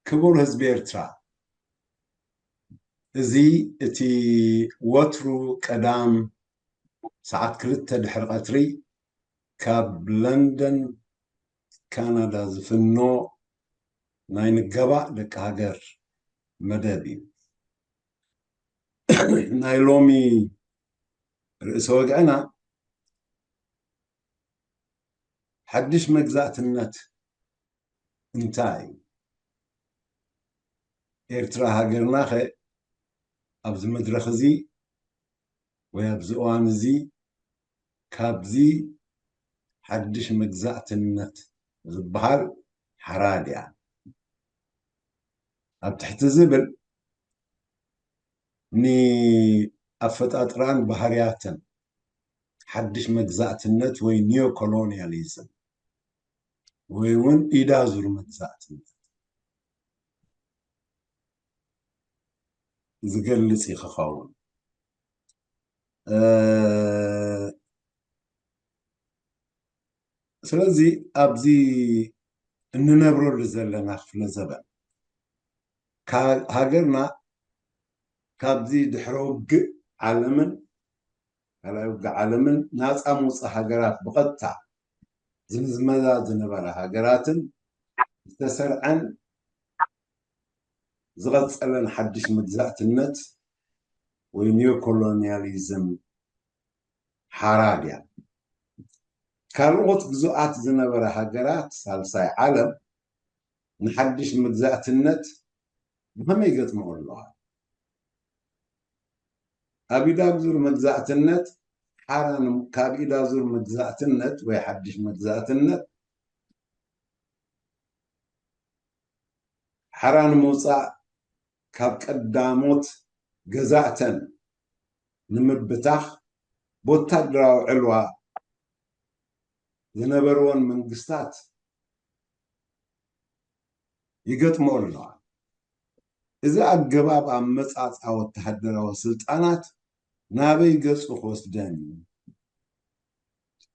ክቡር ህዝቢ ኤርትራ፣ እዚ እቲ ወትሩ ቀዳም ሰዓት ክልተ ድሕሪ ቀትሪ ካብ ለንደን ካናዳ ዝፍኖ ናይ ንገባእ ደቂ ሃገር መደብ እዩ። ናይ ሎሚ ርእሰ ወግዕና ሓድሽ መግዛእትነት እንታይ እዩ? ኤርትራ ሃገርናኸ ኣብዚ መድረኽ እዚ ወይ ኣብዚ እዋን እዚ ካብዚ ሓድሽ መግዛእትነት ዝበሃል ሓራ ድያ? ኣብ ትሕቲ ዝብል ንኣፈጣጥራን ባህርያትን ሓድሽ መግዛእትነት ወይ ኒዮኮሎኒያሊዝም ወይ እውን ኢዳዙር መግዛእትነት ዝገልጽ እዩ ክኸውን። እ፣ ስለዚ ኣብዚ እንነብረሉ ዘለና ክፍለ ዘበን ካ-፣ ሃገርና ካብዚ ድሕረ ውግእ ዓለምን ካልኣይ ውግእ ዓለምን ናፃ ምውፃእ ሃገራት ብቐጥታ ዝምዝመዛ ዝነበራ ሃገራትን ዝተሰርዐን ዝቐጸለን ሓድሽ መግዛእትነት ወይ ኒዮኮሎኒያሊዝም ሓራ ድያ? ካልኦት ግዙኣት ዝነበራ ሃገራት ሳልሳይ ዓለም ንሓድሽ መግዛእትነት ብኸመይ ይገጥምኦ ኣለዋ? ኣብ ኢዳዙር መግዛእትነት ሓራ ን-፣ ካብ ኢዳዙር መግዛእትነት ወይ ሓድሽ መግዛእትነት ሓራ ንምውፃእ ካብ ቀዳሞት ገዛእተን ንምብታኽ ብወታደራዊ ዕልዋ ዝነበርወን መንግስታት ይገጥምኦ ኣለዋ። እዚ ኣገባብ ኣመጻጽኣ ወተሃደራዊ ስልጣናት ናበይ ገጹ ክወስደን እዩ?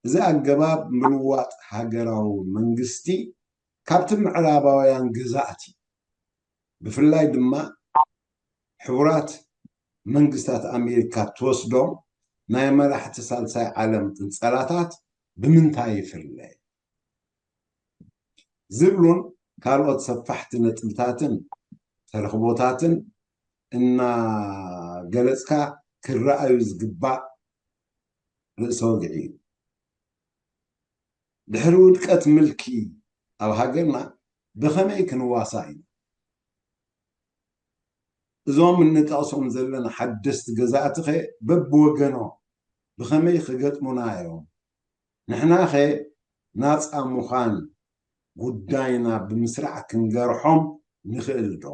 እዚ ኣገባብ ምልዋጥ ሃገራዊ መንግስቲ ካብቲ ምዕራባውያን ገዛእቲ ብፍላይ ድማ ሕቡራት መንግስታት ኣሜሪካ ትወስዶም ናይ መራሕቲ ሳልሳይ ዓለም ቅንጸላታት ብምንታይ ይፍለ? ዝብሉን ካልኦት ሰፋሕቲ ነጥብታትን ተረኽቦታትን እናገለጽካ ክረኣዩ ዝግባእ ርእሰ ወግዒ እዩ። ድሕሪ ውድቀት ምልኪ ኣብ ሃገርና ብኸመይ ክንዋሳእ ኢና? እዞም እንጠቕሶም ዘለና ሓደስቲ ገዛእቲ ኸ በብወገኖም ብኸመይ ክገጥሙና እዮም? ንሕናኸ ናፃ ምዃን ጉዳይና ብምስራዕ ክንገርሖም ንኽእል ዶ?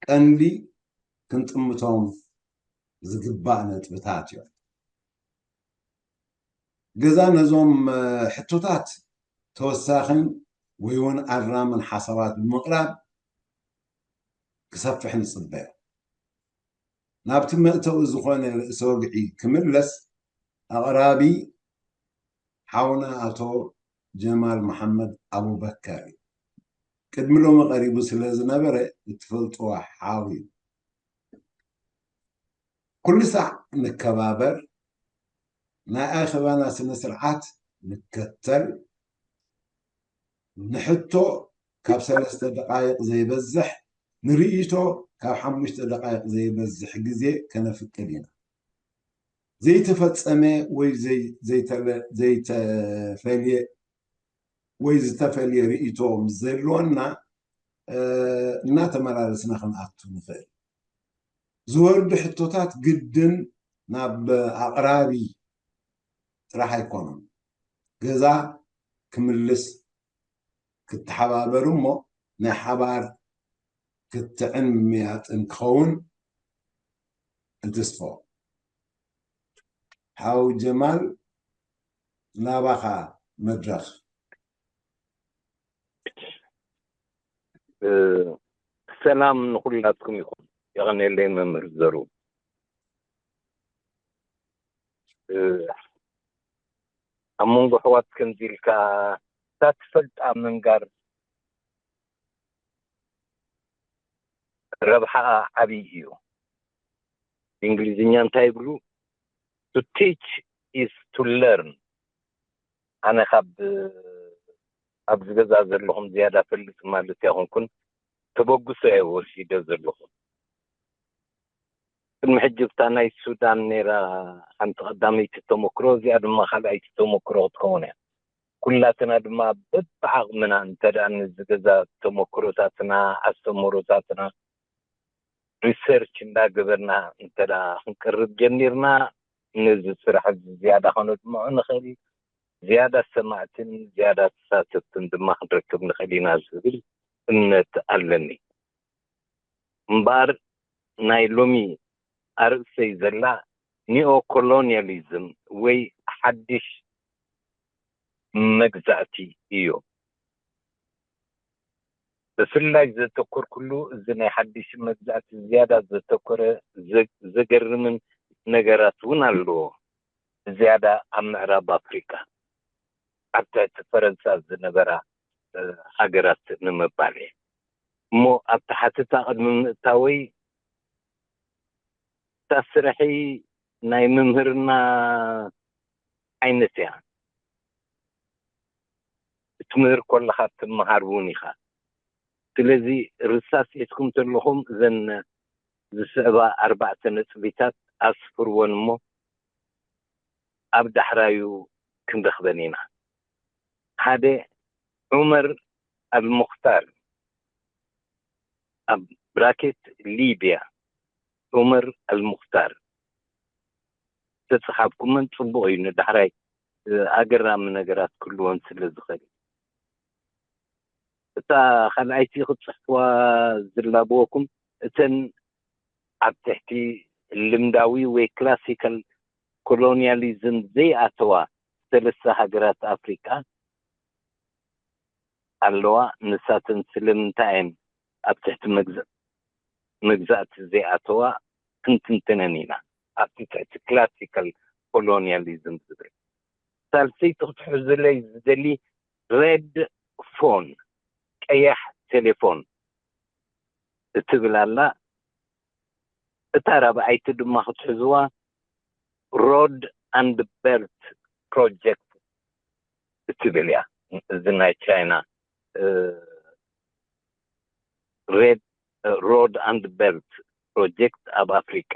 ቀንዲ ክንጥምቶም ዝግባእ ነጥብታት እዮም። ገዛ ነዞም፣ እ፣ ሕቶታት ተወሳኺን ወይ እውን ኣራምን ሓሳባት ብምቕራብ ክሰፍሕ ንጽበዮ። ናብቲ መእተዊ ዝኾነ ርእሰ ወግዒ ክምለስ፣ ኣቕራቢ ሓውና ኣቶ ጀማል መሓመድ ኣቡበከር እዩ። ቅድሚ ሎሚ ቀሪቡ ስለ ዝነበረ እትፈልጥዎ ሓው እዩ። ኩሉ ሳዕ ንከባበር፣ ናይ ኣኼባና ስነ ስርዓት ንከተል፣ ንሕቶ ካብ ሰለስተ ደቃይቕ ዘይበዝሕ፣ ንርእይቶ ካብ ሓሙሽተ ደቃይቕ ዘይበዝሕ ግዜ ከነፍቅድ ኢና። ዘይተፈጸመ ወይ ዘይ-፣ ዘይተለ-፣ ዘይተፈልየ ወይ ዝተፈልየ ርእይቶ ምስ ዘልወና፣ እ፣ እናተመላለስና ክንኣቱ ንኽእል። ዝወርዱ ሕቶታት ግድን ናብ ኣቕራቢ ጥራሕ ኣይኮኑን። ገዛ ክምልስ ክትሓባበር እሞ ናይ ሓባር ክትዕን ምምያጥን ክኸውን እንትስፎ። ሓው ጀማል፣ ናባኻ መድረኽ። እ፣ ሰላም ንኹላትኩም ይኹን። የቐንየለይ መምህር ዘሩ። እ፣ ኣብ መንጎ ኣሕዋት ከምዚ ኢልካ እታ ትፈልጣ ምንጋር ረብሓኣ ዓብዪ እዩ። ብእንግሊዝኛ እንታይ ይብሉ? To teach is to learn። ኣነ ካብ ኣብዚ ገዛ ዘለኹም ዝያዳ ፈልጥ ማለት ኣይኮንኩን፣ ተበግሶ እየ ወሲደ ዘለኹ። ቅድሚ ሕጂ እታ ናይ ሱዳን ነይራ ሓንቲ ቀዳመይቲ ተመክሮ፣ እዚኣ ድማ ካልኣይቲ ተመክሮ ክትከውን እያ። ኩላትና ድማ በብዓቕምና እንተ ደኣ ነዚ ገዛ ተመክሮታትና፣ ኣስተምህሮታትና ሪሰርች እንዳገበርና እንተ ደኣ ክንቀርብ ጀሚርና፣ ነዚ ስራሕ እዚ ዝያዳ ከነድምዖ ንኽእል፣ ዝያዳ ሰማዕትን ዝያዳ ተሳተፍትን ድማ ክንረክብ ንኽእል ኢና ዝብል እምነት ኣለኒ። እምበኣር ናይ ሎሚ ኣርእስተይ ዘላ ኒኦኮሎኒያሊዝም ወይ ሓድሽ መግዛእቲ እዩ። ብፍላይ ዘተኮርኩሉ እዚ ናይ ሓድሽ መግዛእቲ ዝያዳ ዘተኮረ ዘ-፣ ዘገርምን ነገራት እውን ኣለዎ። ብዝያዳ ኣብ ምዕራብ ኣፍሪቃ ኣብ ትሕቲ ፈረንሳ ዝነበራ፣ እ፣ ሃገራት ንምባል እየ። እሞ ኣብቲ ሓተታ ቅድሚ ምእታወይ፣ እታ ስርሐይ ናይ ምምህርና ዓይነት እያ። ክትምህር ከለኻ ትመሃር እውን ኢኻ። ስለዚ ርሳስ ሒዝኩም ዘለኹም እዘን ዝስዕባ ኣርባዕተ ነጥቢታት ኣስፍርወን እሞ ኣብ ዳሕራዩ ክንረኽበን ኢና። ሓደ፣ ዑመር ኣልሙኽታር፣ ኣብ ብራኬት ሊብያ፣ ዑመር ኣልሙኽታር። ተጽሓፍኩመን ጽቡቕ እዩ፣ ንዳሕራይ፣ እ፣ ኣገራሚ ነገራት ክህልወን ስለ ዝኽእል። እታ ካልኣይቲ ክትጽሕፍዋ ዝላበወኩም፣ እተን ኣብ ትሕቲ ልምዳዊ ወይ ክላሲካል ኮሎኒያሊዝም ዘይኣተዋ ሰለስተ ሃገራት ኣፍሪቃ ኣለዋ። ንሳተን ስለምንታይ እየን ኣብ ትሕቲ መግዛ-፣ መግዛእቲ ዘይኣተዋ ክንትንተነን ኢና። ኣብቲ ትሕቲ ክላሲካል ኮሎኒያሊዝም ዝብል። ሳልሰይቲ ክትሕዙለይ ዝደሊ ሬድ ፎን፣ ቀያሕ ቴሌፎን እትብል ኣላ። እታ ራብዓይቲ ድማ ክትሕዝዋ ሮድ ኣንድ ቤልት ፕሮጀክት እትብል እያ። እዚ ናይ ቻይና፣ እ፣ ሬድ፣ እ፣ ሮድ ኣንድ ቤልት ፕሮጀክት ኣብ ኣፍሪቃ።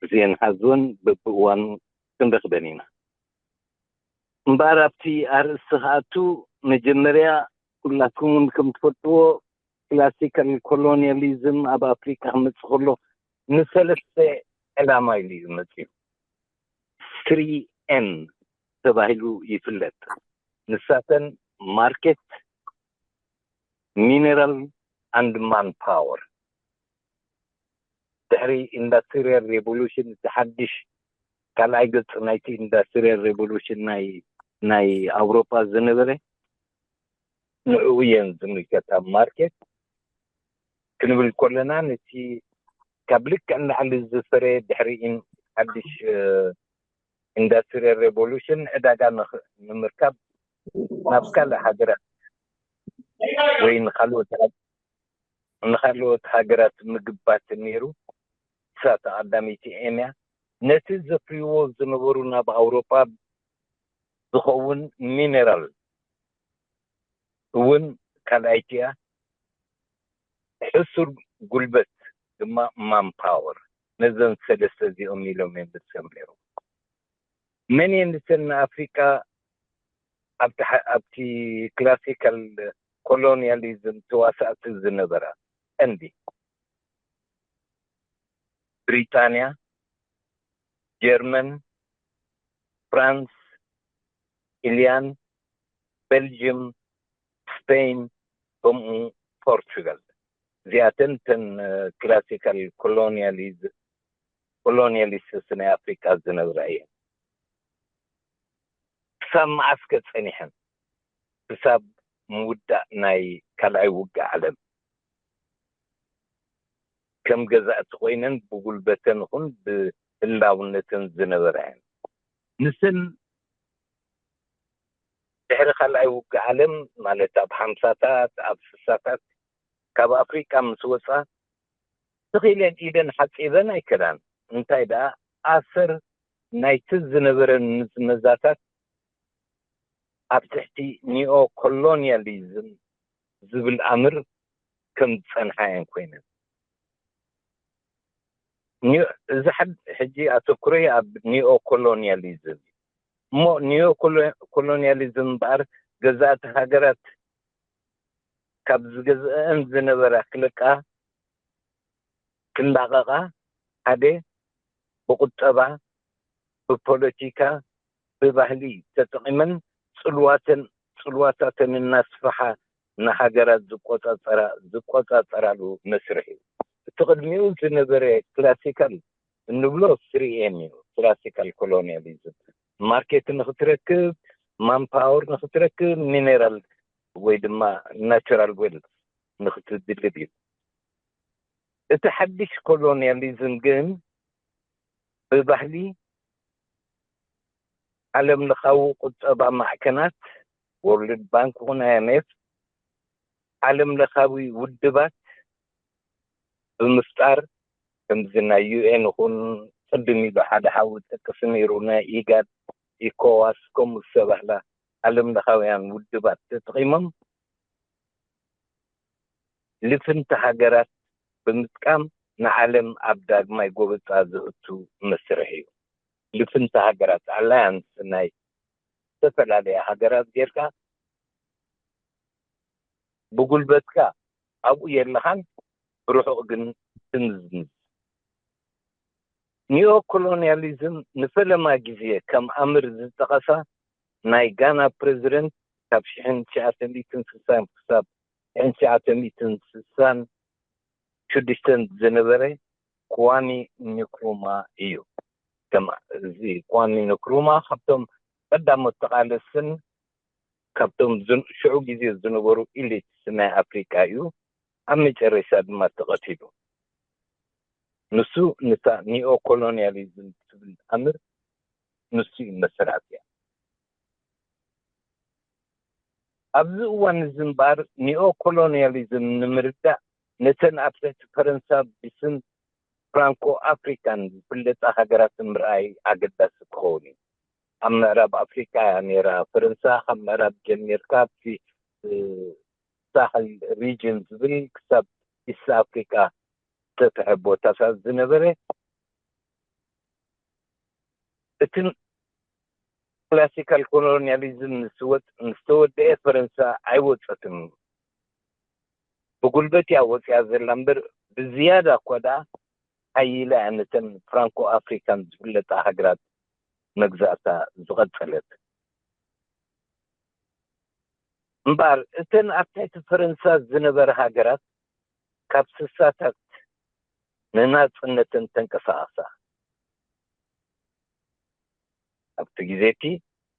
እዚአን ሓዝወን በብእዋኑ ክንረኽበን ኢና። እምበኣር ኣብቲ ኣርእስቲ ክኣቱ፣ መጀመርያ ኩላትኩም እውን ከም ትፈልጥዎ ክላሲካል ኮሎኒያሊዝም ኣብ ኣፍሪቃ ክመጽእ ከሎ ንሰለስተ ዕላማ ኢሉ እዩ መጺኡ። ስሪ ኤም ተባሂሉ ይፍለጥ። ንሳተን ማርኬት፣ ሚነራል ኣንድ ማን ፓወር። ድሕሪ ኢንዳስትሪያል ሬቮሉሽን፣ እቲ ሓድሽ ካልኣይ ገጽ ናይቲ ኢንዳስትሪያል ሬቮሉሽን ናይ፣ ናይ ኣውሮጳ ዝነበረ፣ ንዕኡ እየን ዝምልከት። ኣብ ማርኬት ክንብል ከለና፣ ነቲ ካብ ልክዕ ንላዕሊ ዝፈረየ ድሕሪ ኢን-፣ ሓድሽ፣ እ፣ ኢንዳስትሪያል ሬቮሉሽን ዕዳጋ ንኽ-፣ ንምርካብ ናብ ካልእ ሃገራት ወይ ንኻልኦት ሃገ-፣ ንኻልኦት ሃገራት ምግባት ነይሩ። እሳ ቀዳመይቲ ኤም እያ። ነቲ ዘፍርይዎ ዝነበሩ ናብ ኣውሮጳ ዝኸውን ሚነራል እውን ካልኣይቲ እያ። ሕሱር ጉልበት ድማ ማን ፓወር። ነዘን ሰለስተ እዚኦም ኢሎም እዮም ዝሰምዑ። መን እየን እተን ንኣፍሪቃ ኣብቲ ሓ-፣ ኣብቲ ክላሲካል ኮሎኒያሊዝም ተዋሳእቲ ዝነበራ? ቀንዲ ብሪጣንያ፣ ጀርመን፣ ፍራንስ፣ ኢልያን፣ ቤልጅየም፣ ስፔን፣ ከምኡ ፖርቹጋል። እዚኣተን እተን፣ እ፣ ክላሲካል ኮሎኒያሊዝ-፣ ኮሎኒያሊስትስ ናይ ኣፍሪቃ ዝነብራ እየን። ክሳብ መዓስ ከ ጸኒሐን? ክሳብ ምውዳእ ናይ ካልኣይ ውግእ ዓለም ከም ገዛእቲ ኮይነን ብጉልበተን ይኹን ብህላውነተን ዝነበራ እየን። ንሰን ድሕሪ ካልኣይ ውግእ ዓለም፣ ማለት ኣብ ሓምሳታት፣ ኣብ ስሳታት፣ ካብ ኣፍሪቃ ምስ ወጻ፣ ስቕ ኢለን ኢደን ሓጺበን ኣይከዳን። እንታይ ደኣ፣ ኣሰር ናይቲ ዝነበረን ምዝመዛታት ኣብ ትሕቲ ኒኦ ኮሎኒያሊዝም ዝብል ኣምር ከም ዝጸንሓ እየን ኮይነን። ኒዮ-፣ እዚ ሓድ-፣ ሕጂ ኣተኩሮይ ኣብ ኒዮ ኮሎኒያሊዝም እዩ። እሞ ኒዮ ኮሎ-፣ ኮሎኒያሊዝም እምበኣር፣ ገዛእቲ ሃገራት ካብ ዝገዝአን ዝነበራ ክልቃ፣ ክላቐቓ፣ ሓደ ብቁጠባ፣ ብፖለቲካ፣ ብባህሊ ተጠቒመን ጽልዋተን፣ ጽልዋታተን እናስፋሓ ንሃገራት ዝቆጻጸራ-፣ ዝቆጻጸራሉ መስርሕ እዩ። እቲ ቅድሚኡ ዝነበረ ክላሲካል እንብሎ ስሪ ኤም እዩ። ክላሲካል ኮሎኒያሊዝም፣ ማርኬት ንኽትረክብ፣ ማንፓወር ንኽትረክብ፣ ሚኔራል ወይ ድማ ናቹራል ዌልት ንኽትድልብ እዩ። እቲ ሓድሽ ኮሎኒያሊዝም ግን ብባህሊ፣ ዓለም ለኻዊ ቁጠባ ማዕከናት፣ ወርልድ ባንክ ይኹን ኣይ ኤም ኤፍ፣ ዓለም ለኻዊ ውድባት ብምፍጣር፣ ከምዚ ናይ ዩ ኤን ይኹን፣ ቅድም ኢሉ ሓደ ሓው ጠቅስ ነይሩ፣ ናይ ኢጋድ፣ ኢኮዋስ፣ ከምኡ ዝተባህላ ዓለም ለኻውያን ውድባት ተጠቒሞም፣ ልፍንቲ ሃገራት ብምጥቃም ንዓለም ኣብ ዳግማይ ጎበጣ ዘእቱ መስርሕ እዩ። ልፍንቲ ሃገራት፣ ኣላያንስ ናይ ዝተፈላለያ ሃገራት ጌርካ፣ ብጉልበትካ ኣብኡ የለኻን፣ ብርሑቕ ግን ትምዝምዝ። ኒዮ ኮሎኒያሊዝም ንፈለማ ግዜ ከም ኣምር ዝጠቐሳ ናይ ጋና ፕረዚደንት፣ ካብ ሽሕን ትሽዓተ ሚእትን ስሳን ክሳብ ሽሕን ትሽዓተ ሚእትን ስሳን ሽዱሽተን ዝነበረ ክዋሚ ንክሩማ እዩ። ከም፣ እዚ ክዋሚ ንክሩማ ካብቶም ቀዳሞት ተቓለስትን ካብቶም ዝን-፣ ሽዑ ግዜ ዝነበሩ ኢሊትስ ናይ ኣፍሪቃ እዩ። ኣብ መጨረሻ ድማ ተቐቲሉ። ንሱ፣ ንሳ ኒኦ ኮሎኒያሊዝም ትብል ኣምር ንሱ እዩ መስራትያ። ኣብዚ እዋን እዚ እምበኣር፣ ኒኦ ኮሎኒያሊዝም ንምርዳእ፣ ነተን ኣብ ትሕቲ ፈረንሳ ብስም ፍራንኮ ኣፍሪካን ዝፍለጣ ሃገራት ምርኣይ ኣገዳሲ ክኸውን እዩ። ኣብ ምዕራብ ኣፍሪካ እያ ነይራ ፈረንሳ፣ ካብ ምዕራብ ጀሚርካ ኣብቲ፣ እ፣ ሳሕል ሪጅን ዝብል ክሳብ ኢስት ኣፍሪካ ዝተፍሐ ቦታታት ዝነበረ። እቲ ክላሲካል ኮሎኒያሊዝም ምስ ወጥ-፣ ምስ ተወደአ፣ ፈረንሳ ኣይወጸትን። ብጉልበት እያ ወጺኣ ዘላ እምበር፣ ብዝያዳ እኳ ደኣ ሓይላ እያ ነተን ፍራንኮ ኣፍሪካን ዝፍለጣ ሃገራት መግዛእታ ዝቐጸለት። እምበኣር፣ እተን ኣብ ትሕቲ ፈረንሳ ዝነበራ ሃገራት ካብ ስሳታት ንናጽነተን ተንቀሳቐሳ። ኣብቲ ግዜ እቲ፣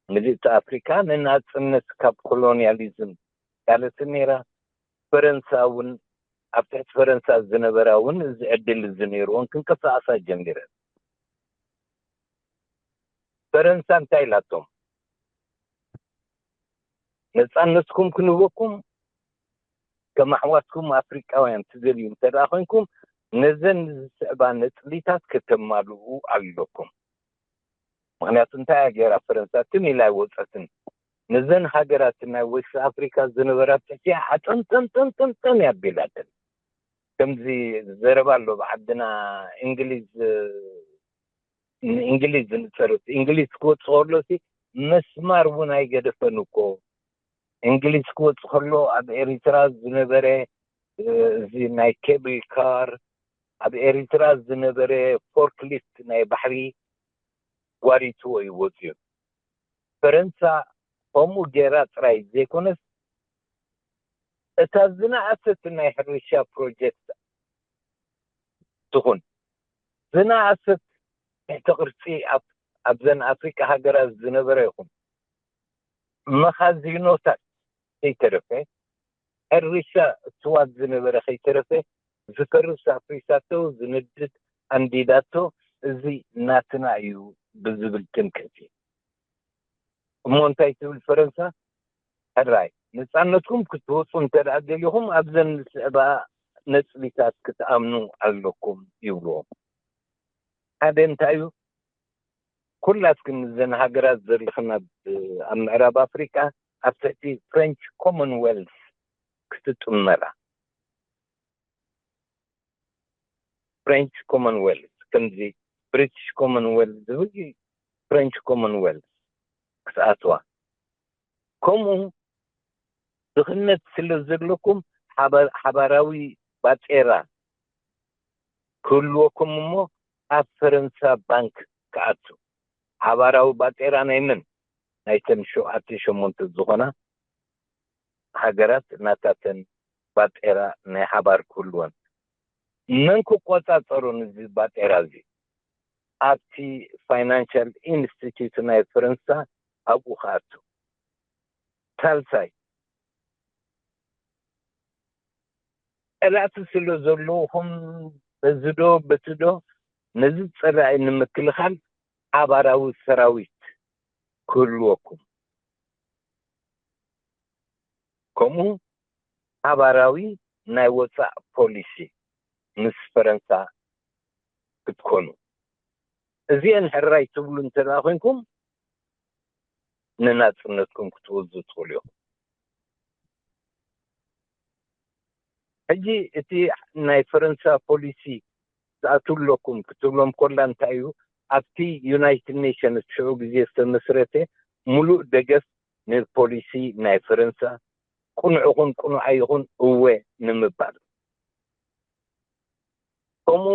ምልእቲ ኣፍሪካ ንናጽነት ካብ ኮሎኒያሊዝም ትቃለስ ነይራ። ፈረንሳ እውን፣ ኣብ ትሕቲ ፈረንሳ ዝነበራ እውን እዚ ዕድል እዚ ነይርዎን ክንቀሳቐሳ ጀሚረን። ፈረንሳ እንታይ ኢላቶም? ነጻነትኩም ክንህበኩም፣ ከም ኣሕዋትኩም ኣፍሪቃውያን ትደልዩ እንተ ደኣ ኮይንኩም፣ ነዘን ዝስዕባ ነጥቢታት ከተማልኡ ኣለኩም። ምኽንያቱ እንታይ እያ ገይራ ፈረንሳ? ትም ኢላ ኣይወጸትን። ነዘን ሃገራት ናይ ዌስት ኣፍሪካ ዝነበራ ትሕቲኣ ዓጠንጠንጠንጠንጠን እያ ኣቢላተን። ከምዚ ዘረባ ኣሎ ብዓድና፣ እንግሊዝ፣ ንእንግሊዝ ዝንጸር፣ እንግሊዝ ክወጽእ ከሎ ሲ መስማር እውን ኣይገደፈን እኮ። እንግሊዝ ክወጽእ ከሎ ኣብ ኤሪትራ ዝነበረ፣ እ፣ እዚ ናይ ኬብል ካር፣ ኣብ ኤሪትራ ዝነበረ ፎርክሊፍት ናይ ባሕሪ ጓሪትዎ እዩ ወጽዩ። ፈረንሳ ከምኡ ጌራ ጥራይ ዘይኮነስ፣ እታ ዝነኣሰት ናይ ሕርሻ ፕሮጀክት ትኹን፣ ዝነኣሰት ትሕቲ ቅርጺ ኣብ፣ ኣብዘን ኣፍሪቃ ሃገራት ዝነበረ ይኹን፣ መኻዚኖታት ከይተረፈ፣ ሕርሻ እፅዋት ዝነበረ ከይተረፈ ዝፈርስ ኣፍሪሳቶ፣ ዝነድድ ኣንዲዳቶ፣ እዚ ናትና እዩ ብዝብል ትምክሕቲ። እሞ እንታይ ትብል ፈረንሳ? ሕራይ ነጻነትኩም ክትወጹ እንተ ደኣ ደሊኹም ኣብዘን ዝስዕባ ነጥቢታት ክትኣምኑ ኣለኩም ይብልዎም። ሓደ እንታይ እዩ? ኩላትክን እዘን ሃገራት ዘለኽና ኣብ ምዕራብ ኣፍሪቃ ኣብ ትሕቲ ፍሬንች ኮመንዌልስ ክትጥመራ። ፍሬንች ኮመንዌልስ ከምዚ ብሪቲሽ ኮመንዌልስ ዝብል ፍሬንች ኮመንዌልስ ክትኣትዋ። ከምኡ ድኽነት ስለ ዘለኩም ሓባራዊ ባጤራ ክህልወኩም እሞ ኣብ ፈረንሳ ባንክ ክኣቱ። ሓባራዊ ባጤራ ናይ መን? ናይተን ሸውዓተ ሸሞንተ ዝኾና ሃገራት ናታተን ባጤራ ናይ ሓባር ክህልወን። መን ክቆጻጸሮ ንዚ ባጤራ እዚ? ኣብቲ ፋይናንሻል ኢንስቲትዩት ናይ ፈረንሳ ኣብኡ ክኣቱ። ሳልሳይ፣ ጸላእቲ ስለ ዘለኹም በዚ ዶ በቲ ዶ ነዚ ጸላኢ ንምክልኻል ሓባራዊ ሰራዊት ክህልወኩም፣ ከምኡ ሓባራዊ ናይ ወጻእ ፖሊሲ ምስ ፈረንሳ ክትኮኑ። እዚአን ሕራይ ትብሉ እንተ ደኣ ኮይንኩም ንናጽነትኩም ክትወዙ ትኽእሉ ኢኹም። ሕጂ እቲ ናይ ፈረንሳ ፖሊሲ ዝኣትው ኣለኩም ክትብሎም ኮላ እንታይ እዩ? ኣብቲ ዩናይትድ ኔሽንስ ሽዑ ግዜ ዝተመስረተ ሙሉእ ደገፍ ንፖሊሲ ናይ ፈረንሳ ቅኑዕ ይኹን ቅኑዕ ኣይኹን እወ ንምባል። ከምኡ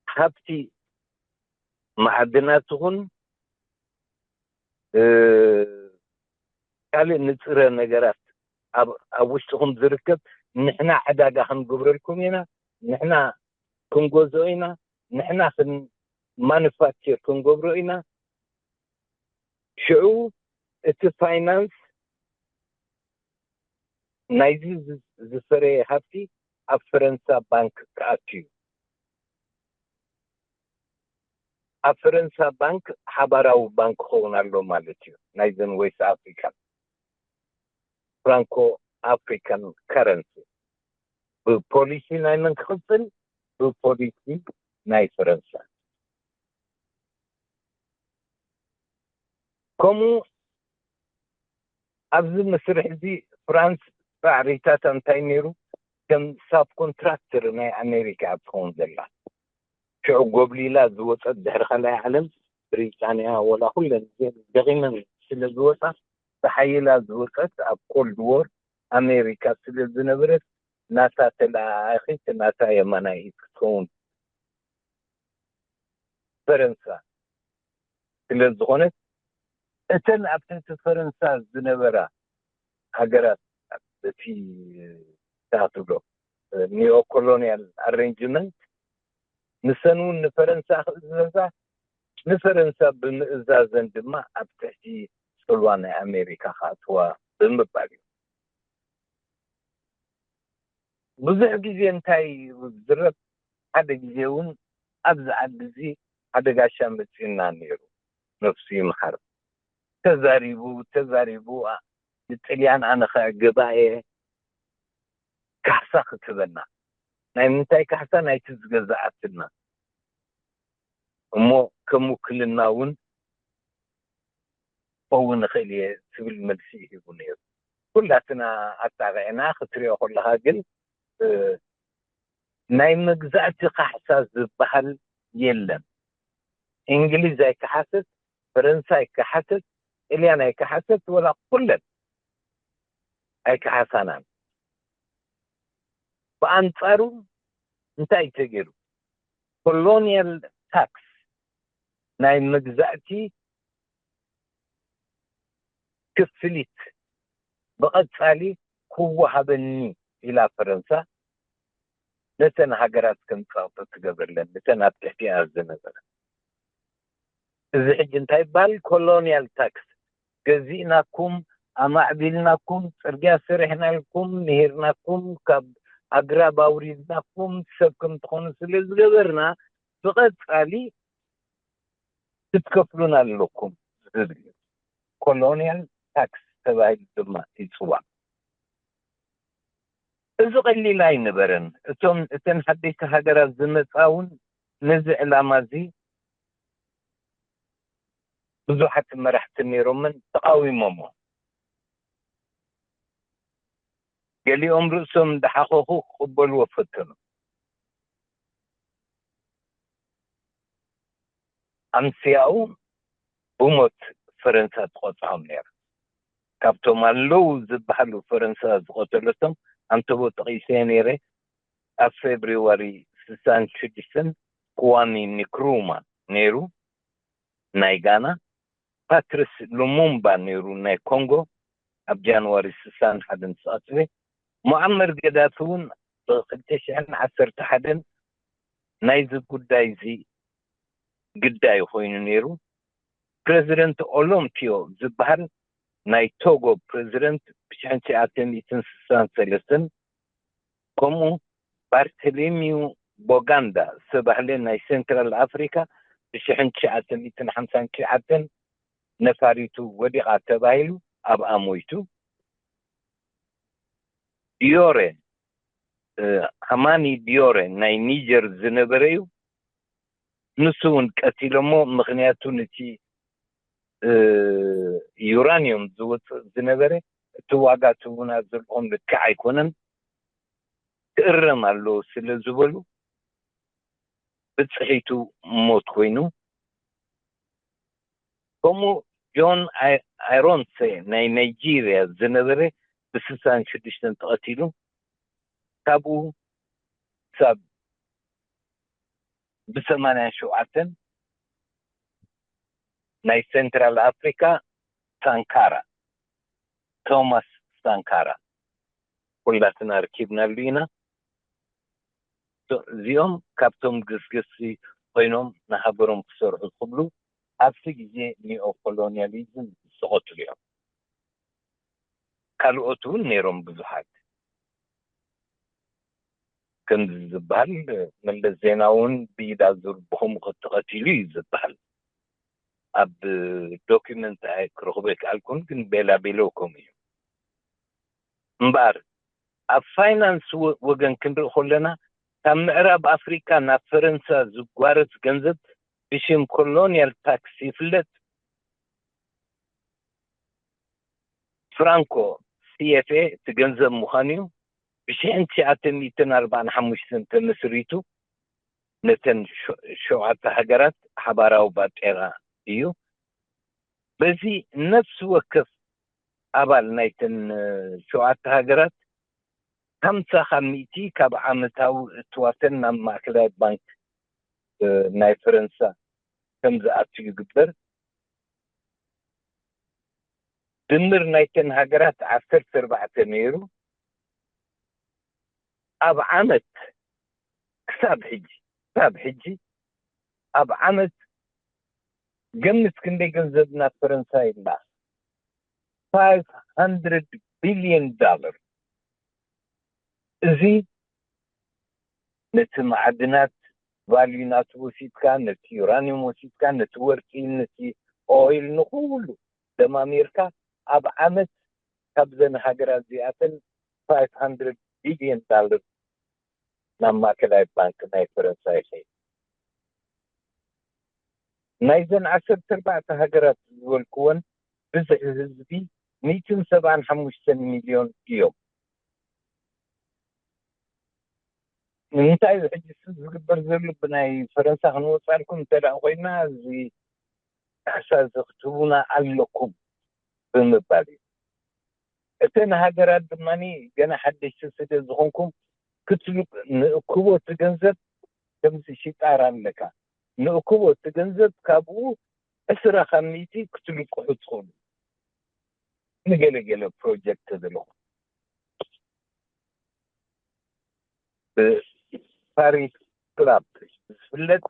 ሃብቲ ማዕድናት ይኹን ካልእ ንጥረ ነገራት ኣብ ውሽጥኹም ዝርከብ ንሕና ዕዳጋ ክንገብረልኩም ኢና፣ ንሕና ክንገዝኦ ኢና፣ ንሕና ማኑፋክቸር ክንገብሮ ኢና። ሽዑ እቲ ፋይናንስ ናይዚ ዝፈረየ ሃብቲ ኣብ ፈረንሳ ባንክ ክኣቱ እዩ። ኣብ ፈረንሳ ባንክ ሓባራዊ ባንክ ክኸውን ኣሎ ማለት እዩ። ናይዘን ዌስት ኣፍሪካን ፍራንኮ ኣፍሪካን ከረንሲ ብፖሊሲ ናይ መን ክቕፅል? ብፖሊሲ ናይ ፈረንሳ። ከምኡ ኣብዚ መስርሕ እዚ ፍራንስ ፃዕሪታታ እንታይ ነይሩ? ከም ሳብ ኮንትራክተር ናይ ኣሜሪካ ኣብ ትኸውን ዘላ ሽዑ ጎብሊላ ዝወፀት ድሕሪ ካልኣይ ዓለም ብሪጣንያ ወላ ኩለን ደቂመን ስለ ዝወፃ ተሓይላ ዝወፀት ኣብ ኮልድ ዎር ኣሜሪካ ስለ ዝነበረት ናታ ተለኣኣኺት ናታ የማናይ ክትከውን ፈረንሳ ስለ ዝኾነት እተን ኣብ ትሕቲ ፈረንሳ ዝነበራ ሃገራት በቲ ትብሎ ኒዮ ኮሎኒያል ኣሬንጅመንት ንሰን እውን ንፈረንሳ ክእዘዛ ንፈረንሳ ብምእዛዘን ድማ ኣብ ትሕቲ ፅልዋ ናይ ኣሜሪካ ክኣትዋ ብምባል እዩ። ብዙሕ ግዜ እንታይ ዝረብ ሓደ ግዜ እውን ኣብዚ ዓዲ እዚ ሓደ ጋሻ መፂኡና ነይሩ። ነፍሱ ይምሓር። ተዛሪቡ ተዛሪቡ ንጥልያን ኣነ ከዕግባ እየ ካሕሳ ክትበና። ናይ ምንታይ ካሕሳ? ናይቲ ዝገዛኣትና እሞ ከም ውክልና እውን ክኸውን ይኽእል እየ ዝብል መልሲ ሂቡ ነይሩ። ኩላትና ኣጣቂዕና ክትሪኦ ከለኻ ግን ናይ መግዛእቲ ካሕሳ ዝበሃል የለን። እንግሊዝ ኣይከሓሰት፣ ፈረንሳ ኣይከሓሰት፣ ጥልያን ኣይከሓሰት፣ ወላ ኩለን ኣይከሓሳናን። ብኣንፃሩ እንታይ ተገይሩ? ኮሎኒያል ታክስ ናይ መግዛእቲ ክፍሊት ብቐጻሊ ክወሃበኒ ኢላ ፈረንሳ ነተን ሃገራት ከም ጸቕጢ ትገብረለን፣ ነተን ኣብ ትሕቲኣ ዝነበረ። እዚ ሕጂ እንታይ ይበሃል? ኮሎኒያል ታክስ። ገዚእናኩም፣ ኣማዕቢልናኩም፣ ጽርግያ ሰሪሕናልኩም፣ ምሂርናኩም፣ ካብ ኣግራብ ኣውሪድናኩም፣ ሰብ ከም ትኾኑ ስለ ዝገበርና ብቐጻሊ ክትከፍሉና ኣለኩም ዝብል እዩ። ኮሎኒያል ታክስ ተባሂሉ ድማ ይጽዋዕ። እዚ ቀሊል ኣይነበረን። እቶም፣ እተን ሓደሽቲ ሃገራት ዝመጻ እውን ነዚ ዕላማ እዚ ብዙሓት መራሕቲ ነይሮምን ተቓዊሞሞ። ገሊኦም ርእሶም እንዳሓኸኹ ክቕበልዎ ፈተኑ። ኣምስያኡ ብሞት ፈረንሳ ትቐጽዖም ነይራ። ካብቶም ኣለዉ ዝበሃሉ ፈረንሳ ዝቐተለቶም ኣንተቦ ጠቒሰ ነይረ። ኣብ ፌብሪዋሪ ስሳን ሽዱሽተን ክዋሚ ንክሩማ ነይሩ ናይ ጋና፣ ፓትሪስ ሉሙምባ ነይሩ ናይ ኮንጎ፣ ኣብ ጃንዋሪ ስሳን ሓደን ዝቐትለ። ሙዓመር ገዳፊ እውን ብ ክልተ ሽሕን ዓሰርተ ሓደን ናይዚ ጉዳይ እዚ ግዳይ ኮይኑ ነይሩ። ፕረዚደንት ኦሎምፒዮ ዝበሃል ናይ ቶጎ ፕረዚደንት ብሽሕን ትሽዓተ ሚእትን ስሳን ሰለስተን፣ ከምኡ ባርተሎሚዩ ቦጋንዳ ዝተባህለ ናይ ሴንትራል ኣፍሪካ ብሽሕን ትሽዓተ ሚእትን ሓምሳን ትሽዓተን ነፋሪቱ ወዲቓ ተባሂሉ ኣብኣ ሞይቱ። ዲዮሬ፣ እ፣ ሃማኒ ዲዮሬ ናይ ኒጀር ዝነበረ እዩ። ንሱ እውን ቀቲሎሞ። ምኽንያቱ ነቲ፣ እ፣ ዩራኒየም ዝወፅእ ዝነበረ፣ እቲ ዋጋ እቲ እውን ኣብ ዘለዎም ልክዕ ኣይኮነን፣ ክእረም ኣለዎ ስለ ዝበሉ ብፅሒቱ ሞት ኮይኑ። ከምኡ ጆን ኣይ-፣ ኣይሮንሴ ናይ ናይጄርያ ዝነበረ ብስሳን ሽዱሽተን ተቐቲሉ። ካብኡ ክሳብ ብሰማንያን ሸውዓተን ናይ ሴንትራል ኣፍሪካ ሳንካራ፣ ቶማስ ሳንካራ፣ ኩላትና ርኪብናሉ ኢና። እዚኦም ካብቶም ገስገስቲ ኮይኖም ንሃገሮም ክሰርሑ ዝኽብሉ ኣብዚ ግዜ ኒኦ ኮሎኒያሊዝም ዝተቐትሉ እዮም። ካልኦት እውን ነይሮም ብዙሓት። ከምዚ ዝበሃል መለስ ዜናዊ እውን ብኢድ ኣዙር ብኸምኡ ተቐቲሉ እዩ ዝበሃል። ኣብ ዶኪመንት ኣይ-፣ ክረኽቦ ኣይከኣልኩን፣ ግን ቤላ ቤሎ ከምኡ እዩ። እምበኣር ኣብ ፋይናንስ ወ-፣ ወገን ክንርኢ ከለና ካብ ምዕራብ ኣፍሪካ ናብ ፈረንሳ ዝጓረፍ ገንዘብ ብሽም ኮሎኒያል ታክስ ይፍለጥ። ፍራንኮ ሲኤፍኤ እቲ ገንዘብ ምዃኑ እዩ። ብሽሕን ትሽዓተ ሚእትን ኣርባዓን ሓሙሽተን ተመስሪቱ ነተን ሸ-፣ ሸውዓተ ሃገራት ሓባራዊ ባጤራ እዩ። በዚ ነፍሲ ወከፍ ኣባል ናይተን፣ እ፣ ሸውዓተ ሃገራት ሓምሳ ካብ ሚእቲ ካብ ዓመታዊ እትዋተን ናብ ማእከላይ ባንክ፣ እ፣ ናይ ፈረንሳ ከም ዝኣቱ ይግበር። ድምር ናይተን ሃገራት ዓሰርተ ኣርባዕተ ነይሩ። ኣብ ዓመት ክሳብ ሕጂ፣ ክሳብ ሕጂ ኣብ ዓመት ገምት ክንደይ ገንዘብ ናብ ፈረንሳ ይለኣኽ? ፋይቭ ሃንድረድ ቢልዮን ዶላር። እዚ ነቲ ማዕድናት ቫልዩ ናቱ ወሲድካ፣ ነቲ ዩራኒየም ወሲድካ፣ ነቲ ወርቂ፣ ነቲ ኦይል፣ ንኹሉ ደማሚርካ ኣብ ዓመት ካብዘን ሃገራት እዚኣተን ፋይቭ ሃንድረድ ቢልዮን ዶላር ናብ ማእከላይ ባንክ ናይ ፈረንሳ ይኸይድ። ናይዘን ዓሰርተ ኣርባዕተ ሃገራት ዝበልክወን ብዝሒ ህዝቢ ሚእትን ሰብዓን ሓሙሽተን ሚልዮን እዮም። ንምንታይ እዩ ሕጂ እዚ ዝግበር ዘሎ? ብናይ ፈረንሳ ክንወፅኣልኩም እንተ ደኣ ኮይና፣ እዚ ካሕሳ እዚ ክትህቡና ኣለኩም ብምባል እዩ። እተን ሃገራት ድማ ገና ሓደሽቲ ስለ ዝኾንኩም ክትልቅ-፣ ንእክቦ እቲ ገንዘብ ከምዚ ሽጣራ ኣለካ። ንእክቦ እቲ ገንዘብ ካብኡ ዕስራ ካብ ሚእቲ ክትልቅሑ ትኽእሉ። ንገለገለ ፕሮጀክት ዘለኹ ብፓሪስ ክላብ ዝፍለጥ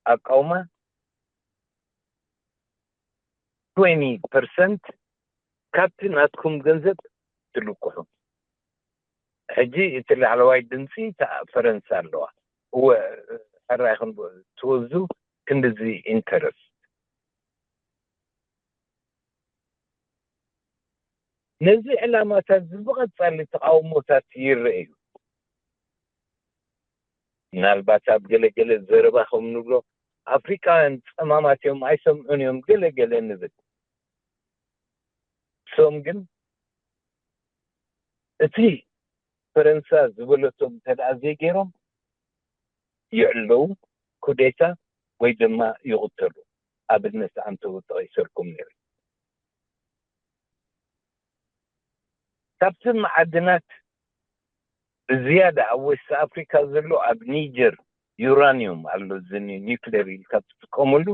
ኣቃውማ ትዌንቲ ፐርሰንት ካብቲ ናትኩም ገንዘብ ትልቅሑ። ሕጂ እቲ ላዕለዋይ ድምፂ እታ ፈረንሳ ኣለዋ። እወ፣ ሕራይ ክንብ-፣ ትወስዱ ክንድዚ ኢንተረስት። ነዚ ዕላማታት እዚ ብቐጻሊ ተቓውሞታት ይረኣዩ። ምናልባት ኣብ ገለገለ ዘረባ ከም ንብሎ ኣፍሪቃውያን ጸማማት እዮም ኣይሰምዑን እዮም ገለገለ ንብል። እሶም ግን እቲ ፈረንሳ ዝበለቶም እንተደኣ ዘይገይሮም ይዕለዉ፣ ኩዴታ ወይ ድማ ይቕተሉ። ኣብነት ኣንተው ጠቒሰልኩም ነይረ። ካብቲ መዓድናት ብዝያዳ ኣብ ዌስት ኣፍሪካ ዘሎ ኣብ ኒጀር ዩራኒየም ኣሎ፣ እዚ ኒክሌር ኢልካ ትጥቀመሉ።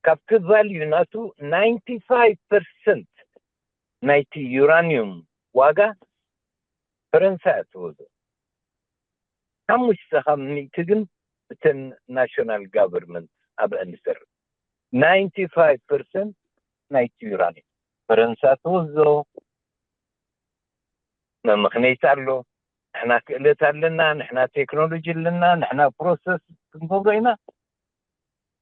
ካብቲ ቫልዩ ናቱ ናይንቲ ፋይቭ ፐርሰንት ናይቲ ዩራኒየም ዋጋ ፈረንሳ እያ ትወዞ። ሓሙሽተ ካብ ሚእቲ ግን እተን ናሽናል ጋቨርንመንት ኣብአን ይሰርሕ። ናይንቲ ፋይቭ ፐርሰንት ናይቲ ዩራኒየም ፈረንሳ ትወዞ። መምኽነይታ ኣሎ። ንሕና ክእለት ኣለና፣ ንሕና ቴክኖሎጂ ኣለና፣ ንሕና ፕሮሰስ ክንገብሮ ኢና።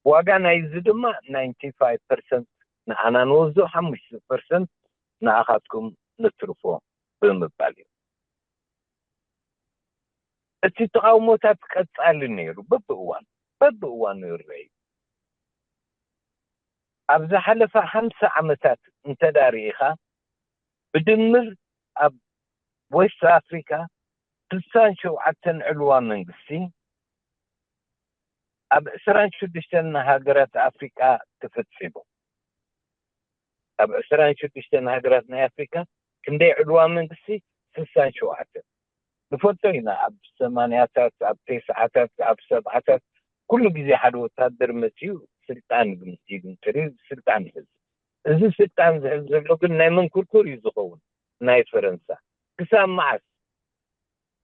ዋጋ ናይዚ ድማ ናይንቲ ፋይቭ ፐርሰንት ንዓና ንወስዶ፣ ሓሙሽተ ፐርሰንት ንኣኻትኩም ንትርፎ ብምባል እዩ። እቲ ተቓውሞታት ቀጻሊ ነይሩ። በብእዋኑ በብእዋኑ ይረኣዩ። ኣብ ዝሓለፈ ሓምሳ ዓመታት እንተዳርኢኻ ብድምር ኣብ ዌስት ኣፍሪካ ስሳን ሸውዓተን ዕልዋ መንግስቲ ኣብ ዕስራን ሽዱሽተን ሃገራት ኣፍሪካ ተፈፂሙ። ኣብ ዕስራን ሽዱሽተን ሃገራት ናይ ኣፍሪካ ክንደይ ዕልዋ መንግስቲ? ስሳን ሸውዓተን። ንፈልጦ ኢና። ኣብ ሰማንያታት፣ ኣብ ተስዓታት፣ ኣብ ሰብዓታት ኩሉ ግዜ ሓደ ወታደር መፅዩ ስልጣን ይግምጥዩ፣ ስልጣን ይሕዝ። እዚ ስልጣን ዝሕዝ ዘሎ ግን ናይ መንኩርኩር እዩ ዝኸውን፣ ናይ ፈረንሳ። ክሳብ መዓስ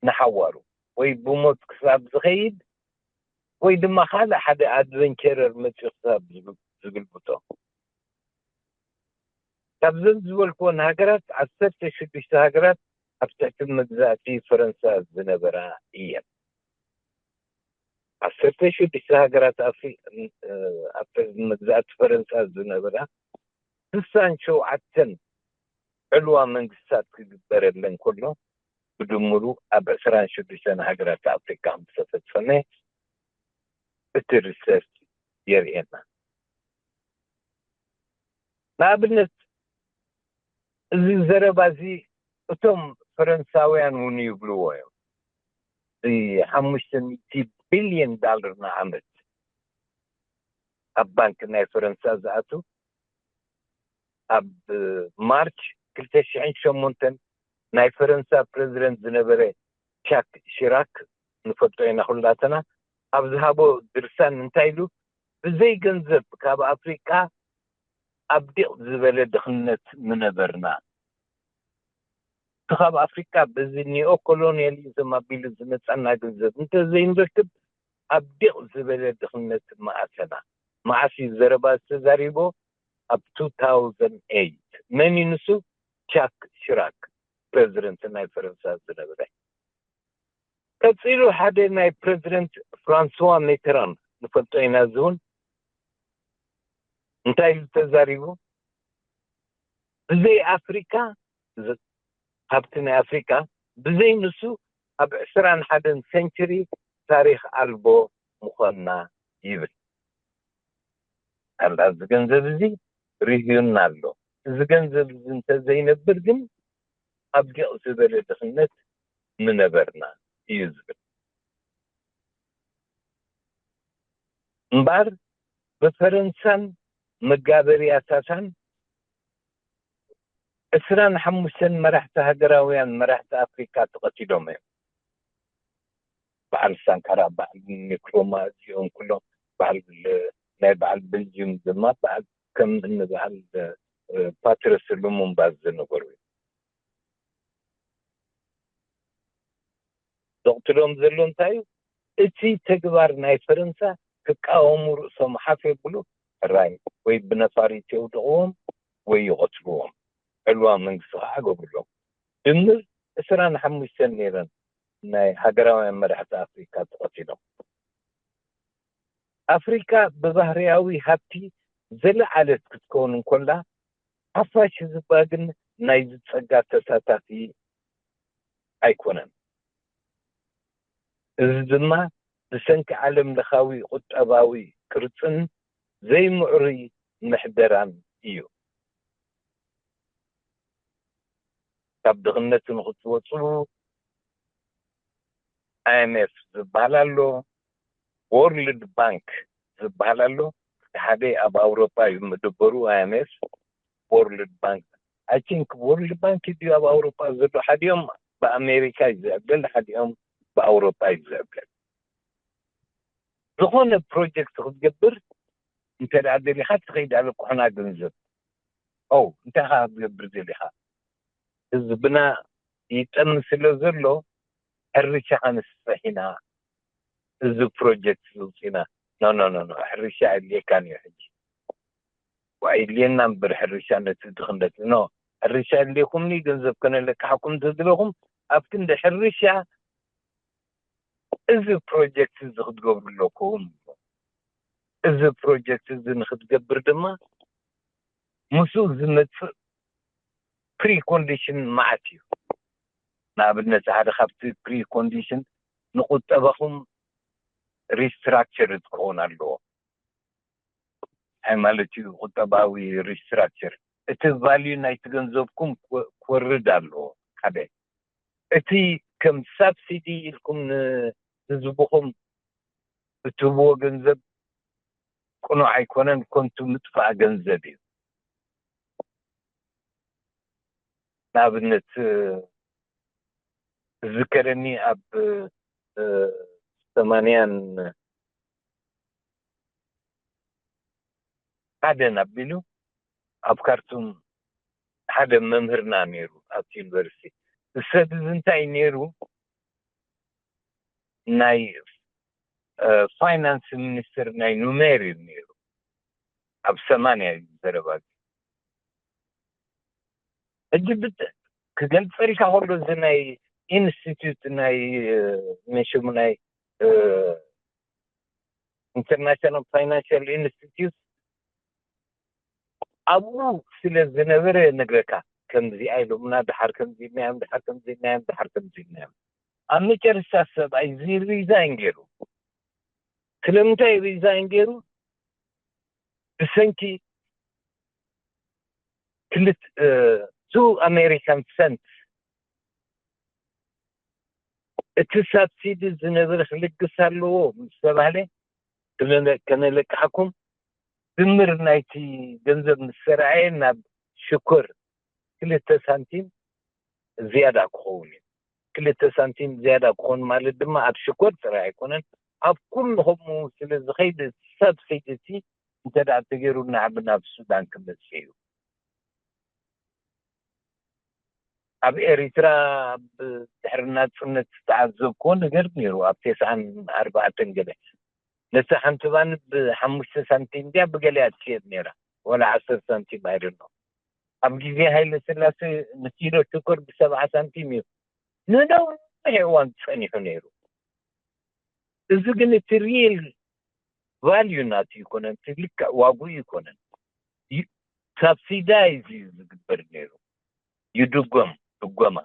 ንሓዋሩ? ወይ ብሞት ክሳብ ዝኸይድ ወይ ድማ ካልእ ሓደ ኣድቨንቸረር መፅዩ ክሳብ ዝግልብጦ። ካብዘን ዝበልክወን ሃገራት ዓሰርተ ሽዱሽተ ሃገራት ኣብ ትሕቲ መግዛእቲ ፈረንሳ ዝነበራ እየን። ዓሰርተ ሽዱሽተ ሃገራት ኣብ ትሕቲ መግዛእቲ ፈረንሳ ዝነበራ ስሳን ሸውዓተን ዕልዋ መንግስታት ክግበረለን ከሎ ብድምሩ ኣብ ዕስራን ሽዱሽተን ሃገራት ኣፍሪካ ምስተፈፀመ እቲ ሪሰርች የርእየና። ንኣብነት እዚ ዘረባ እዚ እቶም ፈረንሳውያን እውን ይብልዎ እዮም። እዚ ሓሙሽተ ሚእቲ ቢልዮን ዳለር ንዓመት ኣብ ባንክ ናይ ፈረንሳ ዝኣቱ ኣብ ማርች ክልተ ሽሕን ሸሞንተን ናይ ፈረንሳ ፕረዚደንት ዝነበረ ቻክ ሺራክ ንፈልጦ ኢና ኩላትና ኣብ ዝሃቦ ድርሳን እንታይ ኢሉ? ብዘይ ገንዘብ ካብ ኣፍሪቃ ኣብ ዲቕ ዝበለ ድኽነት ምነበርና። እቲ ካብ ኣፍሪቃ በዚ ኒኦኮሎኒያሊዝም ኣቢሉ ዝመፀና ገንዘብ እንተዘይንረክብ ኣብ ዲቕ ዝበለ ድኽነት ምኣተና። መዓስ እዩ ዘረባ ዝተዛሪቦ? ኣብ ቱ ታውዘንድ ኤይት። መን እዩ ንሱ? ቻክ ሽራክ፣ ፕረዚደንት ናይ ፈረንሳ ዝነበረ። ቀፂሉ ሓደ ናይ ፕረዚደንት ፍራንስዋ ሜተራን ንፈልጦ ኢና። እዚ እውን እንታይ ኢሉ ተዛሪቡ? ብዘይ ኣፍሪካ፣ ሃብቲ ናይ ኣፍሪካ ብዘይ ንሱ ኣብ ዕስራን ሓደን ሴንቸሪ ታሪክ ኣልቦ ምኾንና ይብል። ኣላ እዚ ገንዘብ እዚ ርህዩና ኣሎ። እዚ ገንዘብ እዚ እንተዘይነብር ግን ኣብ ዲቕ ዝበለ ድኽነት ምነበርና እዩ ዝብል። እምበኣር ብፈረንሳን መጋበርያታታን ዕስራን ሓሙሽተን መራሕቲ ሃገራውያን መራሕቲ ኣፍሪካ ተቐቲሎም እዮም። በዓል ሳንካራ፣ በዓል ኒክሮማ፣ እዚኦም ኩሎም በዓል፣ ናይ በዓል ቤልጅም ድማ በዓል ከም እንበዓል ፓትረስ ሉሙምባ ዝነበሩ እዮም። ዘቕትሎም ዘሎ እንታይ እዩ? እቲ ተግባር ናይ ፈረንሳ ክቃወሙ ርእሶም ሓፍ የብሉ፣ ሕራይ ወይ ብነፋሪት የውድቕዎም ወይ ይቐትልዎም። ዕልዋ መንግስቲ ከዓ ገብርሎም። ድምር ዕስራን ሓሙሽተን ነይረን ናይ ሃገራውያን መራሕቲ ኣፍሪካ ተቐቲሎም። ኣፍሪካ ብባህርያዊ ሃብቲ ዘለዓለት ክትከውን እንኮላ ሓፋሽ ህዝባ ግን ናይዚ ጸጋ ተሳታፊ ኣይኮነን። እዚ ድማ ብሰንኪ ዓለም ለኻዊ ቁጠባዊ ቅርጽን ዘይምዕሩይ ምሕደራን እዩ። ካብ ድኽነት ንኽትወጹ ኣይኤምኤፍ ዝበሃል ኣሎ፣ ወርልድ ባንክ ዝበሃል ኣሎ። እቲ ሓደ ኣብ ኣውሮጳ እዩ መደበሩ፣ ኣይኤምኤፍ፣ ወርልድ ባንክ። ኣይ ቲንክ ወርልድ ባንክ ድዩ ኣብ ኣውሮጳ ዘሎ? ሓዲኦም ብኣሜሪካ እዩ ዝዕብለል፣ ሓዲኦም ብኣውሮጳ እዩ ዝዕብለል። ዝኾነ ፕሮጀክት ክትገብር እንተ ደኣ ደሊኻ ትኸይድ ኣለኩሕና ገንዘብ። ኦ፣ እንታይ ኢኻ ክትገብር ደሊኻ? ህዝብና ይጠሚ ስለ ዘሎ ሕርሻ ከንስፍሕ ኢና፣ እዚ ፕሮጀክት ዝውፅና። ኖ፣ ኖ፣ ኖ፣ ኖ፣ ሕርሻ ኣድልየካን እዩ ሕጂ። ዋይ፣ ኣድልየና እምበር ሕርሻ ነቲ ድኽነት። ኖ፣ ሕርሻ ኣድልየኩምኒ፣ ገንዘብ ከነለቅሓኩም እንተዝለኹም፣ ኣብ ክንዲ ሕርሻ እዚ ፕሮጀክት እዚ ክትገብሩ ኣለኩም። እዚ ፕሮጀክት እዚ ንክትገብር ድማ ምስኡ ዝመጽእ ፕሪኮንዲሽን መዓት እዩ። ንኣብነት፣ ሓደ ካብቲ ፕሪኮንዲሽን ንቁጠባኹም ሪስትራክቸር ክኸውን ኣለዎ። እንታይ ማለት እዩ? ቁጠባዊ ሪስትራክቸር፣ እቲ ቫልዩ ናይቲ ገንዘብኩም ክወ-፣ ክወርድ ኣለዎ። ሓደ፣ እቲ ከም ሳብሲዲ ኢልኩም ንህዝብኹም እትህብዎ ገንዘብ ቅኑዕ ኣይኮነን፣ ከንቱ ምጥፋእ ገንዘብ እዩ። ንኣብነት፣ ዝዝከረኒ ኣብ፣ እ፣ ሰማንያን ሓደን ኣቢሉ ኣብ ካርቱም ሓደ መምህርና ነይሩ ኣብቲ ዩኒቨርሲቲ። እዚ ሰብ እዚ እንታይ ነይሩ? ናይ፣ እ፣ ፋይናንስ ሚኒስትር ናይ ኑሜር እዩ ነይሩ። ኣብ ሰማንያ እዩ ዘረባ። ሕጂ ብት-፣ ክገልጸልካ ከሎ እዚ ናይ ኢንስቲትዩት ናይ፣ እ፣ ናይ ሽሙ ናይ፣ እ፣ ኢንተርናሽናል ፋይናንሻል ኢንስቲትዩት ኣብኡ ስለ ዝነበረ ነግረካ፣ ከምዚኣ ኢሎምና፣ ድሓር ከምዚ ኢልናዮም፣ ድሓር ከምዚ ኢልናዮም፣ ድሓር ከምዚ ኢልናዮም። ኣብ መጨረሻ ሰብኣይ እዚ ሪዛይን ገይሩ። ስለምንታይ ሪዛይን ገይሩ? ብሰንኪ ክልት-፣ እ፣ ቱ ኣሜሪካን ሰንት እቲ ሳብሲዲ ዝነበረ ክልግስ ኣለዎ ምስ ተባህለ፣ ከነ-፣ ከነለቅሓኩም፣ ድምር ናይቲ ገንዘብ ምስ ተረኣየ ናብ ሽኮር ክልተ ሳንቲም ዝያዳ ክኸውን እዩ። ክልተ ሳንቲም ዝያዳ ክኾን ማለት ድማ ኣብ ሽኮር ጥራይ ኣይኮነን፣ ኣብ ኩሉ ከምኡ ስለ ዝኸይድ፣ ሳብሲዲ እቲ እንተ ደኣ ተገይሩ ንዓቢ ናብ ሱዳን ክመጽእ እዩ። ኣብ ኤሪትራ፣ ኣብ ድሕሪ ናጽነት ዝተዓዘብክዎ ነገር ነይሩ። ኣብ ተስዓን ኣርባዕተን ገለ፣ ነታ ሓንቲ ባኒ ብሓሙሽተ ሳንቲም ድያ ብገለያ ትሽየጥ ነይራ፣ ወላ ዓሰርተ ሳንቲም፣ I don't know። ኣብ ግዜ ሃይለ ስላሴ ንኪሎ ሽኮር ብሰብዓ ሳንቲም እዩ ንነዊሕ እዋን ጸኒሑ ነይሩ። እዚ ግን እቲ ሪል ቫልዩ ናቱ ይኮነን፣ እቲ ልክዕ ዋግኡ ይኮነን። ዩ-፣ ሳብሲዳይዝ እዩ ዝግበር ነይሩ። ይድጎም፣ ድጎማ።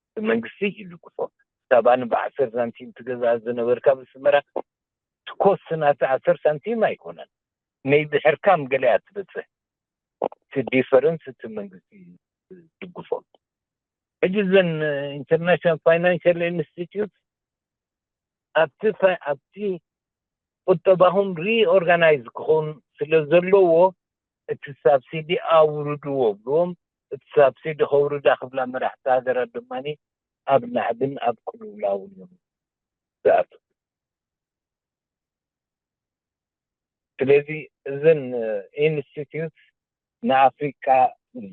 እቲ መንግስቲ ይድግፎ። ሳባን ብዓሰርተ ሳንቲም ትገዝኣ ዝነበርካ ብስመራ፣ እቲ ኮስት ናቲ ዓሰርተ ሳንቲም ኣይኮነን። ሜይቢ ሕርካም ገለ እያ ትበጽሕ። እቲ ዲፈረንስ እቲ መንግስቲ ይድግፎ። ሕጂ እዘን ኢንተርናሽናል ፋይናንሻል ኢንስቲትዩት ኣብቲ ፋ-፣ ኣብቲ ቁጠባኹም ሪኦርጋናይዝ ክኸውን ስለ ዘለዎ፣ እቲ ሳብሲዲ ኣውርድዎ ብልዎም። እቲ ሳብሲዲ ከውርዳ ክብላ መራሕቲ ሃገራት ድማ ኣብ ናዕብን ኣብ ቅልውላውን እዮም ዝኣትዉ። ስለዚ እዘን ኢንስቲትዩት ንኣፍሪቃ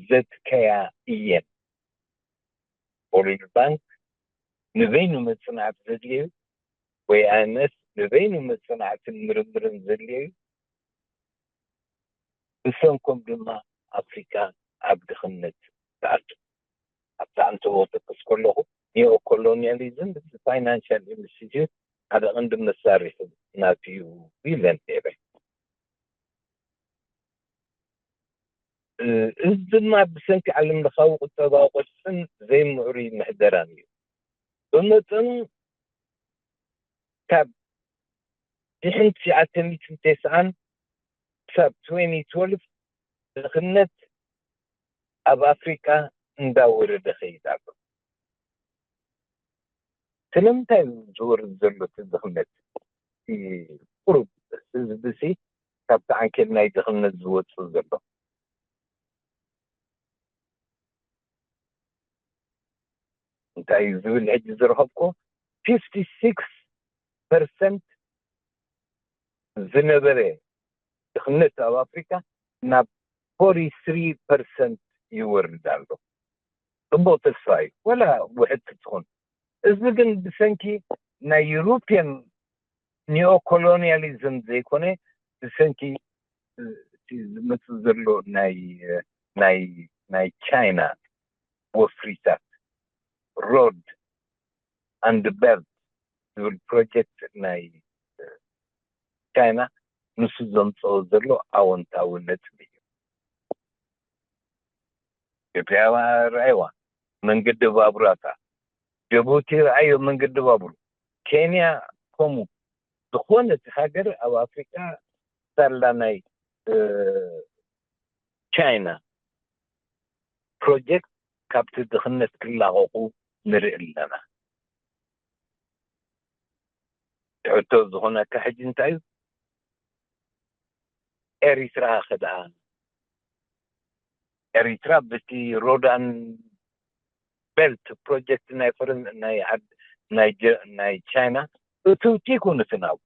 ዘትከያ እየን። ወርልድ ባንክ ንበይኑ መጽናዕቲ ዘድልየዩ፣ ወይ ኣይኤምኤፍ ንበይኑ መጽናዕትን ምርምርን ዘድልየዩ፣ ብሰንኮም ድማ ኣፍሪቃ ኣብ ድኽነት ትኣቱ። ኣብታ ኣንተቦ ክጠቅስ ከለኹ፣ ኒዮ ኮሎኒያሊዝም እቲ ፋይናንሻል ኢንስቲትዩት ሓደ ቀንዲ መሳርሒ ናቱ እዩ ኢለን ነይረ። እዚ ድማ ብሰንኪ ዓለም ለኻዊ ቁጠባዊ ቅርጽን ዘይምዕሩይ ምሕደራን እዩ። ብመጠኑ ካብ ሽሕን ትሽዓተ ሚእትን ተስዓን ክሳብ ትወኒ ትወልቭ ድኽነት ኣብ ኣፍሪቃ እንዳወረደ ኸይድ ኣሎ። ስለምንታይ እዩ ዝወርድ ዘሎ እቲ ድኽነት? እቲ ቁሩብ ህዝቢ ሲ ካብቲ ዓንኬል ናይ ድኽነት ዝወፅእ ዘሎ? እንታይ እዩ ዝብል ሕጂ ዝረኸብኩ፣ ፊፍቲ ሲክስ ፐርሰንት ዝነበረ ድኽነት ኣብ ኣፍሪካ ናብ ፎርቲ ስሪ ፐርሰንት ይወርድ ኣሎ። ፅቡቕ ተስፋ እዩ፣ ወላ ውሕድ ትኹን። እዚ ግን ብሰንኪ ናይ ዩሮፒያን ኒኦኮሎኒያሊዝም ዘይኮነ፣ ብሰንኪ እቲ ዝመፅእ ዘሎ ናይ ናይ ናይ ቻይና ወፍሪታት፣ ሮድ ኣንድ ቤልት ዝብል ፕሮጀክት ናይ ቻይና፣ ንሱ ዘምፀኦ ዘሎ ኣወንታዊ ነጥቢ እዩ። ኢትዮጵያ ረኣይዋ፣ መንገዲ ባቡራታ፣ ጅቡቲ ረኣዮ መንገዲ ባቡር፣ ኬንያ ከምኡ። ዝኾነት ሃገር ኣብ ኣፍሪቃ ሳላ ናይ እ፣ ቻይና ፕሮጀክት ካብቲ ድኽነት ክላቐቑ ንርኢ ኣለና። እቲ ሕቶ ዝኾነካ ሕጂ እንታይ እዩ? ኤሪትራ ከ ደኣ? ኤሪትራ ብቲ ሮዳን ቤልት ፕሮጀክት ናይ ፈረን ናይ ዓድ ናይ ጀ- ናይ ቻይና እትውቲ ይኮኑትን ኣብ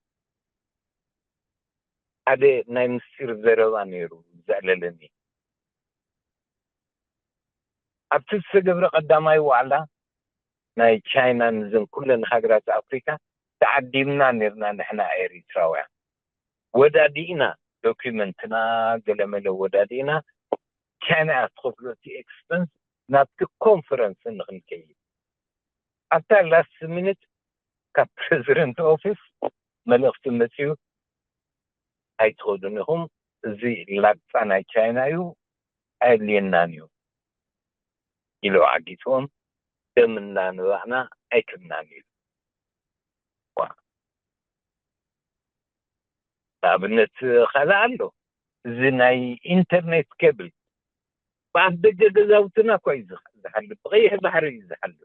ሓደ ናይ ምስጢር ዘረባ ነይሩ ዘዕለለኒ። ኣብቲ ዝተገብረ ቀዳማይ ዋዕላ ናይ ቻይና ንዘን ኩለን ሃገራት ኣፍሪካ ተዓዲምና ነርና ንሕና ኤሪትራውያን። ወዳዲእና ዶኪመንትና ገለመለ ወዳዲእና ቻይና እያ ትኸፍሎ እቲ ኤክስፐንስ ናብቲ ኮንፈረንስ ንክንከይድ። ኣብታ ላስት ሚኒት ካብ ፕሬዚደንት ኦፊስ መልእኽቲ መፅዩ ኣይትኸዱን ኢኹም፣ እዚ ላግፃ ናይ ቻይና እዩ፣ ኣየድልየናን እዩ ኢሉ ዓጊትዎም፣ ደም እናንባዕና ኣይክድናን እዩ። ንኣብነት ካልእ ኣሎ፣ እዚ ናይ ኢንተርኔት ኬብል ብኣፍ ደገ ገዛውትና እኳ እዩ ዝሓልፍ፣ ብቐይሕ ባሕሪ እዩ ዝሓልፍ።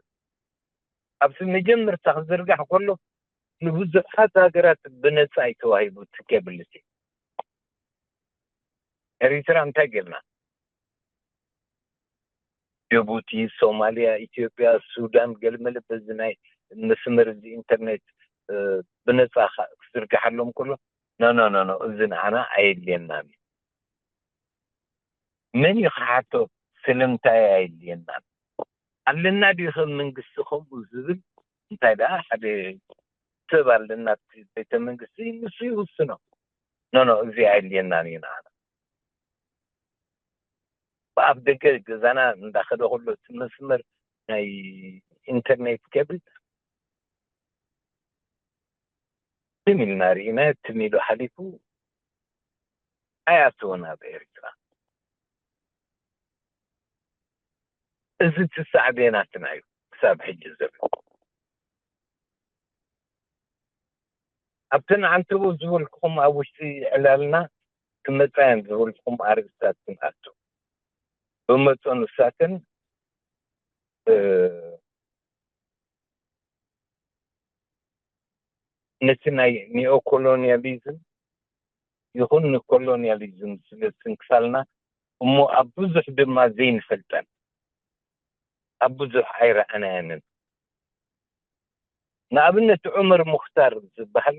ኣብቲ መጀመርታ ክዝርጋሕ ከሎ ንብዙሓት ሃገራት ብነፃ እዩ ተዋሂቡ እቲ ኬብል እቲ። ኤሪትራ እንታይ ጌርና? ጅቡቲ፣ ሶማልያ፣ ኢትዮጵያ፣ ሱዳን ገለመለ በዚ ናይ መስመር እዚ ኢንተርኔት ብነፃ ክዝርግሓሎም ከሎ ኖ ኖ ኖ እዚ ንዓና ኣየድልየናን እዩ። መን እዩ ክሓቶ? ስለምንታይ ኣየድልየናን? ኣለና ድዩ ከም መንግስቲ ከምኡ ዝብል? እንታይ ደኣ ሓደ ሰብ ኣለና ቤተ መንግስቲ ንሱ ይውስኖ። ኖ ኖ እዚ ኣየድልየናን እዩ ንዓና። ብኣፍ ደገ ገዛና እንዳኸደ ከሎ እቲ መስመር ናይ ኢንተርኔት ኬብል ትም ኢልና ርኢና ትም ኢሉ ሓሊፉ ኣይኣተወን ኣብ ኤርትራ። እዚ እቲ ሳዕቤናትና እዩ ክሳብ ሕጂ ዘሎ። ኣብተን ዓንተቦ ዝበልኩኹም ኣብ ውሽጢ ዕላልና ክመፃ እየን ዝበልኩኹም ኣርእስታት ክንኣቱ ብመጠኑ እሳተን ነቲ ናይ ኒኦኮሎኒያሊዝም ይኹን ንኮሎኒያሊዝም ስለ ዝትንክፋልና እሞ ኣብ ብዙሕ ድማ ዘይንፈልጠን ኣብ ብዙሕ ኣይረኣናየንን። ንኣብነት ዑመር ሙኽታር ዝበሃል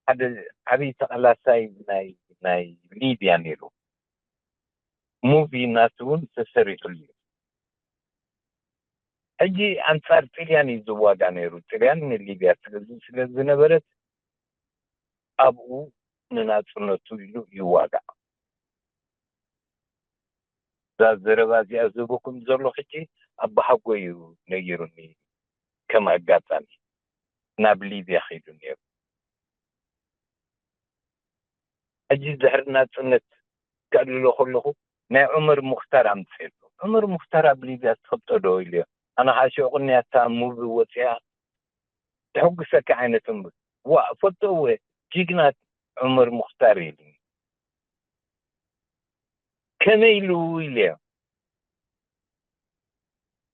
ሓደ ዓብዪ ተቓላሳይ ናይ ናይ ሊብያ ነይሩ። ሙቪ ናቱ እውን ተሰሪሑሉ እዩ። ሕጂ ኣንጻር ጥልያን እዩ ዝዋጋ ነይሩ። ጥልያን ንሊብያ ትገዝእ ስለ ዝነበረት ኣብኡ ንናጽነቱ ኢሉ ይዋጋእ። እዛ ዘረባ እዚኣ ዝህበኩም ዘሎ ሕጂ ኣባሓጎይ እዩ ነጊሩኒ። ከም ኣጋጣሚ ናብ ሊብያ ኸይዱ ነይሩ። ሕጂ ድሕሪ ናጽነት ከዕልሎ ከለኹ ናይ ዑመር ሙኽታር ኣምፅእሉ። ዑመር ሙኽታር ኣብ ሊብያ ትፈልጦ ዶ ኢልዮ። ኣነ ከዓ ሽዑ ቅንያታ ሙቪ ወፅያ ተሕጉሰካ ዓይነት ሙቪ። ዋ፣ ፈልጦ እወ፣ ጅግና ዑመር ሙኽታር ኢሉ። ከመይ ኢሉ ኢልዮ።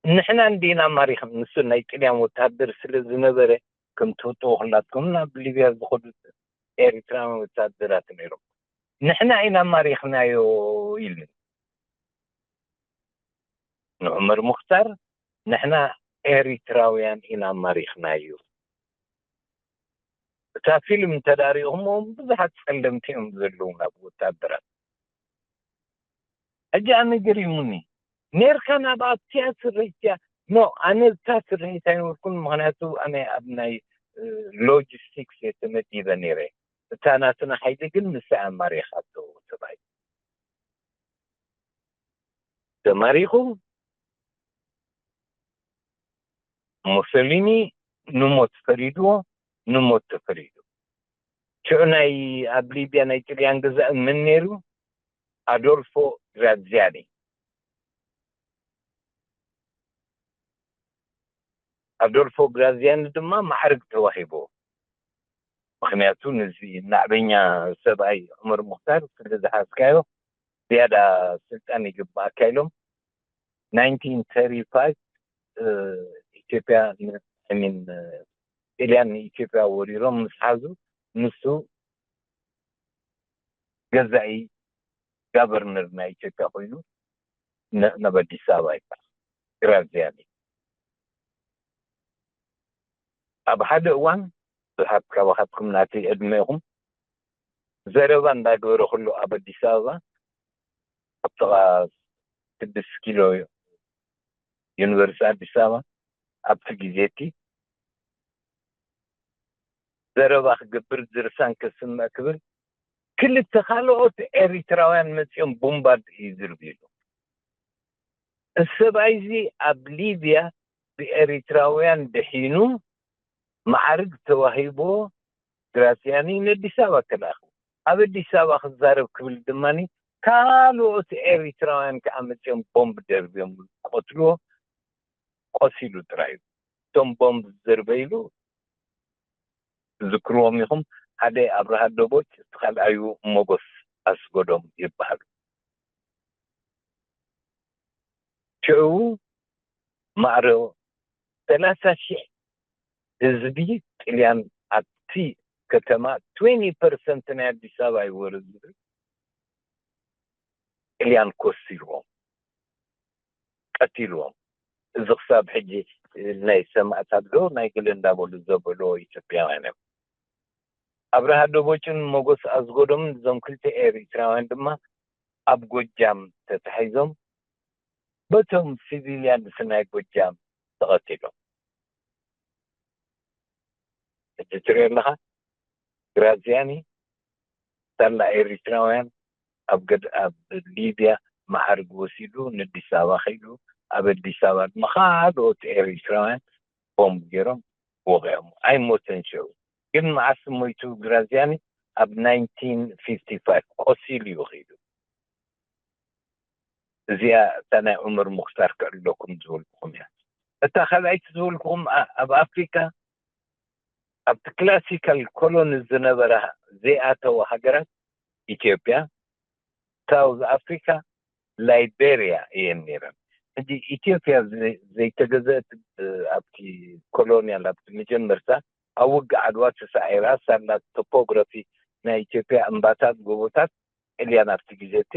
ንሕና እንዲና ማሪኽና። ንሱ ናይ ጥልያን ወታደር ስለ ዝነበረ፣ ከም ትፈልጥዎ ኩላትኩም ናብ ሊብያ ዝኸዱ ኤርትራውያን ወታደራት ነይሮም። ንሕና ኢና ማሪኽናዮ ኢሉ ንዑመር ሙኽታር። ንሕና ኤርትራውያን ኢና ማሪኽናዮ። እታ ፊልም እንተዳሪኹምዎም ብዙሓት ጸለምቲ እዮም ዘለዉ ናብ ወታደራት። ሕጂ ኣነ ገሪሙኒ። ኔርካ ናብ ኣብቲያ ስርሒትያ? ኖ፣ ኣነ እታ ስርሒት ኣይነበርኩን፣ ምኽንያቱ ኣነ ኣብ ናይ ሎጂስቲክስ እየ ተመዲበ ነይረ። እታ ናትና ሓይሊ ግን ንሳ ኣማሪኻቶ ሰብኣይ ተማሪኹ። ሙሶሊኒ ንሞት ፈሪድዎ፣ ንሞት ተፈሪዱ። ሽዑ ናይ ኣብ ሊብያ ናይ ጥልያን ገዛኢ መን ነይሩ? ኣዶልፎ ግራዚያኒ። ኣዶልፎ ግራዚያኒ ድማ ማዕርግ ተዋሂቦ። ምኽንያቱ ነዚ ናዕበኛ ሰብኣይ ዑመር ሙኽታር ስለ ዝሓዝካዮ ዝያዳ ስልጣን ይግባኣካ ኢሎም ናይንቲን ተርቲ ፋይቭ ኢትዮጵያ ሚን ጥልያን ንኢትዮጵያ ወሪሮም ምስ ሓዙ ንሱ ገዛኢ ጋቨርነር ናይ ኢትዮጵያ ኮይኑ ናብ ኣዲስ ኣበባ ይበሃል። ግራዚያኒ ኣብ ሓደ እዋን ብዙሓት ካባኻትኩም ናተይ ዕድመ ኢኹም ዘረባ እንዳገበረ ከሎ ኣብ ኣዲስ ኣበባ ኣብ ጥቓ ስድስት ኪሎ ዩኒቨርሲቲ ኣዲስ ኣበባ ኣብቲ ግዜ እቲ ዘረባ ክገብር ዝርሳን ከስምዕ ክብል ክልተ ካልኦት ኤሪትራውያን መጺኦም ቦምባድ እዩ ዝርብይሉ። እዚ ሰብኣይ እዚ ኣብ ሊብያ ብኤሪትራውያን ድሒኑ ማዕርግ ተዋሂቦ ግራሲያኒ ንኣዲስ ኣበባ ተላእኹ። ኣብ ኣዲስ ኣበባ ክዛረብ ክብል ድማ ካልኦት ኤሪትራውያን ከዓ መፂኦም ቦምብ ደርብዮም ቆትልዎ። ቆሲሉ ጥራይ እዩ። እቶም ቦምብ ዝደርበይሉ ትዝክርዎም ኢኹም። ሓደ ኣብርሃ ደቦጭ፣ እቲ ካልኣዩ ሞጎስ ኣስጎዶም ይበሃሉ። ሽዑ ማዕረ ሰላሳ ሺሕ ህዝቢ ጥልያን ኣብቲ ከተማ ትዌንቲ ፐርሰንት ናይ ኣዲስ ኣበባ ይወረ ዝብል ጥልያን ኮሲልዎም ቀቲልዎም። እዚ ክሳብ ሕጂ ናይ ሰማእታት ዶ ናይ ገለ እንዳበሉ ዘበልዎ ኢትዮጵያውያን እዮም። ኣብርሃ ደቦጭን ሞጎስ ኣዝጎዶምን እዞም ክልተ ኤሪትራውያን ድማ ኣብ ጎጃም ተታሒዞም በቶም ሲቪልያን ናይ ጎጃም ተቐቲሎም። ሕጂ ትሪኦ ኣለኻ ግራዚያኒ ሳላ ኤሪትራውያን ኣብ ገድ ኣብ ሊብያ ማዕርግ ወሲዱ ንኣዲስ ኣበባ ከይዱ ኣብ ኣዲስ ኣበባ ድማ ካልኦት ኤሪትራውያን ቦምብ ገይሮም ወቒዖም ኣይሞተን ሽዑ። ግን መዓስ ሞይቱ ግራዚያኒ? ኣብ ናይንቲን ፊፍቲ ፋይቭ ቆሲሉ እዩ ከይዱ። እዚኣ እታ ናይ ዑመር ሙኽታር ክዕልለኩም ዝበልኩኹም እያ። እታ ካልኣይቲ ዝበልኩኹም ኣብ ኣፍሪካ ኣብቲ ክላሲካል ኮሎኒ ዝነበራ ዘይኣተዋ ሃገራት ኢትዮጵያ፣ ሳውዝ ኣፍሪካ፣ ላይቤርያ እየን ነይረን። ሕጂ ኢትዮጵያ ዘይተገዘእት ኣብቲ ኮሎኒያል ኣብቲ መጀመርታ ኣብ ውግእ ዓድዋ ተሳዒራ ሳላ ቶፖግራፊ ናይ ኢትዮጵያ እምባታት ጎቦታት ጥልያን ኣብቲ ግዜ እቲ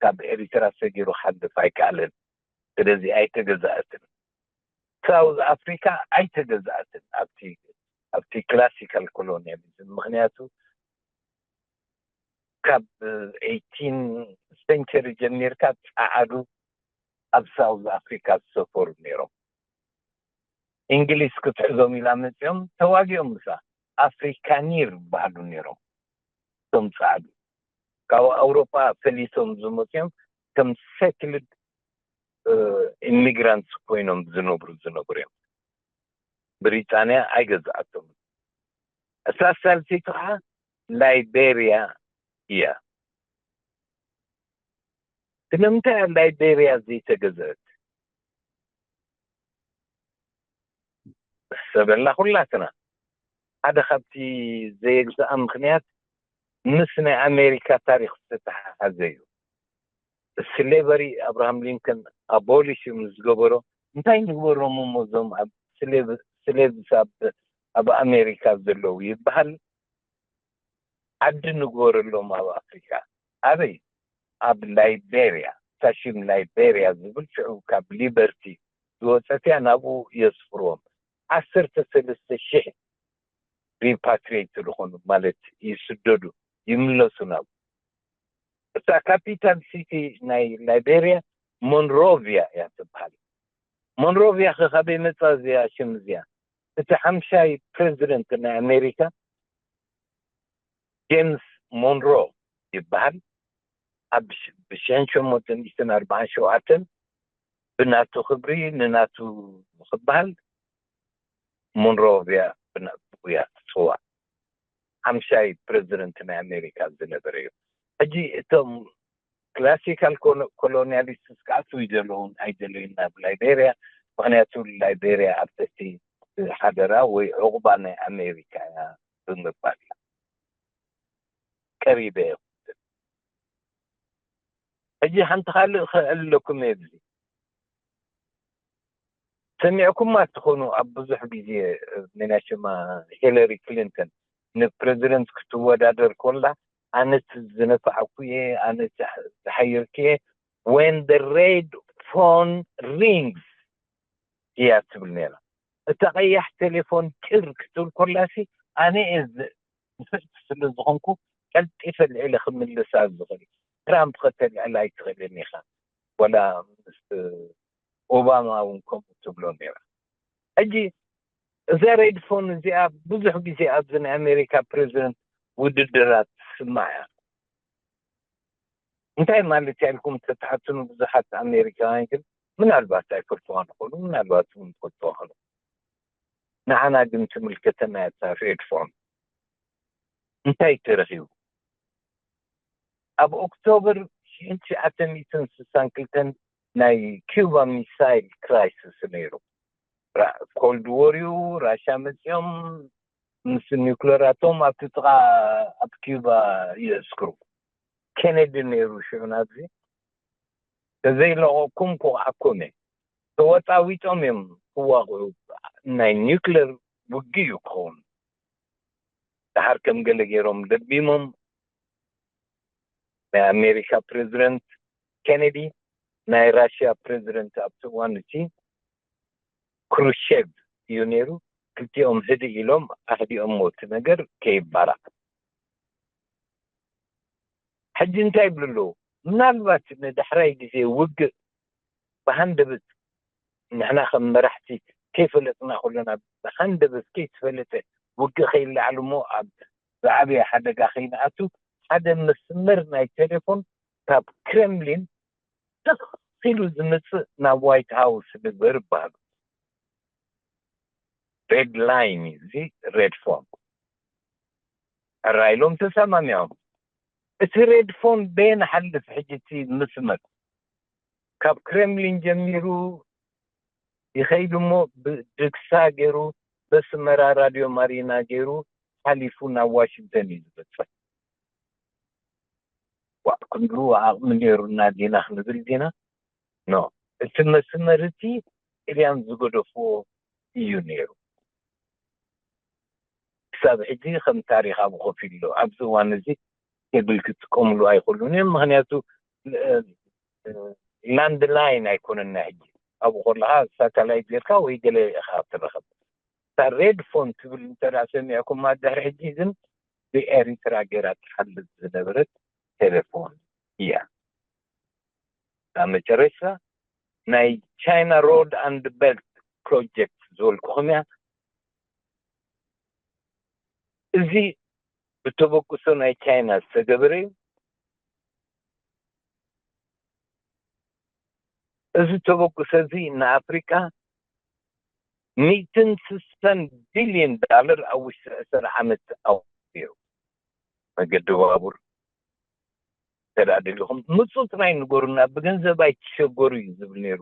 ካብ ኤሪትራ ሰጊሩ ክሓልፍ ኣይከኣለን። ስለዚ ኣይተገዛእትን። ሳውዝ ኣፍሪካ ኣይተገዛእትን ኣብቲ ኣብቲ ክላሲካል ኮሎኒያሊዝም ምክንያቱ ካብ ኤይቲን ሴንቸሪ ጀሚርካ ፃዓዱ ኣብ ሳውዝ ኣፍሪካ ዝሰፈሩ ነይሮም። እንግሊዝ ክትሕዞም ኢላ መፂኦም ተዋጊኦም ምሳ ኣፍሪካኒር ይበሃሉ ነይሮም። እቶም ፃዕዱ ካብ ኣውሮፓ ፈሊሶም ዝመፅኦም ከም ሴትልድ ኢሚግራንትስ ኮይኖም ዝነብሩ ዝነብሩ እዮም። ብሪጣንያ ኣይገዛኣቶም። እታ ሳልሰይቲ ከዓ ላይቤርያ እያ። ስለምንታይ ኣብ ላይቤርያ ዘይተገዝአት? ሰበላ ኩላትና። ሓደ ካብቲ ዘየግዝኣ ምኽንያት ምስ ናይ ኣሜሪካ ታሪኽ ዝተተሓሓዘ እዩ። ስሌቨሪ ኣብርሃም ሊንከን ኣቦሊሽ ምስ ገበሮ፣ እንታይ ንግበሮም እሞ እዞም ኣብ ስሌቭ- ስሌቭስ ኣብ ኣብ ኣሜሪካ ዘለዉ ይበሃል። ዓዲ ንግበረሎም ኣብ ኣፍሪካ። ኣበይ? ኣብ ላይቤርያ። ሳሽም ላይቤርያ ዝብል ሽዑ ካብ ሊበርቲ ዝወፀት እያ። ናብኡ የስፍርዎም። ዓሰርተ ሰለስተ ሽሕ ሪፓትሪየት ዝኾኑ ማለት ይስደዱ፣ ይምለሱ ናብ እታ ካፒታል ሲቲ ናይ ላይቤርያ ሞንሮቪያ እያ ትበሃል። ሞንሮቪያ ከ ካበይ መፃ እዚኣ ሽም እዚኣ? እቲ ሓምሻይ ፕሬዚደንት ናይ ኣሜሪካ ጄምስ ሞንሮ ይበሃል። ኣብ ሽ- ብሽሕን ሸሞንተ ሚእትን ኣርባዓን ሸውዓተን ብናቱ ክብሪ ንናቱ ክበሃል ሞንሮቪያ ብና- ብኡ እያ ትፅዋዕ። ሓምሻይ ፕሬዚደንት ናይ ኣሜሪካ ዝነበረ እዩ። ሕጂ እቶም ክላሲካል ኮሎ- ኮሎኒያሊስትስ ክኣትዉ ይደለውን ኣይደለዩን ናብ ላይቤርያ፣ ምክንያቱ ላይቤርያ ኣብ ትሕቲ ሓደራ ወይ ዕቑባ ናይ ኣሜሪካ እያ ብምባል እያ ቀሪበ እየ። ሕጂ ሓንቲ ካልእ ክእለኩም እየ ብዚ ሰሚዕኩማ ትኾኑ ኣብ ብዙሕ ግዜ፣ ሜናሽማ ሂለሪ ክሊንተን ንፕሬዚደንት ክትወዳደር ኮላ ኣነ ዝነፋዕኩ እየ፣ ኣነ ዝሓየርኩ እየ። When the red phone rings እያ ትብል ነይራ። እታ ቀያሕ ቴሌፎን ጭር ክትብል ኮላሲ ኣነ እየ ንፍዕቲ ስለ ዝኾንኩ ቀልጢፈ ልዕለ ክምልሳ ዝኽእል። ትራምፕ ከተልዕላ ኣይትኽእልን ኢኻ። ወላ ምስ ኦባማ እውን ከምኡ ትብሎ ነይራ። ሕጂ እዛ ሬድፎን እዚኣ ብዙሕ ግዜ ኣብዚ ናይ ኣሜሪካ ፕሬዚደንት ውድድራት ትስማዕ እያ። እንታይ ማለት እያ ኢልኩም ተትሓትኑ ብዙሓት ኣሜሪካውያን ግን ምናልባት ኣይፈልጥዋ ንኽእሉ፣ ምናልባት እውን ይፈልጥዋ ይኽእሉ። ንዓና ግን ትምልከተና እያ እታ ሬድፎን። እንታይ ተረኺቡ? ኣብ ኦክቶበር ሽሕን ትሽዓተ ሚእትን ስሳን ክልተን ናይ ኪዩባ ሚሳይል ክራይሲስ ነይሩ። ኮልድ ዎር እዩ። ራሻ መፂኦም ምስ ኒውክለር ኣቶም ኣብቲ ጥቓ ኣብ ኪዩባ ይእስክሩ። ኬነዲ ነይሩ ሽዑ ናብዚ ተዘይለቐኩም ክወዓኩም እየ። ተወጣዊጦም እዮም ክዋቕዑ። ናይ ኒውክለር ውግእ እዩ ክኸውን። ድሓር ከም ገለ ገይሮም ለቢሞም ናይ ኣሜሪካ ፕሬዚደንት ኬነዲ ናይ ራሽያ ፕሬዚደንት ኣብቲ እዋን እቲ ክሩሼቭ እዩ ነይሩ። ክልቲኦም ህድእ ኢሎም ኣህዲኦሞ እቲ ነገር ከይባላዕ። ሕጂ እንታይ ይብሉ ኣለዉ? ምናልባት ንዳሕራይ ግዜ ውግእ ብሃንደበት ንሕና ከም መራሕቲ ከይፈለጥና ከለና ብሃንደበት ከይተፈለጠ ውግእ ከይለዓል እሞ ኣብ ዝዓበየ ሓደጋ ከይንኣቱ ሓደ መስመር ናይ ቴሌፎን ካብ ክሬምሊን ትኽ ኢሉ ዝምፅእ ናብ ዋይት ሃውስ ንግበር ይበሃሉ። ሬድ ላይን እዩ እዚ ሬድ ፎን። ሕራይ ኢሎም ተሰማሚዖም። እቲ ሬድ ፎን በየን ሓልፍ ሕጂ እቲ መስመር ካብ ክሬምሊን ጀሚሩ ይኸይድ እሞ ብድግሳ ገይሩ በስመራ ራድዮ ማሪና ገይሩ ሓሊፉ ናብ ዋሽንግተን እዩ ዝበፅሕ። ዋእ ክንድኡ ዓቕሚ ነይሩና ዲና ክንብል ዲና? ኖ፣ እቲ መስመር እቲ ጥልያን ዝገደፍዎ እዩ ነይሩ። ክሳብ ሕጂ ከም ታሪኽ ኣብኡ ኮፍ ኢሉ ኣሎ። ኣብዚ እዋን እዚ ኬብል ክጥቀምሉ ኣይኽእሉን እዮም። ምኽንያቱ ላንድ ላይን ኣይኮነን ናይ ሕጂ። ኣብኡ ከለኻ ሳተላይት ጌርካ ወይ ገለ ኢኻ ትረኸብ። እታ ሬድ ፎን ትብል እንተ ደኣ ሰሚዕኩማ ድሕሪ ሕጂ ግን ብኤሪትራ ጌራ ትሓልፍ ዝነበረት ቴሌፎን እያ። ኣብ መጨረሽታ ናይ ቻይና ሮድ ኣንድ ቤልት ፕሮጀክት ዝበልኩኹም እያ። እዚ ብተበግሶ ናይ ቻይና ዝተገበረ እዩ። እዚ ተበግሶ እዚ ንኣፍሪቃ ሚእትን ስሳን ቢልዮን ዳለር ኣብ ውሽጢ ዕስራ ዓመት ኣውፂኡ። መገዲ ባቡር፣ እንተ ደኣ ደሊኹም ምጹ ጥራይ ንገሩና፣ ብገንዘብ ኣይትሸገሩ እዩ ዝብል ነይሩ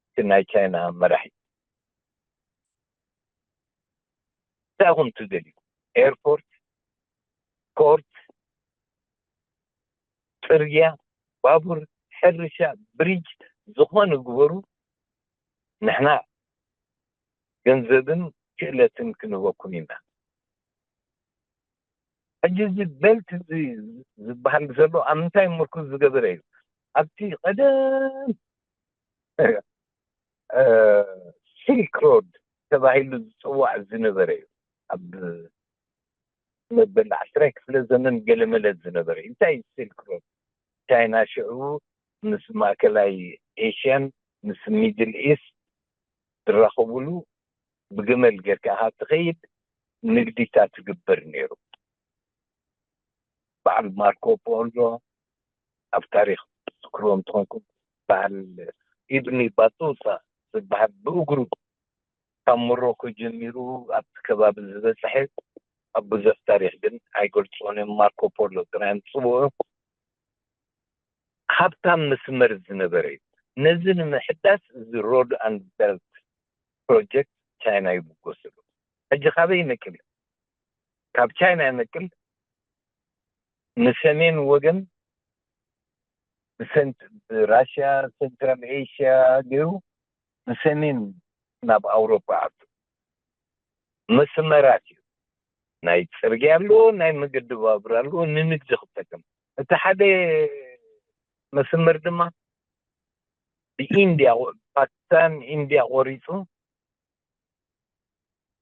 እቲ ናይ ቻይና መራሒ። እንታይ ኢኹም ትደልዩ? ኤርፖርት፣ ፖርት፣ ጽርግያ፣ ባቡር፣ ሕርሻ፣ ብሪጅ፣ ዝኾነ ግበሩ፣ ንሕና ገንዘብን ክእለትን ክንህበኩም ኢና። ሕጂ እዚ ቤልት እዚ ዝበሃል ዘሎ ኣብ ምንታይ ምርኩዝ ዝገበረ እዩ? ኣብቲ ቀደም ሲልክ ሮድ ተባሂሉ ዝፅዋዕ ዝነበረ እዩ። ኣብ መበል ዓስራይ ክፍለ ዘመን ገለመለ ዝነበረ እዩ። እንታይ እዩ ሲልክ ሮድ? ቻይና ሽዑ ምስ ማእከላይ ኤሽያን ምስ ሚድል ኢስት ዝራኸቡሉ፣ ብገመል ጌርካ ኢኻ ትኸይድ፣ ንግዲታት ትግበር ነይሩ። በዓል ማርኮ ፖሎ ኣብ ታሪኽ ትዝክርዎ እንተኾንኩም፣ በዓል ኢብኒ ባጡጣ ዝበሃል ብእግሩ ካብ ሞሮኮ ጀሚሩ ኣብቲ ከባቢ ዝበፅሐ፣ ኣብ ብዙሕ ታሪኽ ግን ኣይገልፅዎን እዮም። ማርኮ ፖሎ ጥራይ እዮም ዝፅውዑ። ሃብታም መስመር ዝነበረ እዩ። ነዚ ንምሕዳስ እዚ ሮድ ኣንድ ቤልት ፕሮጀክት ቻይና ይብገስሉ። ሕጂ ካበይ ይነቅል? ካብ ቻይና ይነቅል። ንሰሜን ወገን ብሰንት-፣ ብራሽያ፣ ሰንትራል ኤሽያ ገይሩ ንሰሜን ናብ ኣውሮፓ ኣቱ መስመራት እዩ። ናይ ጽርግያ ኣለዎ፣ ናይ መገዲ ባቡር ኣለዎ፣ ንንግዲ ክጠቅም። እቲ ሓደ መስመር ድማ ብኢንድያ፣ ፓኪስታን ኢንድያ ቆሪጹ፣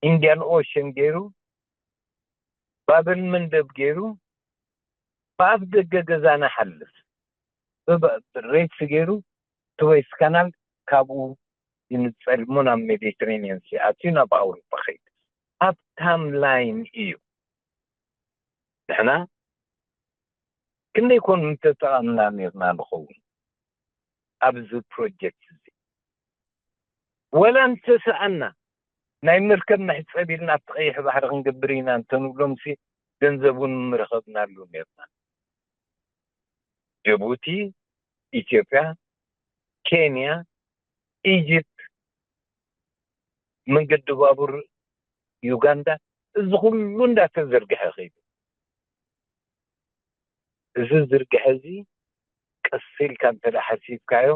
ኢንድያን ኦሽን ገይሩ፣ ባብል መንደብ ገይሩ፣ ብኣፍ ደገ ገዛና ሓልፍ፣ ብብ-፣ ሬክስ ገይሩ፣ ስዌዝ ካናል ካብኡ ይንጸል እሞ ናብ ሜዲትሬኒየን ሲ ኣትዩ ናብ ኣውሮፓ ኸይድ። ሃብታም ላይን እዩ። ንሕና ክንደይ ኮን ምተጠቐምና ኔርና ንኸውን ኣብዚ ፕሮጀክት እዚ? ወላ እንተሰኣና ናይ መርከብ መሕጸቢ ኢልና ኣብቲ ቀይሕ ባሕሪ ክንገብር ኢና እንተንብሎምሲ ገንዘብ እውን ምረኸብናሉ ኔርና። ጅቡቲ፣ ኢትዮጵያ፣ ኬንያ፣ ኢጅፕት፣ መንገዲ ባቡር ዩጋንዳ፣ እዚ ኩሉ እንዳተዘርግሐ ኸይዱ። እዚ ዝርግሐ እዚ ቀስ ኢልካ እንተ ደኣ ሓሲብካዮ፣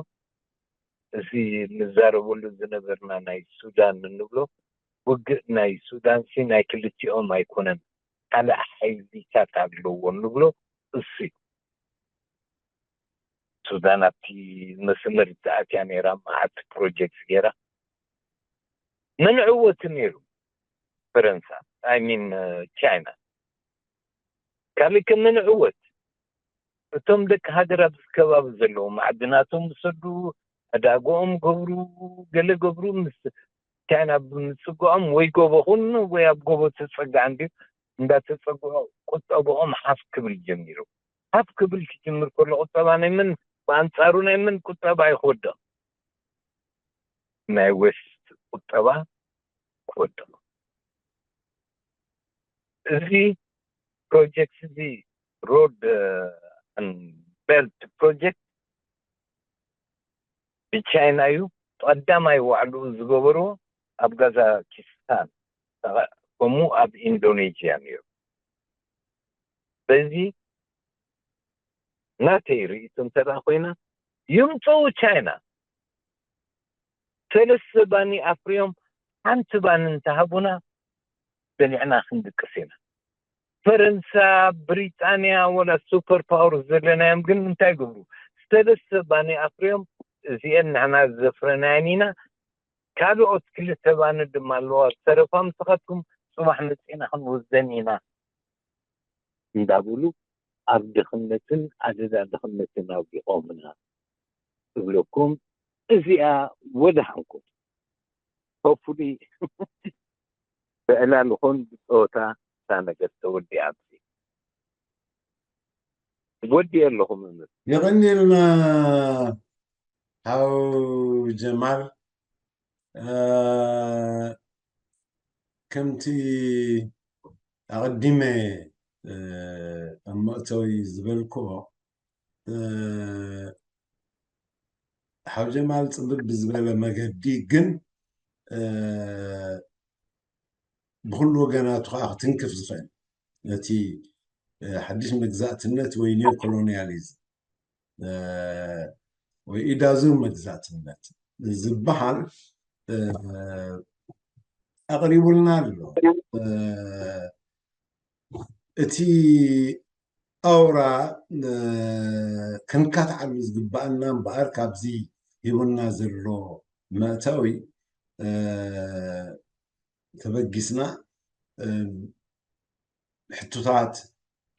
እዚ ንዛረበሉ ዝነበርና ናይ ሱዳን እንብሎ ውግእ ናይ ሱዳንሲ ናይ ክልቲኦም ኣይኮነን፣ ካልእ ሓይሊታት ኣለዎ እንብሎ እሱ እዩ። ሱዳን ኣብቲ መስመር ተኣትያ ነይራ፣ መዓት ፕሮጀክት ገይራ። መን ዕወት ነይሩ? ፈረንሳ፣ I mean ቻይና። ካልእ ከ መን ዕወት? እቶም ደቂ ሃገር ኣብዚ ከባቢ ዘለዉ ማዕድናቶም ውሰዱ፣ ዕዳግኦም ገብሩ፣ ገለ ገብሩ፣ ምስ ቻይና ብምጽግዖም ወይ ጎቦ ኹን ወይ ኣብ ጎቦ ተጸጋዕ እንድዩ፣ እንዳተጸግዖ ቁጠብኦም ሓፍ ክብል ጀሚሩ። ሓፍ ክብል ክጅምር ከሎ ቁጠባ ናይ መን፣ ብኣንጻሩ ናይ መን ቁጠባ እዩ ክወድቕ? ናይ ዌስት ቁጠባ ክወድቕ። እዚ ፕሮጀክት እዚ ሮድ ቤልት ፕሮጀክት ብቻይና እዩ። ቀዳማይ ዋዕሉ ዝገበርዎ ኣብ ካዛኪስታን፣ ከምኡ ኣብ ኢንዶኔዥያ ነይሩ። በዚ ናተይ ርእይቶ እንተ ደኣ ኮይና፣ ይምጽኡ ቻይና፣ ሰለስተ ባኒ ኣፍርዮም ሓንቲ ባኒ እንተሃቡና በሊዕና ክንድቅስ ኢና። ፈረንሳ፣ ብሪጣንያ፣ ወላ ሱፐር ፓወር ዘለናዮም ግን እንታይ ይገብሩ? ሰለስተ ባኒ ኣፍርዮም፣ እዚኤን ንሕና ዘፍረናየን ኢና፣ ካልኦት ክልተ ባኒ ድማ ኣለዋ ዝተረፋ፣ ንስኻትኩም ጽባሕ መጺእና ክንወስደን ኢና እንዳበሉ ኣብ ድኽነትን ኣደዳ ድኽነትን ኣውዲቖምና እብለኩም። እዚኣ ወድሓንኩም። ሆፕፉሊ ብዕላል ኹን ብጸወታ እታ ነገር ተወዲኣ። ኣምሲ ወዲኤ ኣለኹ መምህር። የቐንየልና ሓው ጀማል። እ፣ ከምቲ ኣቐዲመ፣ እ፣ ኣብ መእተዊ ዝበልክዎ፣ ሓው ጀማል ጽብብ ብዝበለ መገዲ ግን ብኩሉ ወገናቱ ከዓ ክትንክፍ ዝኽእል ነቲ ሓድሽ መግዛእትነት ወይ ኒዮ ኮሎኒያሊዝም ወይ ኢዳዙር መግዛእትነት ዝበሃል ኣቕሪቡልና ኣሎ። እቲ ኣውራ ክንካትዓሉ ዝግባኣና እምበኣር ካብዚ ሂቡና ዘሎ መእተዊ ተበጊስና ሕቶታት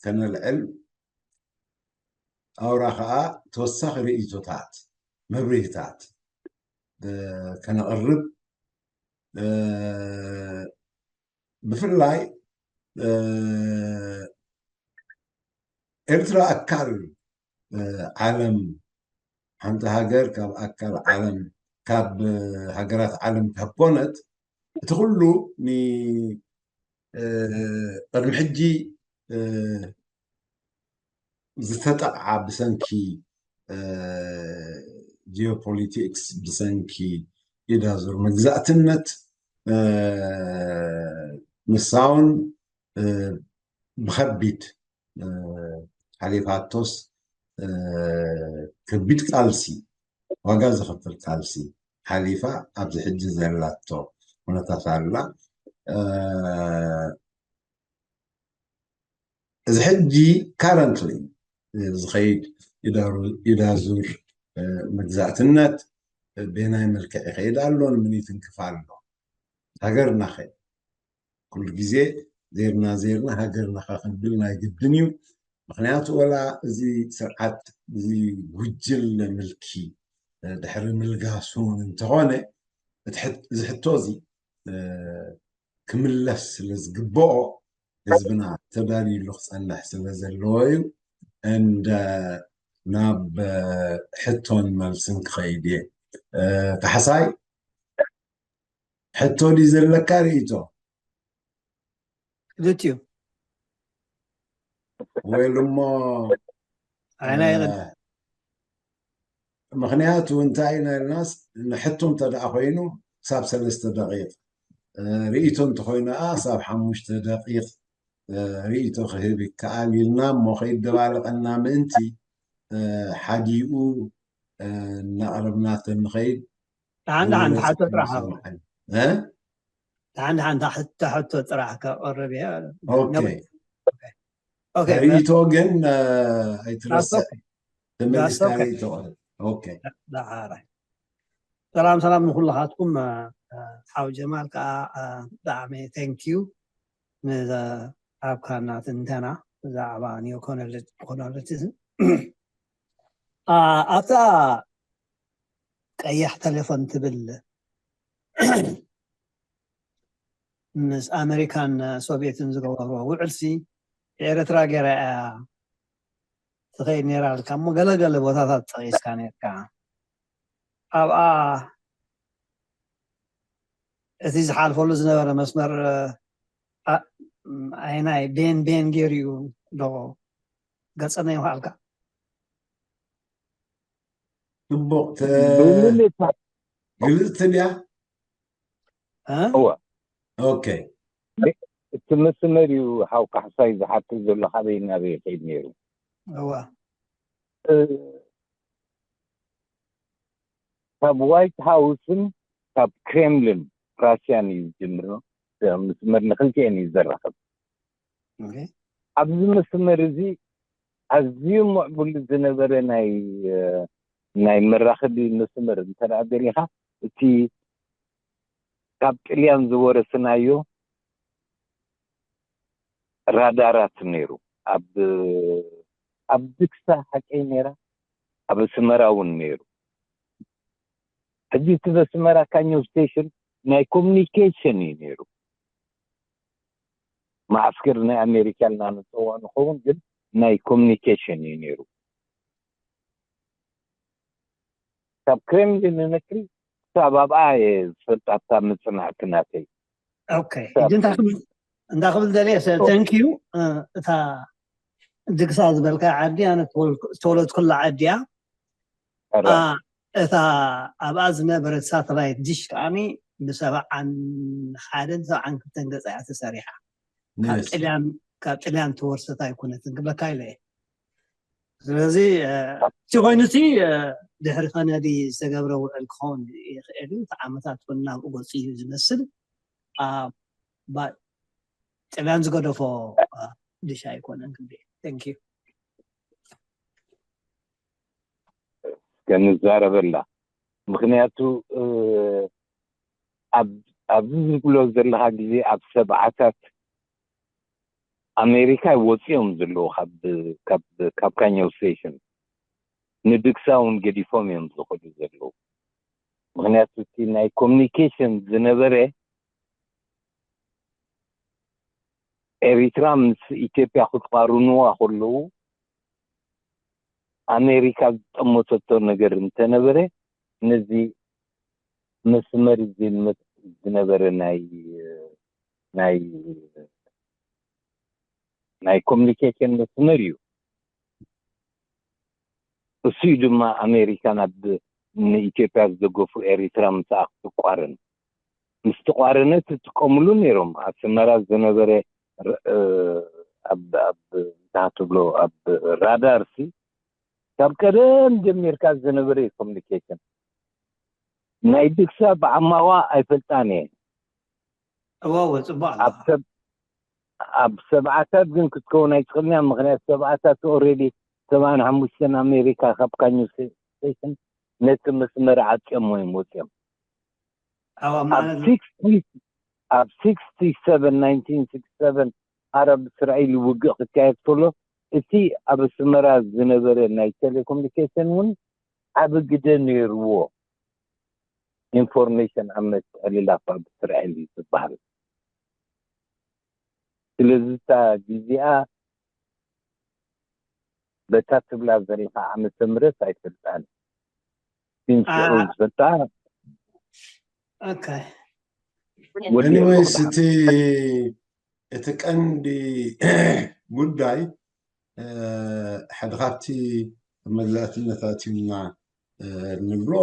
ከነልዕል ኣውራ ከዓ ተወሳኺ ርእይቶታት መብርሂታት ከነቕርብ ብፍላይ ኤርትራ ኣካል ዓለም ሓንቲ ሃገር ካብ ኣካል ዓለም ካብ ሃገራት ዓለም ካብ ኮነት እቲ ኩሉ ቅድሚ ሕጂ ዝተጠቕዓ ብሰንኪ ጂኦፖሊቲክስ ብሰንኪ ኢዳዙር መግዛእትነት ንሳውን ብኸቢድ ሓሊፋቶስ ከቢድ ቃልሲ ዋጋ ዘኸፍል ቃልሲ ሓሊፋ ኣብዚ ሕጂ ዘላቶ ኩነታት ኣላ። እዚ ሕጂ ካረንትሊ ዝኸይድ ኢዳዙር መግዛእትነት በየናይ መልክዕ ይኸይድ ኣሎ፣ ንምን ይትንክፍ ኣሎ፣ ሃገርና ኸ ኩሉ ግዜ ዜርና ዜርና ሃገርና ኸ ክንብል ናይ ግድን እዩ። ምክንያቱ ወላ እዚ ስርዓት እዚ ጉጅለ ምልኪ ድሕሪ ምልጋሱ እውን እንተኾነ እዚ ሕቶ እዚ ክምለስ ስለ ዝግብኦ ህዝብና ተዳልዩሉ ክፀንሕ ስለ ዘለዎ እዩ። እንደ ናብ ሕቶን መልስን ክኸይድ እየ። ካሕሳይ ሕቶ ድዩ ዘለካ ርእይቶ? ክልቲኡ ወይ እሞ ኣይና ይቕድም ምክንያቱ እንታይ ኢና ኢልናስ ንሕቶ እንተ ደኣ ኮይኑ ክሳብ ሰለስተ ደቂቕ ርእይቶ እንተኮይኑ ኣ ክሳብ ሓሙሽተ ደቂቕ ርእይቶ ክህብ ይከኣል ኢልና እሞ ከይደባለቀና ምእንቲ ሓዲኡ እናቕረብና ተንኸይድ ደሓን ደሓን ሓቶ ጥራሕ ደሓን ደሓን ሕቶ ጥራሕ ከቕርብ እየ ርእይቶ ግን ኣይትረስዕ ተመሊስካ ርእይቶ ሰላም ሰላም ንኩልኻትኩም ሓው ጀማል ከዓ ብጣዕሚ thank you ኣብካና ትንተና ብዛዕባ ኒዮኮሎኒዝም ኣብታ ቀያሕ ቴሌፎን ትብል ምስ ኣመሪካን ሶቪየትን ዝገበርዎ ውዕልሲ ኤርትራ ገይራ እያ ትኸይድ ነይራ ኢልካ እሞ ገለገለ ቦታታት ጠቒስካ ነርካ ኣብኣ እቲ ዝሓልፈሉ ዝነበረ መስመር ኣይናይ ቤን ቤን ገይሩ እዩ ዶ ገጸና ይውሃልካ ጽቡቕ ግልጽ ድያ እወ ኦኬ እቲ መስመር እዩ ሓው ካሕሳይ ዝሓትት ዘሎ ካበይ ናበይ ይኸይድ ነይሩ እወ ካብ ዋይት ሃውስን ካብ ክሬምሊን ራሽያን እዩ ዝጅምር መስመር ንክልቲኤን እዩ ዘራኽብ ኣብዚ መስመር እዚ ኣዝዩ ምዕቡል ዝነበረ ናይ ናይ መራኸቢ መስመር እንተ ደኣ ደሊኻ እቲ ካብ ጥልያን ዝወረስናዮ ራዳራት ነይሩ ኣብ ኣብ ድግሳ ሓቀይ ነይራ ኣብ ኣስመራ እውን ነይሩ ሕጂ እቲ ዘስመራ ካኛው ስቴሽን ናይ ኮሚኒኬሽን እዩ ነይሩ ማዓስከር ናይ ኣሜሪካ ኢልና ንፀውዖ ንኸውን ግን ናይ ኮሚኒኬሽን እዩ ነይሩ ካብ ክሬምሊን ንነክል ክሳብ ኣብኣ እየ ዝፈልጣ ኣብታ መፅናዕቲ ናተይ ኦኬ ሕጂ እንታይ ክብል እንታይ ክብል ደልየ thank you እታ ድግሳ ዝበልካ ዓዲ ኣነ ተወለድኩላ ዓዲ እያ። እታ ኣብኣ ዝነበረት ሳተላይት ዲሽ ከዓኒ ብሰብዓን ሓደን ሰብዓን ክልተን ገፃ እያ ተሰሪሓ። ካብ ጥልያን ተወርሰት ኣይኮነትን ክብለካ ኢለ እየ። ስለዚ እቲ ኮይኑ እቲ ድሕሪ ከነዲ ዝተገብረ ውዕል ክኸውን ይኽእል እዩ። እቲ ዓመታት እውን ናብኡ ገፁ እዩ ዝመስል። ጥልያን ዝገደፎ ድሽ ኣይኮነን ክብል። Thank you። ከንዛረበላ ምክንያቱ ኣብዚ ዝብሎ ዘለካ ግዜ ኣብ ሰብዓታት ኣሜሪካ ወፂኦም ዘለዉ ካብ ካኛው ስቴሽን ንድግሳ እውን ገዲፎም እዮም ዝኸዱ ዘለዉ። ምክንያቱ እቲ ናይ ኮሚኒኬሽን ዝነበረ ኤሪትራ ምስ ኢትዮጵያ ክትቋርንዋ ከለዉ ኣሜሪካ ዝጠመተቶ ነገር እንተነበረ ነዚ መስመር ዝልመት ዝነበረ ናይ ናይ ናይ ኮሚኒኬሽን መስመር እዩ። እሱ እዩ ድማ ኣሜሪካ ናብ ንኢትዮጵያ ዝደገፉ ኤሪትራ ምስኣ ክትቋረን ምስ ተቋረነ ትጥቀምሉ ነይሮም። ኣስመራ ዝነበረ ትብሎ ኣብ ራዳር ሲ ካብ ቀደም ጀሚርካ ዝነበረ እዩ ኮሚኒኬሽን። ናይ ድግሳ ብዓማዋ ኣይፈልጣን እየ። እወ እወ ፅቡቅ ኣብ ሰብዓታት ግን ክትከውን ኣይትኽእልን እያ። ምክንያቱ ሰብዓታት ኦሬዲ ሰብዓን ሓሙሽተን ኣሜሪካ ካብ ካኞ ስቴሽን ነቲ መስመር ዓፅዮሞ እዮም ወፅዮም። ኣብ ሲክስቲ ሰቨን ዓረብ እስራኤል ውግእ ክካየድ ከሎ እቲ ኣብ ኣስመራ ዝነበረ ናይ ቴሌኮሙኒኬሽን እውን ዓቢ ግደ ነይርዎ። ኢንፎርሜሽን ኣብ ምትሕልላፍ ኣብ እስራኤል እዩ ዝበሃል። ስለዚ እታ ግዜኣ በታ ትብላ ዘለካ ዓመተ ምህረት ኣይፈልጣን ግን ሽዑ ዝፈልጣ Okay። ወዲ Anyways እቲ እቲ ቀንዲ ጉዳይ ሓደ ካብቲ መግዛእትነት ኣትዩና ንብሎ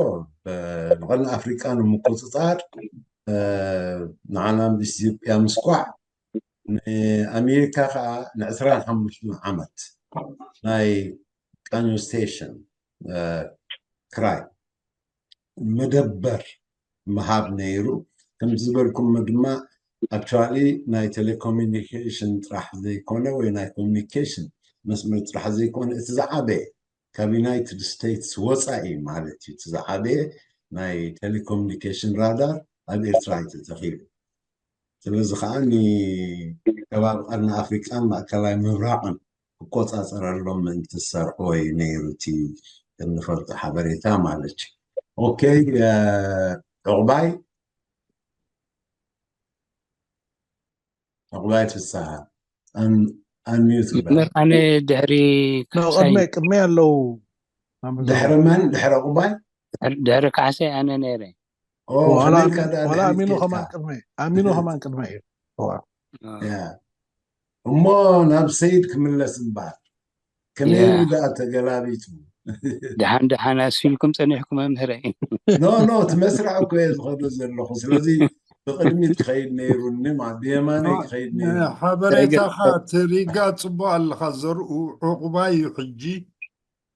ንቐርኒ ኣፍሪቃ ንምቁፅፃር ንዓና ምስ ኢትዮጵያ ምስኳዕ ንኣሜሪካ ከዓ ንዕስራን ሓሙሽተን ዓመት ናይ ቃኞ ስቴሽን ክራይ መደበር ምሃብ ነይሩ። ከምቲ ዝበልኩሞ ድማ actually ናይ ቴሌኮሙኒኬሽን ጥራሕ ዘይኮነ ወይ ናይ ኮሙኒኬሽን መስመር ጥራሕ ዘይኮነ እቲ ዝዓበየ ካብ ዩናይትድ ስቴትስ ወፃኢ ማለት እዩ እቲ ዝዓበየ ናይ ቴሌኮሙኒኬሽን ራዳር ኣብ ኤርትራ እዩ ተተኺሉ። ስለዚ ከዓ ንከባቢ ቀርኒ ኣፍሪቃን ማእከላይ ምብራቕን ክቆፃፀረሎም ምእንቲ ዝሰርሕዎ እዩ ነይሩ እቲ እንፈልጦ ሓበሬታ ማለት እዩ። ኦኬ ዕቁባይ ዕቁባይ ፍስሃ ኣንሚዩት መምህር ኣነ ድሕሪ ካሕሳይ ቅድመይ ቅድመይ ኣለዉ ድሕሪ መን ድሕሪ ዕቁባይ ድሕሪ ካሕሳይ ኣነ ነይረ ዋላ ኣሚኑ ከማን ቅድመይ ኣሚኑ ከማን ቅድመይ እዩ እሞ ናብ ሰይድ ክምለስ እምበኣር ከመይ ኢሉ ደኣ ተገላቢጡ ደሓን ደሓን ኣስፊልኩም ፀኒሕኩም መምህረይ ኖ ኖ እቲ መስርዕ እኮ እየ ዝኸዶ ዘለኹ ስለዚ ብቕድሚት ክኸይድ ነይሩኒ ብየማነይ ክኸይድ ነይሩ ሓበሬታኻ ትሪጋ ፅቡቅ ኣለኻ ዘርኡ ዕቑባ እዩ ሕጂ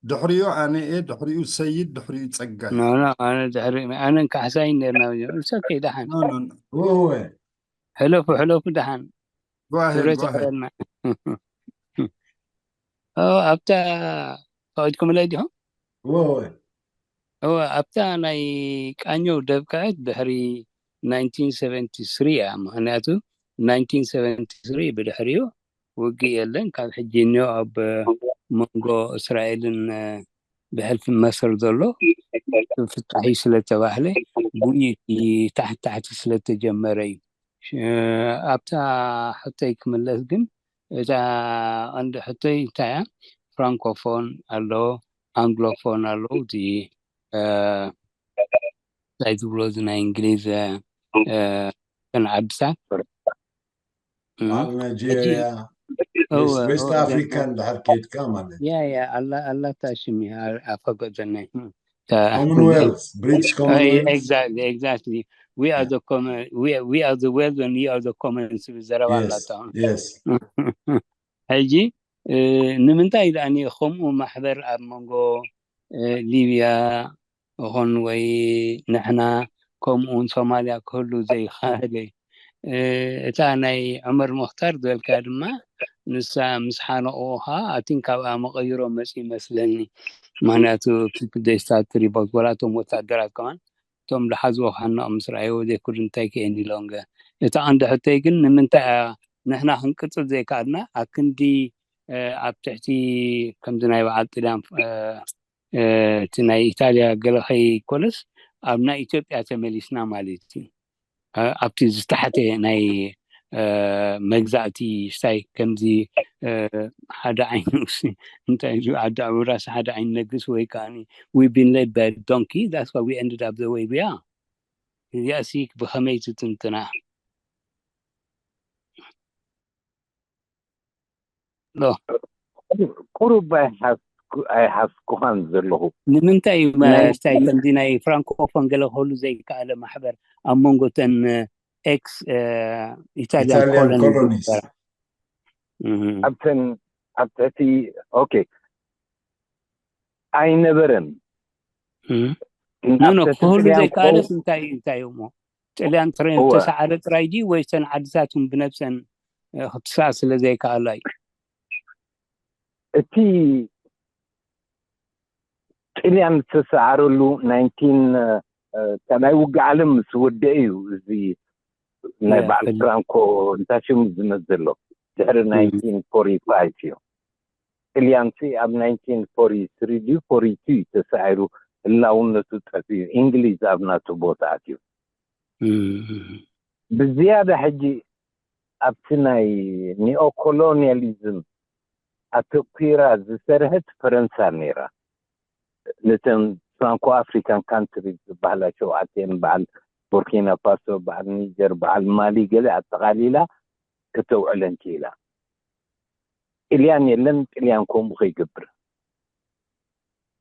ድሕሪኡ ኣነ እየ ድሕሪኡ ሰይድ ድሕሪኡ ፀጋይ ኣነ ድሕሪ ኣነን ካሕሳይ ነርና ሰከይ ደሓን እወ ሕለፉ ሕለፉ ደሓን ክብረት ይሕረልና ኣብታ ፈቒድኩምለይ ዲኹም እወ ኣብታ ናይ ቃኘው ደብቅዐት ድሕሪ ናይንቲን ሰቨንቲ ስሪ እያ ምክንያቱ ናይንቲን ሰቨንቲ ስሪ ብድሕሪኡ ውግእ የለን ካብ ሕጂ እኒኦ ኣብ መንጎ እስራኤልን ብሕልፊ መስር ዘሎ ፍታሕ እዩ ስለተባህለ ብኡ ታሕቲ ታሕቲ ስለተጀመረ እዩ ኣብታ ሕቶይ ክምለስ ግን እዛ ቀንዲ ሕቶይ እንታይ እያ ፍራንኮፎን ኣሎ ኣንግሎፎን ኣሎ እቲ እንታይ ዝብሎ እዚ ናይ እንግሊዝ ተን ዓድታት ናይጀርያ West Africa እንድሕር ከይድካ ማለት ያ ያ ኣላ ኣላታ ሽም ኣፈገዘናይ Commonwealth British Commonwealth exactly exactly we are the common we are, we are the world and you are the common ዝብል ዘረባ ኣላታ yes ሕጂ ንምንታይ ደኣ ከምኡ ማሕበር ኣብ መንጎ ሊብያ ይኹን ወይ ንሕና ከምኡውን ሶማልያ ክህሉ ዘይኸኣለ እታ ናይ ዑመር ሙክታር ዝበልካ ድማ ንሳ ምስ ሓነቑ ከዓ ኣቲን ካብኣ መቐይሮ መፅ ይመስለኒ። ምክንያቱ ፒፕል ደይ ስታርት ሪቦልት ወላቶም ወታደራት ከማን እቶም ዝሓዝዎ ክሃነቕ ምስ ረኣይዎ they couldn't take any longer። እታ ቀንዲ ሕቶይ ግን ንምንታይ እያ ንሕና ክንቅፅል ዘይከኣልና ኣክንዲ ኣብ ትሕቲ ከምዚ ናይ በዓል ጥልያን እቲ ናይ ኢታልያ ገለ ከይኮነስ ኣብ ናይ ኢትዮጵያ ተመሊስና ማለት እዩ። ኣብቲ ዝተሓተ ናይ መግዛእቲ ስታይ ከምዚ ሓደ ዓይኑ እንታይ ኢሉ ዓዲ ዕቡራስ ሓደ ዓይኑ ነግስ ወይ ከዓ we been led by donkey that's why we ended up the way we are። እዚኣሲ ብኸመይ ትትንትና? ቁሩብ ኣይሓስኩኻን ዘለኹ። ንምንታይ እዩ ስታይ ከምዚ ናይ ፍራንኮፎን ገለ ክህሉ ዘይከኣለ ማሕበር ኣብ መንጎ ተን ኤክስ ኢታሊያን Italian ኮሎኒ colonies። ዝነበራ? እህ፣ ኣብተን ኣብ ትሕቲ ኦኬ ኣይነበረን። እህ። ኖ ኖ ኣብ ትሕቲ ክህሉ ጥልያን ዘይከኣለስ ክኸውን- እንታይ እዩ እንታይ እዩ እሞ ጥልያን ጥረ- እወ። ተሰዓረ ጥራይ ድዩ ወይስ ተን ዓድታት እውን ብነብሰን እ፣ ክትስኣ ስለ ዘይከኣላ እዩ? እቲ ጥልያን ዝተሰዓረሉ ናይንቲን ካልኣይ ውግእ ዓለም ምስ ወደአ እዩ እዚ ናይ ያ፣ በዓል ፈል- ፍራንኮ እንታይ ሽሙ ዝመፅ ዘሎ ድሕሪ ናይንቲን ፎርቲ ፋይቭ እዩ። ጥልያን ሲ ኣብ ናይንቲን ፎርቲ ስሪ ድዩ ፎርቲ ቱ እዩ ተሳዒሩ ህላውነቱ ጠፊኡ እንግሊዝ ኣብ ናቱ ቦታ ኣትዩ። እም፣ ብዝያዳ ሕጂ ኣብቲ ናይ ኒኦኮሎኒያሊዝም ኣተኲራ ዝሰርሐት ፈረንሳ ነይራ። ነተን ፍራንኮ ኣፍሪካን ካንትሪስ ዝበሃላ ሸውዓተን በዓል ቡርኪና ፋሶ፣ በዓል ኒጀር፣ በዓል ማሊ ገለ ኣጠቓሊላ ከተውዕለን ክኢላ። ጥልያን የለን፣ ጥልያን ከምኡ ከይገብር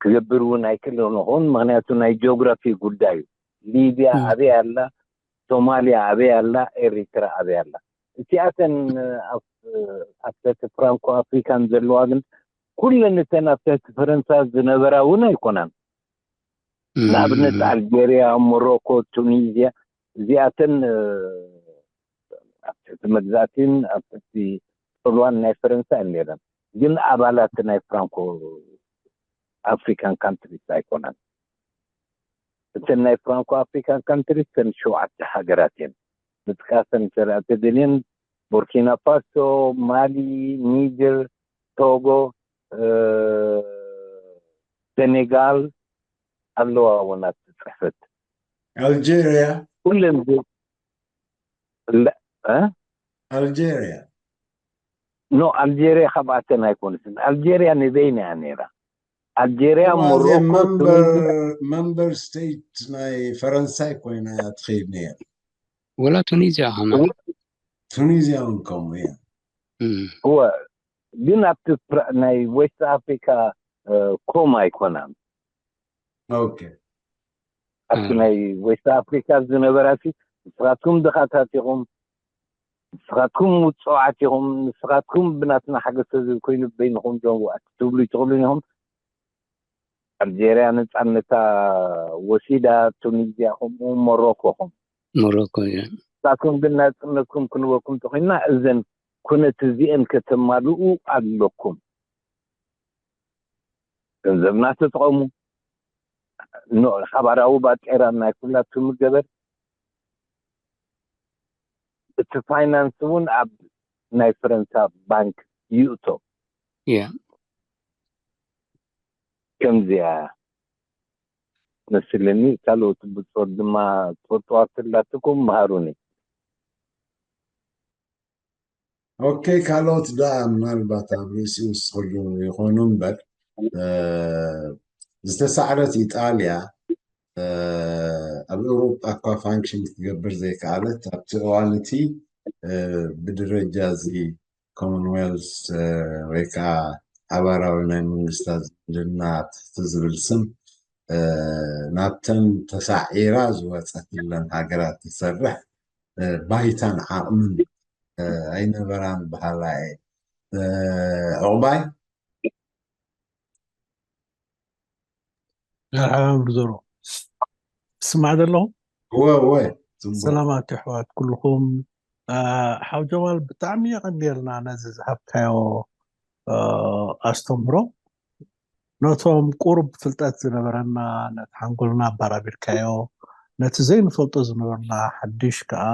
ክገብር እውን ኣይክእልን ይኸውን። ምክንያቱ ናይ ጂኦግራፊ ጉዳይ እዩ። ሊብያ እም። ኣበይ ኣላ፣ ሶማልያ ኣበይ ኣላ፣ ኤሪትራ ኣበይ ኣላ። እቲኣተን ኣብ ኣብ ትሕቲ ፍራንኮ ኣፍሪካን ዘለዋ ግን ኩለን እተን ኣብ ትሕቲ ፈረንሳ ዝነበራ እውን ኣይኮናን። ንኣብነት ኣልጀርያ፣ ሞሮኮ፣ ቱኒዝያ እዚኣተን እ፣ ኣብ ትሕቲ መግዛእትን ኣብ ትሕቲ ጽልዋን ናይ ፈረንሳ እየን ነይረን። ግን ኣባላት ናይ ፍራንኮ ኣፍሪካን ካንትሪስ ኣይኮናን። እተን ናይ ፍራንኮ ኣፍሪካን ካንትሪስ እተን ሸውዓተ ሃገራት እየን። ምጥቃሰን እንተ ደኣ ተደልየን ቡርኪና ፋሶ፣ ማሊ፣ ኒጀር፣ ቶጎ፣ እ፣ ሴኔጋል ኣለዋ እውን ኣብቲ ጽሕፈት። ኣልጀርያ ኩለን ዝ- ለ- እ? ኣልጀርያ ኖ ኣልጀርያ ካብኣተን ኣይኮነትን። ኣልጀርያ ንበይና እያ ነይራ። ኣልጀርያ፣ ሞሮኮ፣ መንበር ቱኒዝያ መንበር ስቴት ናይ ፈረንሳይ ኮይና እያ ትኸይድ ነይራ። ወላ ቱኒዝያ ከማን ቱኒዝያ እውን ከምኡ እያ። እም፣ እወ ግን ኣብቲ ፕራ- ናይ ዌስት ኣፍሪካ እ፣ ኮም ኣይኮናን። ኦኬ ኣብቲ እም። ናይ ዌስት ኣፍሪካ ዝነበራ ሲ ንስኻትኩም ድኻታት ኢኹም፣ ንስኻትኩም ውፅዋዓት ኢኹም፣ ንስኻትኩም ብናትና ሓገዝ ተዘይኮይኑ በይንኹም ዶ ኣትትብሉ ይትኽእሉን ኢኹም። ኣልጀርያ ነፃነታ ወሲዳ፣ ቱኒዝያ ከምኡ፣ ሞሮኮ ከምኡ። ሞሮኮ እያ። ንስኻትኩም ግን ናፅነትኩም ክንበኩም ተኾይንና እዘን ኩነት እዚአን ከተማልኡ ኣለኩም። ገንዘብና ተጠቐሙ። ኖ- ሓባራዊ ባጤራ ናይ ኩላትኩም ይገበር። እቲ ፋይናንስ እውን ኣብ ናይ ፈረንሳ ባንክ ይእቶ። እያ። ከምዚኣ መስለኒ። ካልኦት ብጾት ድማ ትፈልጥዋ ተላትኩም መሃሩኒ። ኦኬ ካልኦት ደኣ ምናልባት ኣብ ርእሲኡ ዝስኸሉ ይኾኑ እምበር እ፣ ዝተሳዕረት ኢጣልያ እ፣ ኣብ ኤውሮጳ እኳ ፋንክሽን ክትገብር ዘይከኣለት ኣብቲ እዋን እቲ እ፣ ብደረጃ እዚ ኮመንዌልስ ወይ ከዓ ሓባራዊ ናይ መንግስታት ዝምድና ትሕቲ ዝብል ስም ናብተን ተሳዒራ ዝወፀትለን ሃገራት ትሰርሕ ባይታን ዓቕምን ኣይነበራን በሃላ እየ። ዕቑባይ መርሓባ ብርዘሮ ስማዕ ዘለኹ ወወ ሰላማት ኣሕዋት ኩልኹም። ሓው ጀማል ብጣዕሚ የቐንየልና ነዚ ዝሃብካዮ ኣስተምህሮ። ነቶም ቁሩብ ፍልጠት ዝነበረና ነቲ ሓንጎልና ኣባራቢርካዮ፣ ነቲ ዘይንፈልጦ ዝነበርና ሓድሽ ከዓ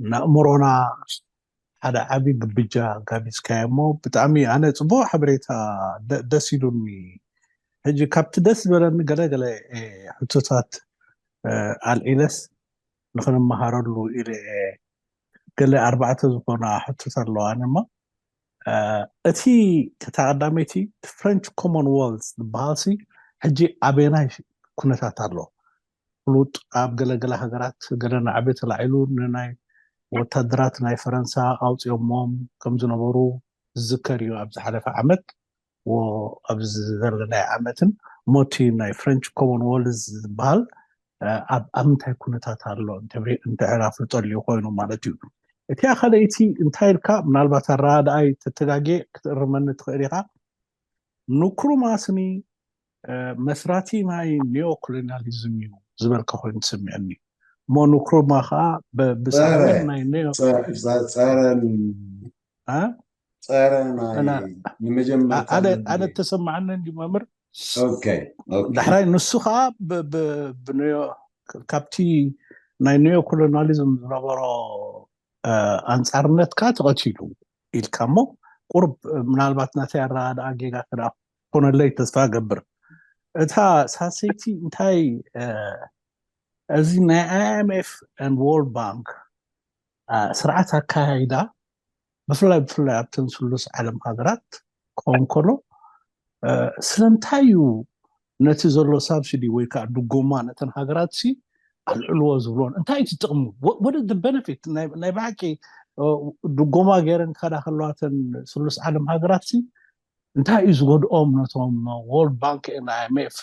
ንኣእምሮና ሓደ ዓቢ ግብጃ ጋቢዝካዮ እሞ ብጣዕሚ ኣነ ፅቡቅ ሓበሬታ ደስ ኢሉኒ። ሕጂ ካብቲ ደስ ዝበለኒ ገለገለ ሕቶታት ኣልዒለስ ንክንመሃረሉ ኢለ ገለ ኣርባዕተ ዝኾና ሕቶታት ኣለዋኒ እሞ እቲ እታ ቀዳመይቲ ፍሬንች ኮመንወልት ዝበሃል ሲ ሕጂ ኣበየናይ ኩነታት ኣሎ? ፍሉጥ ኣብ ገለገለ ሃገራት ገለ ናዕቢ ተላዒሉ ንናይ ወታደራት ናይ ፈረንሳ ኣውፅኦሞም ከም ዝነበሩ ዝዝከር እዩ። ኣብ ዝሓለፈ ዓመት ኣብዚ ዘለናይ ዓመትን ሞቲ ናይ ፍሬንች ኮመንወልዝ ዝበሃል ኣብ ምንታይ ኩነታት ኣሎ እንድሕር ኣፍልጠሉ ኮይኑ ማለት እዩ። እቲኣ ካልኣይቲ እንታይ ኢልካ ምናልባት ኣረዳድኣይ ተተጋጌ ክትእርመኒ ትኽእል ኢኻ። ንክሩማ ስኒ መስራቲ ናይ ኒዮ ኮሎኒያሊዝም እዩ ዝበልካ ኮይኑ ትስምዐኒ እሞ ንክሩማ ከዓ ብሳዕቤን ናይ ኒዮ ጸረ አ? ጸረ ናይ እና ንመጀመርታ ሓደ መድረክ ሓደ ተሰማዓኒ እንዲ መምህር ኦኬ ኦኬ ዳሕራይ ንሱ ከዓ ብ- ብ- ብኒዮ- ካብቲ ናይ ኒዮ ኮሎኒያሊዝም ዝነበሮ እ፣ ኣንጻርነትካ ተቐቲሉ ኢልካ እሞ ቁርብ ምናልባት ናተይ ኣረዳድኣ ጌጋ ከዳ ኮነለይ ተስፋ ገብር። እታ ሳሰይቲ እንታይ እ፣ እዚ ናይ ኣይኤምኤፍ ወርልድ ባንክ እ፣ ስርዓት ኣካያይዳ ብፍላይ ብፍላይ ኣብተን ስሉስ ዓለም ሃገራት ክኸውን ከሎ እ፣ ስለምንታይ እዩ ነቲ ዘሎ ሳብሲዲ ወይ ከዓ ድጎማ ነተን ሃገራት ሲ ኣልዕልዎ ዝብሎን እንታይ እቲ ጥቕሙ ወደ ቤነፊት ናይ ብሓቂ እ፣ ድጎማ ገይረን ክኸዳ ከለዋተን ስሉስ ዓለም ሃገራት ሲ እንታይ እዩ ዝጎድኦም ነቶም ወርልድ ባንክ ን ኣይኤምኤፍ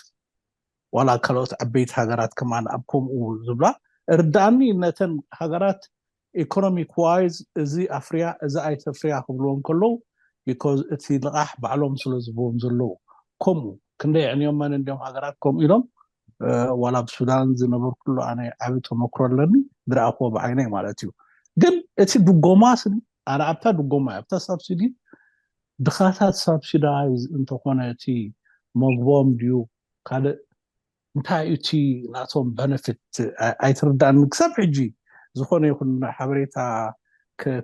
ዋላ ካልኦት ዓበይቲ ሃገራት ከማን ኣብ ከምኡ ዝብላ እርዳእኒ ነተን ሃገራት ኢኮኖሚክ ዋይዝ እዚ ኣፍርያ እዚ ኣይተፍርያ ክብልዎም ከለዉ ቢኮዝ እቲ ልቓሕ ባዕሎም ስለ ዝህብዎም ዘለዉ ከምኡ ክንደይ ዕንዮም መን እንዲዮም ሃገራት ከምኡ ኢሎም እ፣ ዋላ ኣብ ሱዳን ዝነበርኩሉ ኣነ ዓቢ ተመክሮ ኣለኒ ዝረኣኽዎ ብዓይነይ ማለት እዩ። ግን እቲ ድጎማ ስኒ ኣነ ኣብታ ድጎማ እያ ኣብታ ሳብሲዲ ድኻታት ሳብሲዳይዝ እንተኾነ እቲ መግቦም ድዩ ካልእ እንታይ እዩ እቲ ናቶም በነፊት ኣይትርዳእኒ ክሳብ ሕጂ ዝኾነ ይኹን ሓበሬታ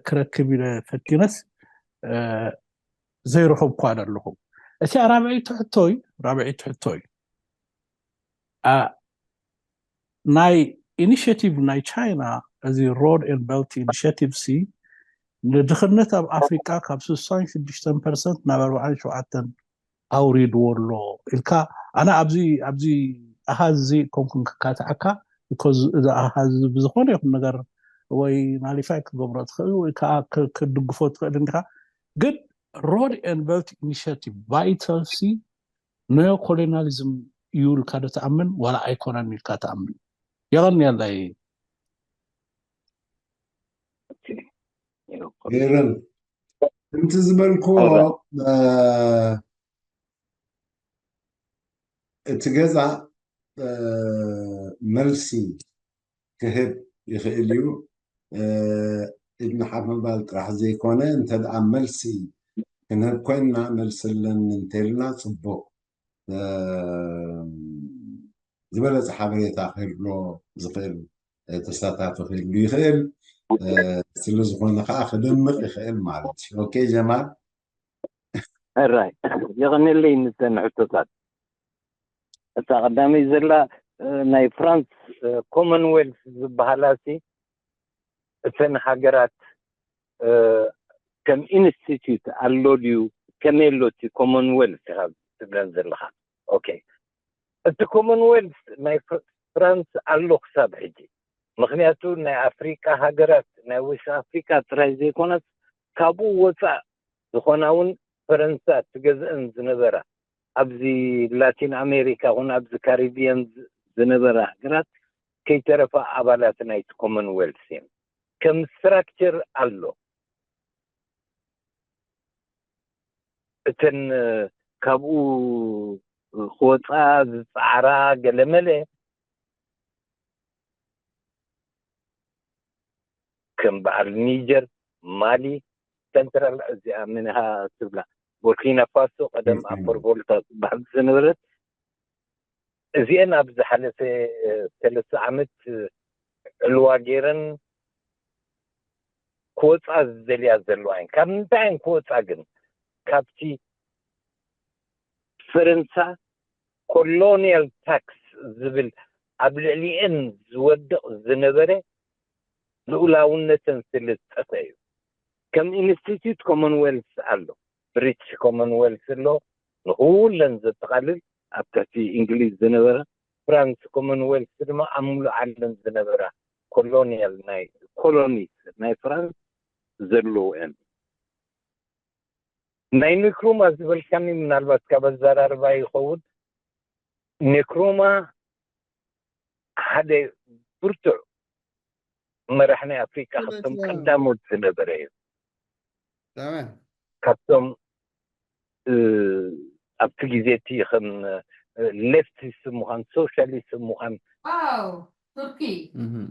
ክረክብ ኢለ ፈቲነስ ዘይረኸብኳ ኣለኹ። እቲ ራብዐይቲ ሕቶይ ራብዐይቲ ሕቶይ ናይ ኢኒሽቲቭ ናይ ቻይና እዚ ሮድ ን ቤልት ኢኒሽቲቭ ሲ ንድኽነት ኣብ ኣፍሪቃ ካብ ስሳን ሽዱሽተን ፐርሰንት ናብ ኣርባዓን ሸውዓተን ኣውሪድዎ ኣሎ ኢልካ ኣነ ኣብዚ ኣብዚ ኣሃዝ እዚ ኮንኩን ክካትዓካ ቢኮዝ እዚ ኣሃዝ እዚ ብዝኾነ ይኹን ነገር ወይ ናሊፋይ ክትገብሮ ትኽእል ወይ ከዓ ክድግፎ ትኽእል እንዲካ ግን ሮድ ን ቤልት ኢኒሽቲቭ ቫይታል ሲ ኒዮ ኮሎኒያሊዝም እዩ ኢልካ ዶ ትኣምን ዋላ ኣይኮነን ኢልካ ትኣምን? የቐንየለይ። ገይረን ከምቲ ዝበልክዎ እቲ ገዛ መልሲ ክህብ ይኽእል እዩ። ኢድና ሓፍ ምባል ጥራሕ ዘይኮነ እንተ ደኣ መልሲ ክንህብ ኮይንና መልሲ ኣለኒ እንተልና ጽቡቕ ዝበለጸ ሓበሬታ ክህልዎ ዝኽእል ተሳታፊ ክህሉ ይኽእል። ስለ ዝኾነ ከዓ ክደምቕ ይኽእል ማለት እዩ። ኦኬ ጀማል። ሕራይ የቐንየለይ ንተን ሕቶታት። እታ ቀዳመይ ዘላ ናይ ፍራንስ ኮመንዌልስ ዝበሃላ ሲ እተን ሃገራት ከም ኢንስቲትዩት ኣሎ ድዩ ከመይ ኣሎ እቲ ኮመንዌልስ ኢኻ ትብለን ዘለኻ? ኦኬ እቲ ኮመንዌልስ ናይ ፍራንስ ኣሎ ክሳብ ሕጂ ምክንያቱ ናይ ኣፍሪቃ ሃገራት ናይ ዌስት ኣፍሪቃ ጥራይ ዘይኮነስ ካብኡ ወፃእ ዝኾና እውን ፈረንሳ ትገዝአን ዝነበራ ኣብዚ ላቲን ኣሜሪካ ኹን ኣብዚ ካሪቢያን ዝነበራ ሃገራት ከይተረፋ ኣባላት ናይቲ ኮመንዌልስ እየን። ከም ስትራክቸር ኣሎ። እተን ካብኡ ክወፃ ዝፃዕራ ገለመለ ከም በዓል ኒጀር፣ ማሊ፣ ሰንትራል እዚኣ ምንሃ ትብላ፣ ቦርኪና ፋሶ ቀደም ኣፐር ቮልታ ትበሃል ዝነበረት እዚአን ኣብ ዝሓለፈ ሰለስተ ዓመት ዕልዋ ገይረን ክወፃ ዝደልያ ዘለዋ እየን። ካብ ምንታይ እየን ክወፃ ግን? ካብቲ ፈረንሳ ኮሎኒያል ታክስ ዝብል ኣብ ልዕሊአን ዝወድቕ ዝነበረ ልኡላውነተን ስለ ዝጠፈ እዩ። ከም ኢንስቲትዩት ኮመንዌልስ ኣሎ፣ ብሪቲሽ ኮመንዌልስ ኣሎ፣ ንኩለን ዘጠቓልል ኣብ ትሕቲ እንግሊዝ ዝነበረ፣ ፍራንስ ኮመንዌልስ ድማ ኣብ ሙሉእ ዓለም ዝነበራ ኮሎኒያል ናይ ኮሎኒስ ናይ ፍራንስ ዘለውአን። ናይ ኒክሩማ ዝበልካኒ ምናልባት ካብ ኣዘራርባ ይኸውን። ኒክሩማ ሓደ ብርቱዕ መራሕ ናይ ኣፍሪቃ ካብቶም ቀዳሞት ዝነበረ እዩ። ካብቶም ኣብቲ ግዜ እቲ ከም ሌፍቲስት ምዃን ሶሻሊስት ምዃን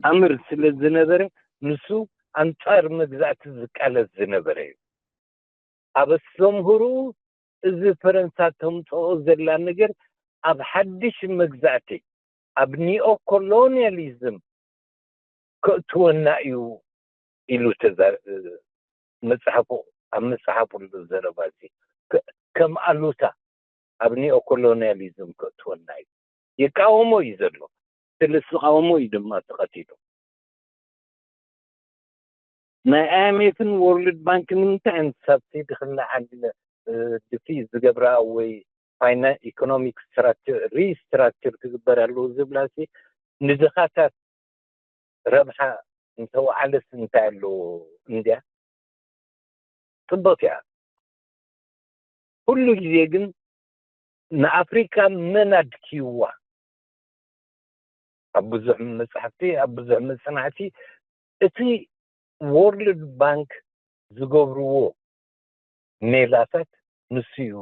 ኣምር ስለ ዝነበረ ንሱ ኣንጻር መግዛእቲ ዝቃለስ ዝነበረ እዩ። ኣብ ኣስተምህርኡ እዚ ፈረንሳ ተምጽኦ ዘላ ነገር ኣብ ሓድሽ መግዛእቲ ኣብ ኒኦኮሎኒያሊዝም ከእትወና እዩ ኢሉ መፅሓፉ ኣብ መፅሓፉ ኣሎ ዘረባ እዚ ከም ኣሉታ ኣብ ኒኦኮሎኒያሊዝም ከእትወና እዩ። ይቃወሞ እዩ ዘሎ። ስለ ዝተቃወሞ እዩ ድማ ተቐቲሉ። ናይ ኣይኤምኤፍን ወርልድ ባንክ ንምንታይ እየን ሳብሲዲ ክለዓል ድፊ ዝገብራ ወይ ኢኮኖሚክ ሪስትራክቸር ክግበር ኣለዎ ዝብላ ንድኻታት ረብሓ እንተወዓለስ እንታይ ኣለዎ እንድያ ፅቡቅ እያ። ኩሉ ግዜ ግን ንኣፍሪካ መን ኣድክይዋ ኣብ ብዙሕ መፅሓፍቲ ኣብ ብዙሕ መፅናዕቲ እቲ ወርልድ ባንክ ዝገብርዎ ሜላታት ንሱ እዩ።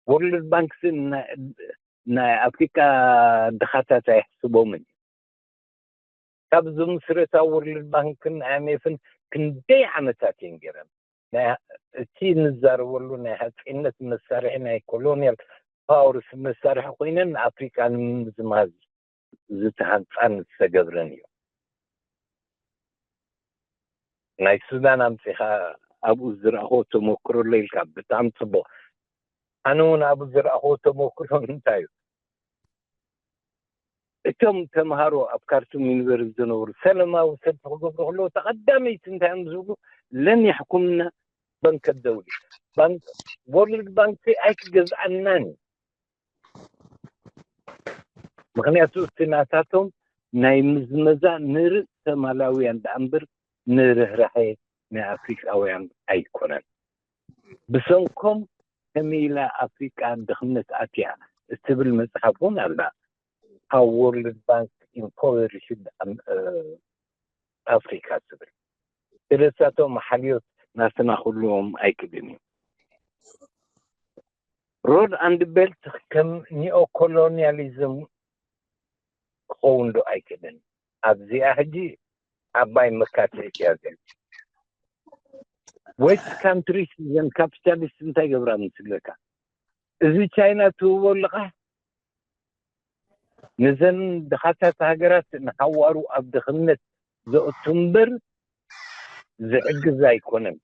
ወርልድ ባንክ ናይ ኣፍሪካ ድኻታት ኣይሕስቦምን እዩ። ካብ ዝምስረታ ወርልድ ባንክን ኣይኤምኤፍን ክንደይ ዓመታት እየን ገይረን። እቲ እንዛረበሉ ናይ ሃፂነት መሳርሒ ናይ ኮሎኒያል ፓወርስ መሳርሒ ኮይነን ንኣፍሪካ ንምምዝማዝ ዝተሃንፃን ዝተገብረን እዩ። ናይ ሱዳን ኣምፂኻ ኣብኡ ዝረእኽዎ ተመክሮ ኣሎ ኢልካ ብጣዕሚ ፅቡቅ። ኣነ እውን ኣብኡ ዝረእኽዎ ተመክሮ እንታይ እዩ? እቶም ተምሃሮ ኣብ ካርቱም ዩኒቨርሲቲ ዝነበሩ ሰለማዊ ሰልፊ ክገብሩ ከለዉ ተቐዳመይቲ እንታይ እዮም ዝብሉ? ለን የሕኩምና በንከ ደውሊ፣ ወርልድ ባንክ ኣይክገዝኣናን እዩ። ምክንያቱ እቲ ናታቶም ናይ ምዝመዛ ንርእሰ ማላውያን ደኣ እምበር ንርህራሄ ናይ ኣፍሪቃውያን ኣይኮነን። ብሰንኮም ከመይ ኢላ ኣፍሪቃ ድኽነት ኣትያ እትብል መፅሓፍ እውን ኣላ። How World Bank Impoverished Africa ትብል። ስለሳቶም ሓልዮት ናትና ክህልዎም ኣይክእልን እዩ። ሮድ ኣንድ ቤልት ከም ኒኦኮሎኒያሊዝም ክኸውን ዶ ኣይክእልን? ኣብዚኣ ሕጂ ዓባይ መካትዒት እያ እዚኣ። ዌስት ካንትሪስ እዘን ካፒታሊስት እንታይ ገብራ ምስለካ? እዚ ቻይና ትህቦ ኣለኻ ንዘን ድኻታት ሃገራት ንሓዋሩ ኣብ ድኽነት ዘእቱ እምበር ዝሕግዝ ኣይኮነን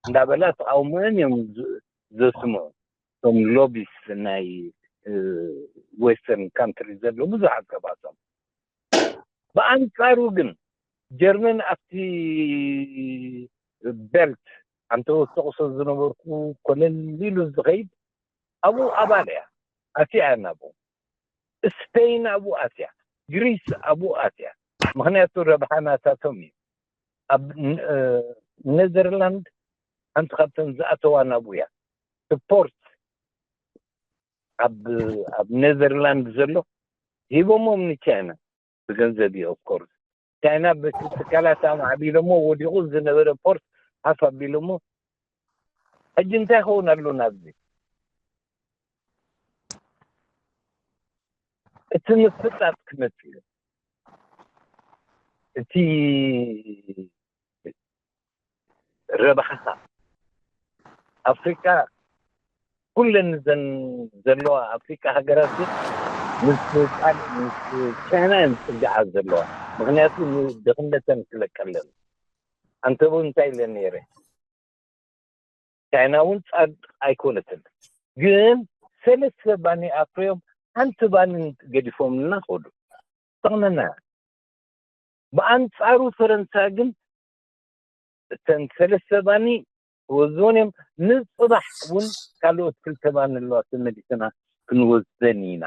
እንዳበላ ተቃውሞአን እዮም ዘስምዑ። እቶም ሎቢስ ናይ ዌስተርን ካንትሪ ዘለዉ ብዙሓት ከባቶም። ብኣንፃሩ ግን ጀርመን ኣብቲ ቤልት ኣንተ ተቕሶ ዝነበርኩ ኮለል ኢሉ ዝኸይድ ኣብኡ ኣባል እያ ኣትያ እያ ናብኡ። ስፔን ኣብኡ ኣትያ፣ ግሪስ ኣብኡ ኣትያ። ምክንያቱ ረብሓ ናታቶም እዩ። ኣብ ኔዘርላንድ ሓንቲ ካብተን ዝኣተዋ ናብኡ እያ። ስፖርት ኣብ ኣብ ኔዘርላንድ ዘሎ ሂቦሞም ንቻይና ብገንዘብ እዩ። ኦፍኮርስ ቻይና በቲ ትካላት ኣማዕቢሎሞ ወዲቑ ዝነበረ ፖርት ሓፍ ኣቢሎሞ። ሕጂ እንታይ ይኸውን ኣሎ ናብዚ? እቲ ምፍጣጥ ክመጽእ እዩ። እቲ ረብሓኻ ኣፍሪቃ ኩለን ዘን ዘለዋ ኣፍሪቃ ሃገራት ግን ምስ ጣል ምስ ቻይና እየን ዝጽግዓ ዘለዋ። ምክንያቱ ንድኽነተን ክለቀለን። ኣንተ እውን እንታይ ኢለ ነይረ? ቻይና እውን ጻድቅ ኣይኮነትን። ግን ሰለስተ ባኒ ኣፍርዮም ሓንቲ ባኒ ገዲፎምልና ኸዱ። ጠቕመና። ብኣንጻሩ ፈረንሳ ግን እተን ሰለስተ ባኒ ክወዝወን እዮም። ንጽባሕ እውን ካልኦት ክልተ ባኒ ኣለዋ ተመሊስና ክንወስደን ኢና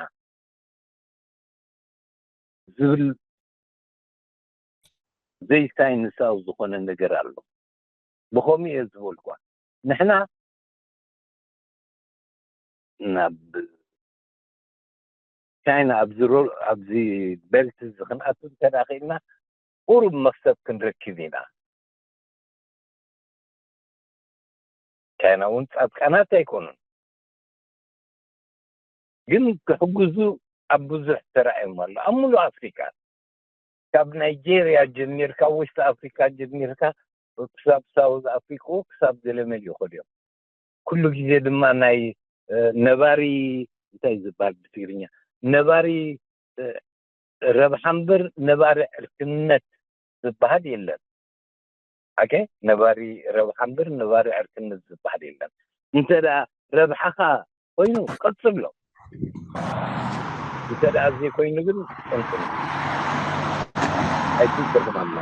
ዝብል ዘይሳይንሳዊ ዝኾነ ነገር ኣሎ። ብኸምኡ እየ ዝበልኳ። ንሕና ናብ ቻይና ኣብዚ ሮ- ኣብዚ ቤልት እዚ ክንኣቱ እንተደኣ ኽኢልና ቁሩብ መክሰብ ክንረክብ ኢና። ቻይና እውን ጻድቃናት ኣይኮኑን፣ ግን ክሕግዙ ኣብ ብዙሕ ተራእዮም ኣሎ ኣብ ሙሉእ ኣፍሪካ። ካብ ናይጄርያ ጀሚርካ፣ ዌስት ኣፍሪካ ጀሚርካ ክሳብ ሳውዝ ኣፍሪካ ክሳብ ገለመል ይኸዱ እዮም። ኩሉ ግዜ ድማ ናይ ነባሪ እንታይ ዝበሃል ብትግርኛ ነባሪ ረብሓ እምበር ነባሪ ዕርክነት ዝበሃል የለን። ኣከ ነባሪ ረብሓ እምበር ነባሪ ዕርክነት ዝበሃል የለን። እንተ ደኣ ረብሓኻ ኮይኑ ቀጽሎ፣ እንተ ደኣ ዘይኮይኑ ግን ጠንቅን ኣይትንቅርም ኣላ።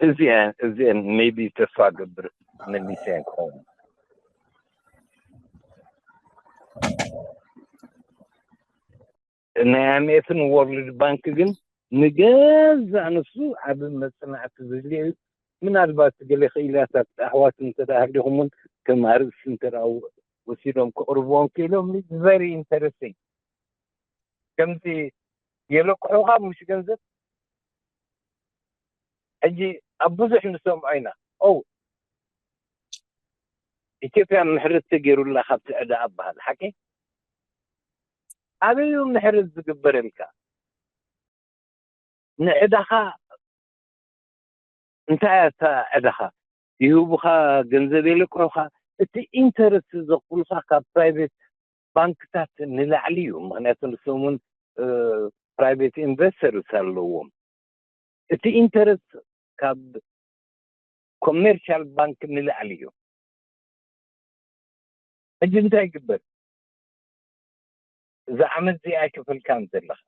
እዚአን እዚአን maybe ተስፋ ገብር መሊሰን ክኸውን ናይ ኣምኤፍን ወርልድ ባንክ ግን ንገዛእ ንሱ ዓቢ መጽናዕቲ ዝድልዮ እዩ። ምናልባት ገለ ክኢላታት ኣሕዋት እንተ ደኣ ሃሊኹም እውን ከም ኣርእስቲ እንተ ደኣ ወሲዶም ክቕርብዎም ክኢሎም very interesting። ከምዚ የለቅሑኻ ምሽ ገንዘብ ሕጂ ኣብ ብዙሕ ንሰምዖ ኢና። ኦ ኢትዮጵያ ምሕረት ተገይሩላ ካብ ትዕዳ ኣበሃል ሓቂ ኣበዩ ምሕረት ዝግበረልካ ንዕዳኻ እንታይ እያ እታ ዕዳኻ ይህቡኻ ገንዘብ የልቅሑኻ እቲ ኢንተረስት ዘኽፍሉኻ ካብ ፕራይቬት ባንክታት ንላዕሊ እዩ ምክንያቱ ንሶም እውን ፕራይቬት ኢንቨስተርስ ኣለዎም እቲ ኢንተረስት ካብ ኮሜርሻል ባንክ ንላዕሊ እዩ ሕጂ እንታይ ይግበር እዛ ዓመት እዚኣ ኣይከፈልካን ዘለኻ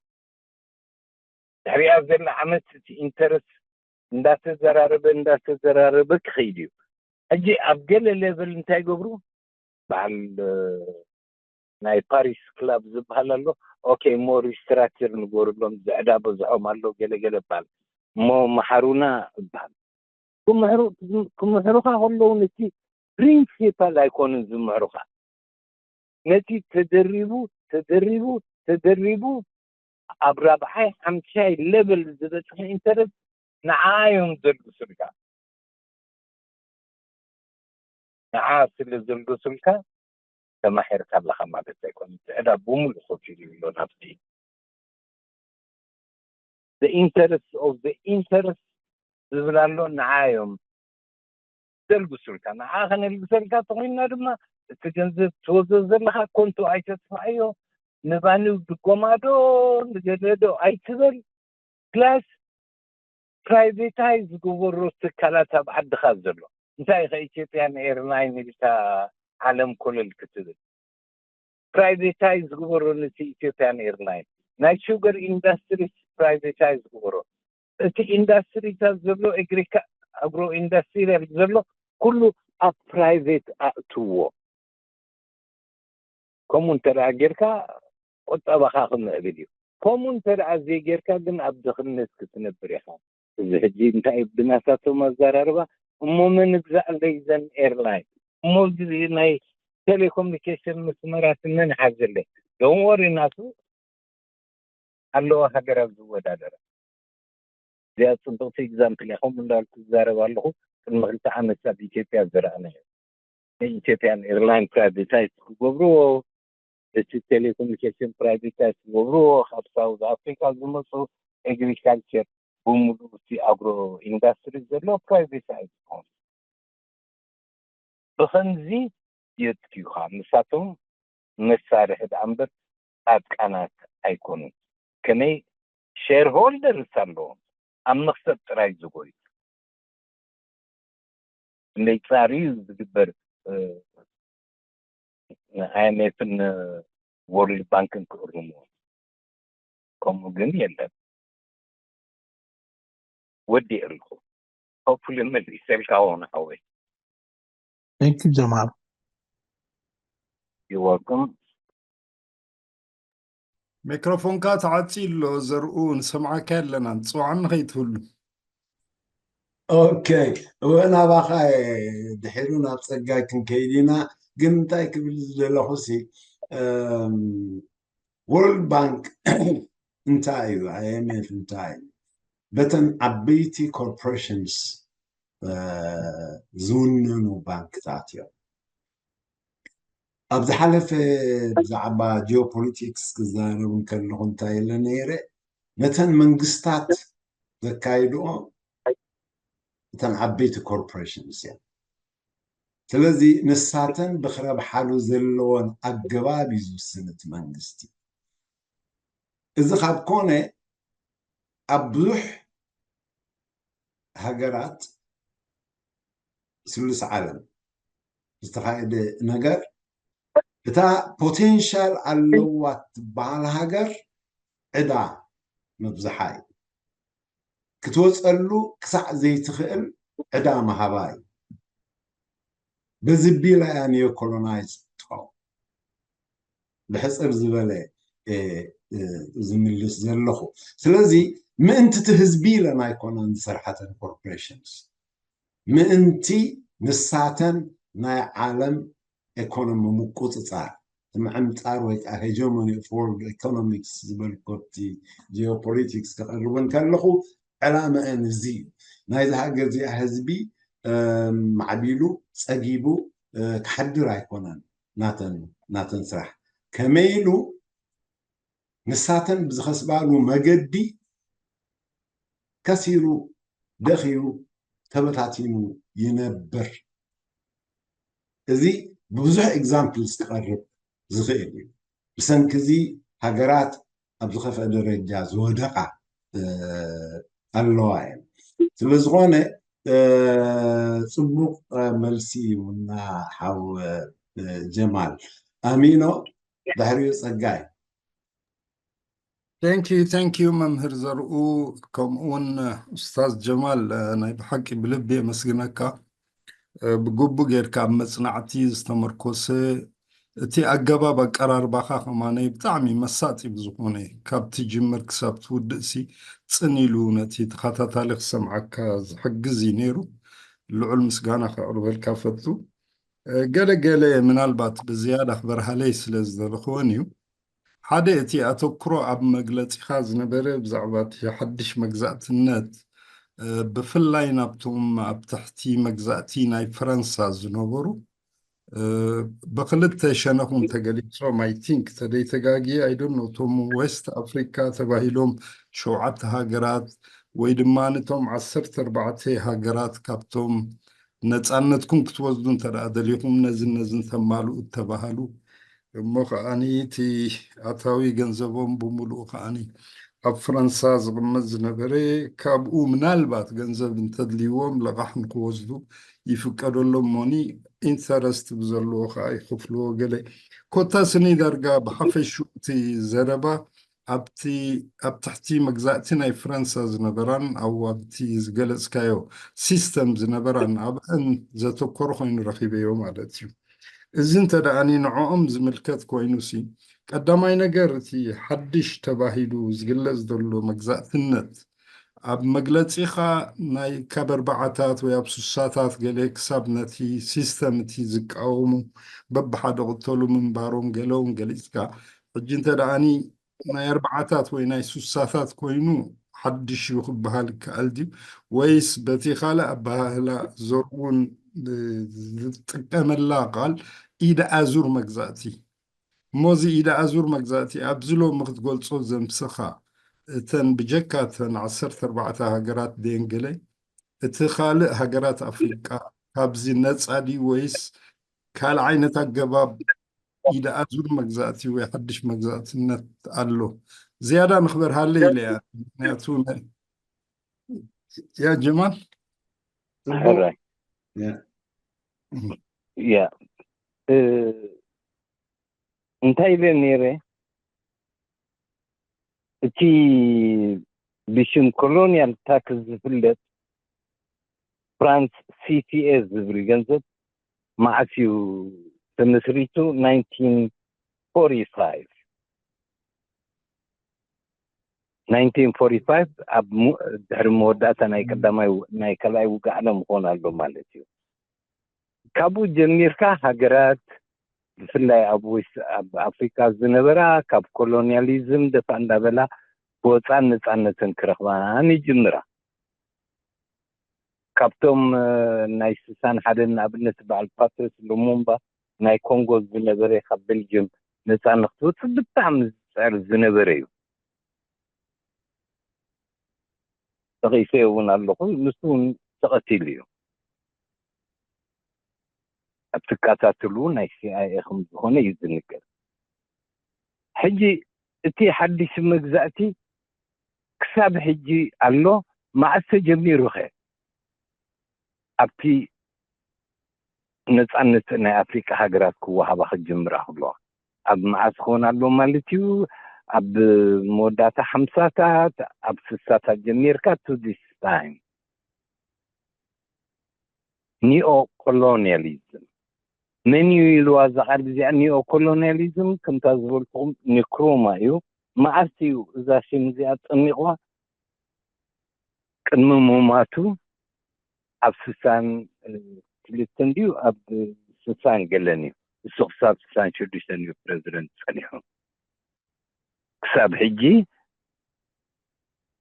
ድሕሪኣ ዘላ ዓመት እቲ ኢንተረስት እንዳተዘራረበ እንዳተዘራረበ ክኸይድ እዩ ሕጂ ኣብ ገለ ሌቨል እንታይ ይገብሩ በዓል ናይ ፓሪስ ክላብ ዝበሃል ኣሎ ኦኬ እሞ ሪስትራክቸር ንገርሎም ዝዕዳ በዝሖም ኣሎ ገለገለ በሃል እሞ መሓሩና እበሃል ክምሕሩኻ ከለዉ ነቲ ፕሪንሲፓል ኣይኮኑን ዝምሕሩኻ ነቲ ተደሪቡ ተደሪቡ ተደሪቡ ኣብ ራብዓይ ሓምሻይ ሌቨል ዝበፅሐ ኢንተረስት ንዓ እዮም ዘልግሱልካ ንዓ ስለ ዘልግሱልካ ተማሒርካ ኣለኻ ማለት ኣይኮነ እቲ ዕዳ ብሙሉእ ኮፍ ኢሉ ኣሎ ናብቲ the interest of the interest ዝብል ኣሎ ንዓ እዮም ዘልግሱልካ ንዓ ከነልግሰልካ ተኮይንና ድማ እቲ ገንዘብ ትወስዶ ዘለካ ኮንቶ ኣይተጥፍኣዮ ንባኒ ድጎማ ዶ ንገለ ዶ ኣይትበል plus ፕራይቬታይዝ ዝገበሮ ትካላት ኣብ ዓድኻ ዘሎ እንታይ ከ ኢትዮጵያን ኤርላይን ኢልካ ዓለም ኮለል ክትብል ፕራይቬታይዝ ዝግበሮ ነቲ ኢትዮጵያን ኤርላይን ናይ ሹገር ኢንዳስትሪ ፕራይቬታይዝ ዝግበሮ እቲ ኢንዳስትሪታት ዘሎ ኣግሮ ኢንዳስትሪያል ዘሎ ኩሉ ኣብ ፕራይቬት ኣእትዎ ከምኡ እንተ ጌርካ ቁጠባኻ ክምዕብል እዩ ከምኡ እንተ ዘይጌርካ ግን ኣብ ድኽነት ክትነብር ኢኻ እዚ ሕጂ እንታይ እዩ ብናታቶም ኣዘራርባ? እሞ መን ግዛእለይ ዘን ኤርላይን? እሞ እዚ ናይ ቴሌኮሙኒኬሽን መስመራት መን ሓዘለይ? ዶንወሪ ናቱ ኣለዋ ሃገር ኣብ ዝወዳደራ። እዚኣ ጽብቕቲ ኤግዛምፕል እያ። ከምኡ እንዳልኩ ዝዛረብ ኣለኹ። ቅድሚ ክልተ ዓመት ኣብ ኢትዮጵያ ዝረኣናዮ። ንኢትዮጵያን ኤርላይን ፕራይቬታይዝ ክገብርዎ፣ እቲ ቴሌኮሙኒኬሽን ፕራይቬታይዝ ክገብርዎ፣ ካብ ሳውዝ ኣፍሪካ ዝመፁ ኤግሪካልቸር ብምሉእ እቲ ኣግሮ ኢንዳስትሪ ዘሎ ፕራይቬታይዝ ክኾን። ብኸምዚ የጥቅዩኻ። ንሳቶም መሳርሒ ደኣ እምበር ጻድቃናት ኣይኮኑን። ከመይ ሼርሆልደርስ ኣለዎም ኣብ መኽሰብ ጥራይ ዝጎዩ። ክንደይ ጻር እዩ ዝግበር፣ እ፣ ን ኣይ ኤም ኤፍን ወርልድ ባንክን ክእርምዎ። ከምኡ ግን የለን። ወዲእ ኣለኹ። ሆፕፉሊ መሊሰልካ ሆነ ሓወይ። Thank you ጀማል። You're welcome። ሚክሮፎንካ ተዓፂ ኣሎ ዘርኡ፣ ንሰምዓካ ኣለና፣ ንፅዋዕኒ ከይትህሉ። ኦኬ፣ እወ ናባኻ እየ። ድሒሩ ናብ ጸጋይ ክንከይድ ኢና። ግን እንታይ ክብል ዝደለኹ ሲ፣ እም፣ ወርልድ ባንክ እንታይ እዩ? ኣይ ኤም ኤፍ እንታይ እዩ? በተን ዓበይቲ ኮርፖሬሽንስ፣ እ፣ ዝውነኑ ባንክታት እዮም። ኣብ ዝሓለፈ ብዛዕባ ጂኦፖሊቲክስ ክዛረብ እንከለኹ እንታይ ኢለ ነይረ? ነተን መንግስታት ዘካይድኦ እተን ዓበይቲ ኮርፖሬሽንስ እየን። ስለዚ ንሳተን ብክረብሓሉ ዘለዎን ኣገባብ እዩ ዝውስን እቲ መንግስቲ። እዚ ካብ ኮነ ኣብ ብዙሕ ሃገራት ስሉስ ዓለም ዝተኻየደ ነገር እታ ፖቴንሻል ኣለዋ ትበሃል ሃገር ዕዳ መብዝሓ እዩ። ክትወፀሉ ክሳዕ ዘይትኽእል ዕዳ ምሃባ እዩ። በዚ ቢላ እያ ኒዮ ኮሎናይዝ ትኸውን። ብሕፅር ዝበለ እየ፣ እ፣ ዝምልስ ዘለኹ። ስለዚ ምእንቲ እቲ ህዝቢ ኢለን ኣይኮነን ዝሰርሓተን ኮርፖሬሽንስ፣ ምእንቲ ንሳተን ናይ ዓለም ኤኮኖሚ ምቁፅፃር፣ ምዕምፃር ወይ ከዓ ሄጀሞኒ ኦፍ ወርልድ ኢኮኖሚክስ ዝበልኮ እቲ ጂኦፖሊቲክስ ከቕርብ እንከለኹ ዕላመአን እዚ እዩ። ናይዚ ሃገር እዚኣ ህዝቢ፣ እ፣ ማዕቢሉ፣ ፀጊቡ፣ እ፣ ክሓድር ኣይኮነን ናተን፣ ናተን ስራሕ። ከመይ ኢሉ ንሳተን ብዝኸስባሉ መገዲ ከሲሩ፣ ደኺሩ፣ ተበታቲኑ ይነብር። እዚ ብብዙሕ ኤግዛምፕልስ ክቐርብ ዝኽእል እዩ። ብሰንኪ እዚ ሃገራት ኣብ ዝኸፍአ ደረጃ ዝወደቓ፣ እ፣ ኣለዋ እየን። ስለ ዝኾነ፣ እ፣ ጽቡቕ፣ እ፣ መልሲ ይሁና ሓው፣ እ፣ ጀማል። ኣሚኖ ድሕሪኡ ጸጋይ። Thank you, thank you መምህር ዘርኡ፣ ከምኡ እውን ኡስታዝ ጀማል፣ እ፣ ናይ ብሓቂ ብልቢ የመስግነካ። እ፣ ብግቡእ ጌርካ ኣብ መጽናዕቲ ዝተመርኮሰ እቲ ኣገባብ ኣቀራርባኻ ከማነይ ብጣዕሚ መሳጢ ብዝኾነ ካብቲ ጅምር ክሳብ ትውድእሲ ጽን ኢሉ ነቲ ተኸታታሊ ክሰምዓካ ዝሕግዝ እዩ ነይሩ። ልዑል ምስጋና ከቕርበልካ ፈቱ። እ፣ ገለ ገለ ምናልባት ብዝያዳ ክበርሃለይ ስለ ዝደለኽወን እዩ። ሓደ እቲ ኣተኩሮ ኣብ መግለጺኻ ዝነበረ ብዛዕባ እቲ ሓድሽ መግዛእትነት፣ እ፣ ብፍላይ ናብቶም ኣብ ትሕቲ መግዛእቲ ናይ ፈረንሳ ዝነበሩ፣ እ፣ ብክልተ ሸነኹም ተገሊጾም፣ I think ተደይተጋጊ፣ I don't know፣ እቶም ዌስት ኣፍሪካ ተባሂሎም ሸውዓተ ሃገራት ወይ ድማ ነቶም ዓሰርተ ኣርባዕተ ሃገራት ካብቶም ነጻነትኩም ክትወስዱ እንተ ደኣ ደሊኹም ነዝን ነዝን ተማልኡ እተባሃሉ። እሞ ከኣኒ እቲ ኣታዊ ገንዘቦም ብምሉኡ ከኣኒ ኣብ ፈረንሳ ዝቕመጥ ዝነበረ፣ ካብኡ ምናልባት ገንዘብ እንተድልይዎም ለቓሕ ንክወስዱ ይፍቀደሎም እሞኒ፣ ኢንተረስት ብዘለዎ ከኣ ይኽፍልዎ ገለ። ኮታ ስኒ ዳርጋ ብሓፈሽኡ እቲ ዘረባ ኣብቲ፣ ኣብ ትሕቲ መግዛእቲ ናይ ፈረንሳ ዝነበራን ኣብኡ ኣብቲ ዝገለጽካዮ ሲስተም ዝነበራን ኣብአን ዘተኮረ ኮይኑ ረኺበዮ ማለት እዩ። እዚ እንተ ደኣኒ ንዕኦም ዝምልከት ኮይኑሲ፣ ቀዳማይ ነገር እቲ ሓድሽ ተባሂሉ ዝግለጽ ዘሎ መግዛእትነት ኣብ መግለጺኻ ናይ ካብ ኣርባዓታት ወይ ኣብ ሱሳታት ገለ ክሳብ ነቲ ሲስተም እቲ ዝቃወሙ በብሓደ ቅተሉ ምንባሮም ገለ እውን ገሊጽካ። ሕጂ እንተ ደኣኒ ናይ ኣርባዓታት ወይ ናይ ሱሳታት ኮይኑ ሓድሽ እዩ ክበሃል ይከኣል ድዩ? ወይስ በቲ ካልእ ኣበሃህላ ዘርኡን ዝጥቀመላ ቃል ኢድ ኣዙር መግዛእቲ? እሞ እዚ ኢድ ኣዙር መግዛእቲ ኣብዚ ሎሚ ክትገልጾ ዘምስኻ እተን ብጀካ እተን ዓሰርተ ኣርባዕተ ሃገራት ደንገለ እቲ ካልእ ሃገራት ኣፍሪቃ ካብዚ ነጻ ድዩ ወይስ ካልእ ዓይነት ኣገባብ ኢድ ኣዙር መግዛእቲ ወይ ሓድሽ መግዛእትነት ኣሎ? ዝያዳ ንክበርሃለይ ኢለ እያ። ምክንያቱ ነ- ያ ጀማል ጽቡቅ። ሕራይ። ያ። ያ። እ፣ እንታይ ኢለ ነይረ? እቲ ብሽም ኮሎኒያል ታክስ ዝፍለጥ ፍራንስ ሲቲኤ ዝብል ገንዘብ መዓስ እዩ ተመስሪቱ? ናይንቲን ፎርቲ ፋይቭ። ናይንቲን ፎርቲ ፋይቭ ኣብ ሙ- ድሕሪ መወዳእታ ናይ ቀዳማይ ው- ናይ ካልኣይ ውግእ ዓለም ክኾን ኣሎ ማለት እዩ። ካብኡ ጀሚርካ ሃገራት ብፍላይ ኣብ ዌስት ኣብ ኣፍሪካ ዝነበራ ካብ ኮሎኒያሊዝም ደፋ እንዳበላ ክወፃን ነፃነትን ክረኽባን ይጅምራ። ካብቶም እ፣ ናይ ስሳን ሓደን ንኣብነት በዓል ፓትሪስ ሉሙምባ ናይ ኮንጎ ዝነበረ ካብ ቤልጅየም ነፃ ንክትወፅእ ብጣዕሚ ዝፅዕር ዝነበረ እዩ። ጠቒሰ እውን ኣለኹ። ንሱ እውን ተቐቲሉ እዩ። ኣብ ትከታተሉ ናይ ሲኣይኤ ከም ዝኾነ እዩ ዝንገር። ሕጂ እቲ ሓድሽ መግዛእቲ ክሳብ ሕጂ ኣሎ። መዓስ ተጀሚሩ ኸ? ኣብቲ ነፃነት ናይ ኣፍሪቃ ሃገራት ክወሃባ ክጅምራ ከለዋ ኣብ መዓስ ክኾን ኣሎ ማለት እዩ? ኣብ መወዳእታ ሓምሳታት ኣብ ስሳታት ጀሚርካ to this time። ኒኦ ኮሎኒያሊዝም መን እዩ ኢልዋ? እዛ ቃል እዚኣ ኒኦ ኮሎኒያሊዝም ከምታ ዝበልኩኹም ንክሩማ እዩ። መዓስ እዩ እዛ ሽም እዚኣ ጠሚቕዋ? ቅድሚ ምማቱ ኣብ ስሳን ክልተን ድዩ ኣብ ስሳን ገለን እዩ። እሱ ክሳብ ስሳን ሽዱሽተን እዩ ፕረዚደንት ጸኒሑ። ክሳብ ሕጂ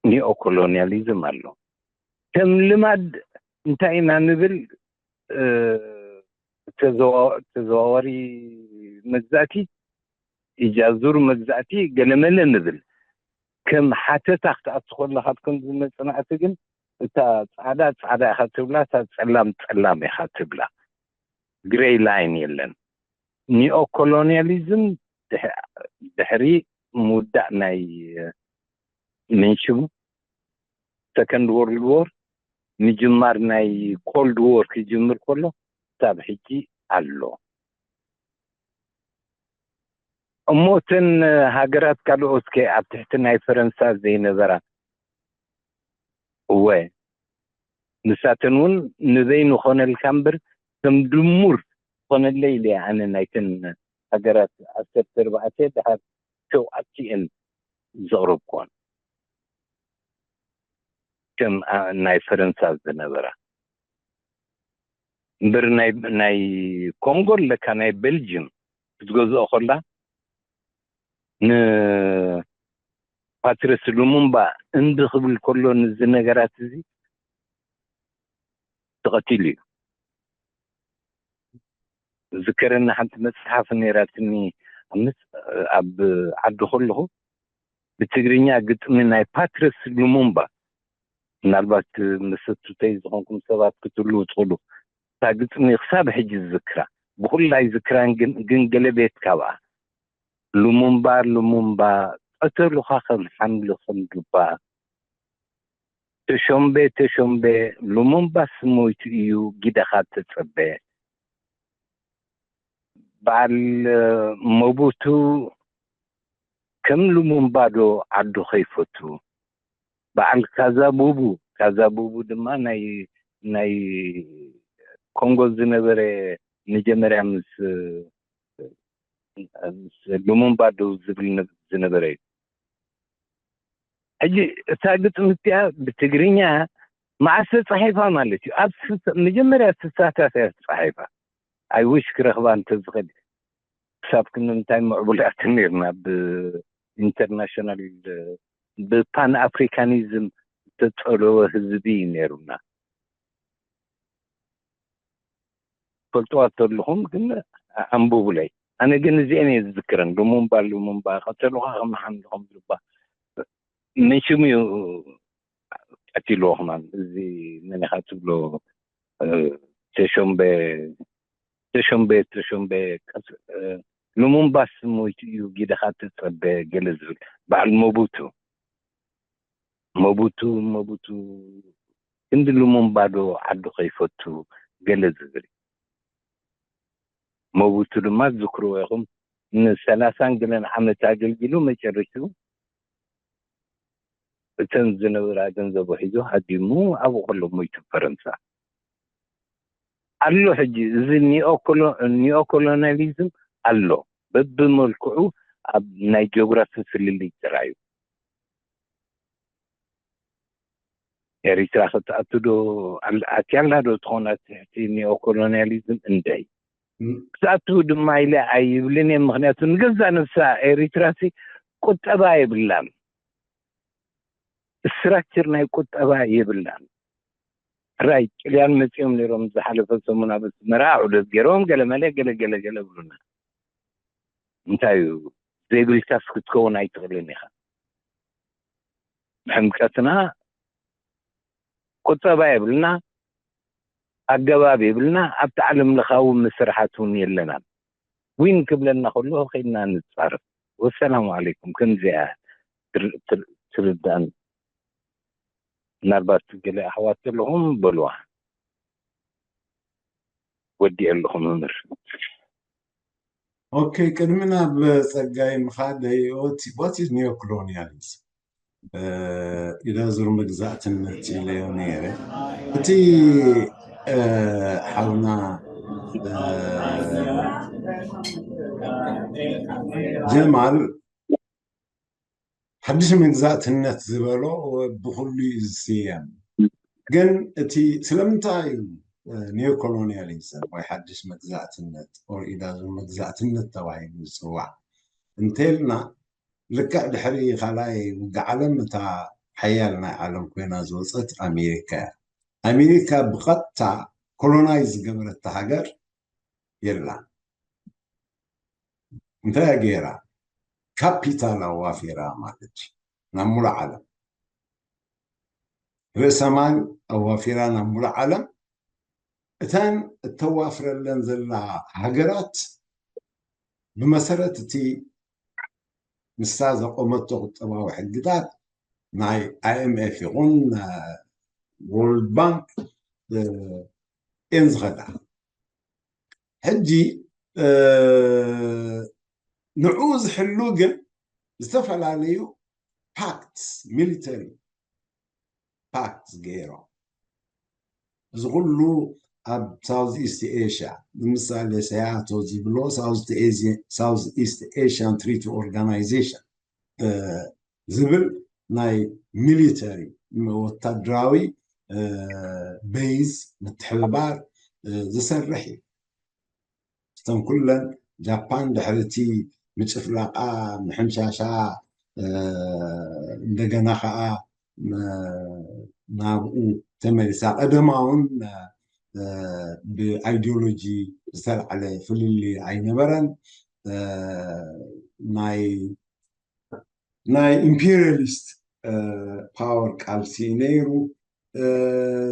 ኒኦኮሎኒያሊዝም ኣሎ። ከም ልማድ እንታይ ኢና ንብል? እ፣ ተዘዋ- ተዘዋዋሪ መግዛእቲ፣ ኢጃዙር መግዛእቲ ገለመለ ንብል። ከም ሓተታ ክትኣቱ ከለካ፣ ከምዚ መጽናዕቲ ግን እታ ጻዕዳ ጻዕዳ ኢኻ ትብላ፣ እታ ጸላም ጸላም ኢኻ ትብላ። ግሬይ ላይን የለን። ኒኦኮሎኒያሊዝም ድሕ- ድሕሪ ምውዳእ ናይ ምንሽቡ ሰከንድ ወርልድ ዎር፣ ምጅማር ናይ ኮልድ ዎር ክጅምር ከሎ ክሳብ ሕጂ ኣሎ። እሞ እተን ሃገራት ካልኦት ከ ኣብ ትሕቲ ናይ ፈረንሳ ዘይነበራ? እወ፣ ንሳተን እውን ንበይኑ ኮነልካ እምበር ከም ድሙር ኮነለይ ኢለ ኣነ ናይተን ሃገራት ዓሰርተ ኣርባዕተ ድሓር ሸውዓቲኤን ዘቕረብኩወን ከም ኣ- ናይ ፈረንሳ ዝነበራ እምበር ናይ ናይ ኮንጎ ኣለካ ናይ ቤልጅም ክትገዝኦ ከላ ንፓትሪስ ሉሙምባ እንዲ ክብል ከሎ ንዚ ነገራት እዚ ተቐቲሉ እዩ። ዝከረኒ ሓንቲ መጽሓፍ ነይራትኒ ኣብ ምስ- ኣብ ዓዲ ከለኹ ብትግርኛ ግጥሚ ናይ ፓትሪስ ሉሙምባ፣ ምናልባት መሰቱተይ ዝኾንኩም ሰባት ክትህልዉ ትኽእሉ። እታ ግጥሚ ክሳብ ሕጂ ዝዝክራ፣ ብኹላይ ዝክራን ግን ግን ገለ ቤት ካብኣ ሉሙምባ ሉሙምባ፣ ቀተሉኻ ከም ሓምሊ ከም ዱባ፣ ተሾምቤ ተሾምቤ፣ ሉሙምባስ ሞይቱ እዩ፣ ጊደኻ ተጸበ። በዓል መቡቱ ከም ሉሙምባ ዶ ዓዱ ከይፈቱ? በዓል ካዛቡቡ፣ ካዛቡቡ ድማ ናይ ናይ ኮንጎ ዝነበረ መጀመርያ ምስ ምስ ሉሙምባ ደው ዝብል ዝነበረ እዩ። ሕጂ እታ ግጥሚ እቲኣ ብትግርኛ መዓስ ተጻሒፋ ማለት እዩ? ኣብ ስልሳ- መጀመርያ ስሳታት እያ ተጻሒፋ። ኣይ ዊሽ ክረኽባ እንተዝኽእል፣ ክሳብ ክንዲ ምንታይ ምዕቡላት ነርና። ብኢንተርናሽናል ብፓን ኣፍሪካኒዝም ዝተጸለወ ህዝቢ እዩ ነሩና። ፈልጥዋ ተለኹም ግን ኣንብቡለይ። ኣነ ግን እዚአን እየ ዝዝክረን። ሉሙምባ ሉሙምባ ቀተሉኻ ከመሓምልኹም ዝባ ምን ሽሙ እዩ ቀቲልዎ ከማን። እዚ መን ኢኻ ትብሎ? ተሾምበ ተሾምበ ተሾምበ ሉሙምባስ ሞይቱ እዩ ጊደኻ ትጸበ ገለ ዝብል በዓል መቡቱ። መቡቱ መቡቱ ክንዲ ሉሙምባ ዶ ዓዱ ከይፈቱ ገለ ዝብል። መቡቱ ድማ ዝክርዎ ኢኹም፣ ንሰላሳን ገለን ዓመት ኣገልጊሉ መጨረሽቱ እተን ዝነበራ ገንዘቡ ሒዙ ሃዲሙ ኣብኡ ከሎ ሞይቱ ፈረንሳ። ኣሎ ሕጂ እዚ ኒኦኮሎኒያሊዝም ኣሎ በብመልክዑ ኣብ ናይ ጂኦግራፊ ፍልልይ ጥራዩ። ኤሪትራ ክትኣቱ ዶ ኣትያላ ዶ ትኾና ትሕቲ ኒኦኮሎኒያሊዝም? እንደይ ክትኣቱ ድማ ኢለ ኣይብልን እየ። ምክንያቱ ንገዛ ነብሳ ኤሪትራ ሲ ቁጠባ የብላን፣ ስትራክቸር ናይ ቁጠባ የብላን። ራይ ጥልያን መፂኦም ነይሮም ዝሓለፈ ሰሙን ኣብ ኣስመራ ዑደት ገይሮም ገለመለ ገለ ገለ ገለ ብሉና። እንታይ እዩ ዘይብልካስ ክትከውን ኣይትኽእልን ኢኻ። ብሕምቀትና ቁጠባ የብልና፣ ኣገባብ የብልና፣ ኣብቲ ዓለም ለኻዊ መስርሓት እውን የለናን። ዊን ክብለና ከሎ ከይድና ንፃረፍ። ወሰላሙ ዓለይኩም። ከምዚኣ ትርዳእን ምናልባት ገለ ኣሕዋት ዘለኹም በልዋ። ወዲኤ ኣለኹ መምህር። ኦኬ፣ ቅድሚ ናብ ጸጋይ ምኻደይ what is neo-colonialism? ኢዳ ዙር መግዛእትነት ኢለዮ ነይረ። እቲ ሓውና ጀማል ሓድሽ መግዛእትነት ዝበሎ ብኩሉ እዩ ዝስየም። ግን እቲ ስለምንታይ እዩ ኒዮኮሎኒያሊዝም ወይ ሓድሽ መግዛእትነት ኦር ኢዳዙ መግዛእትነት ተባሂሉ ዝፅዋዕ እንተልና፣ ልክዕ ድሕሪ ካልኣይ ውግእ ዓለም እታ ሓያል ናይ ዓለም ኮይና ዝወፀት ኣሜሪካ እያ። ኣሜሪካ ብቐጥታ ኮሎናይዝ ዝገበረታ ሃገር የላን። እንታይ ገይራ? ካፒታል ኣዋፊራ ማለት እዩ ናብ ሙሉእ ዓለም። ርእሰ ማል ኣዋፊራ ናብ ሙሉእ ዓለም። እተን እተዋፍረለን ዘላ ሃገራት ብመሰረት እቲ ንሳ ዘቆመቶ ቁጠባዊ ሕግታት ናይ ኣይኤምኤፍ ይኹን ወርልድ ባንክ እየን ዝኸዳ። ሕጂ ንዕኡ ዝሕሉ ግን ዝተፈላለዩ ፓክትስ፣ ሚሊተሪ ፓክትስ ገይሮም። እዚ ኩሉ ኣብ ሳውዝ ኢስት ኤሽያ፣ ንምሳሌ ሰያቶ ዝብሎ ሳውዝ ኢስት ኤሽያን ትሪቲ ኦርጋናይዜሽን ዝብል ናይ ሚሊተሪ፣ ወታደራዊ ቤይዝ ምትሕብባር ዝሰርሕ እዩ። እተን ኩለን ጃፓን ድሕሪ እቲ ምጭፍላቃ ምሕምሻሻ እንደገና ከዓ ናብኡ ተመሊሳ። ቀደማ እውን ብኣይዲዮሎጂ ዝተልዓለ ፍልልይ ኣይነበረን። ናይ ናይ ኢምፔሪያሊስት ፓወር ቃልሲ ነይሩ።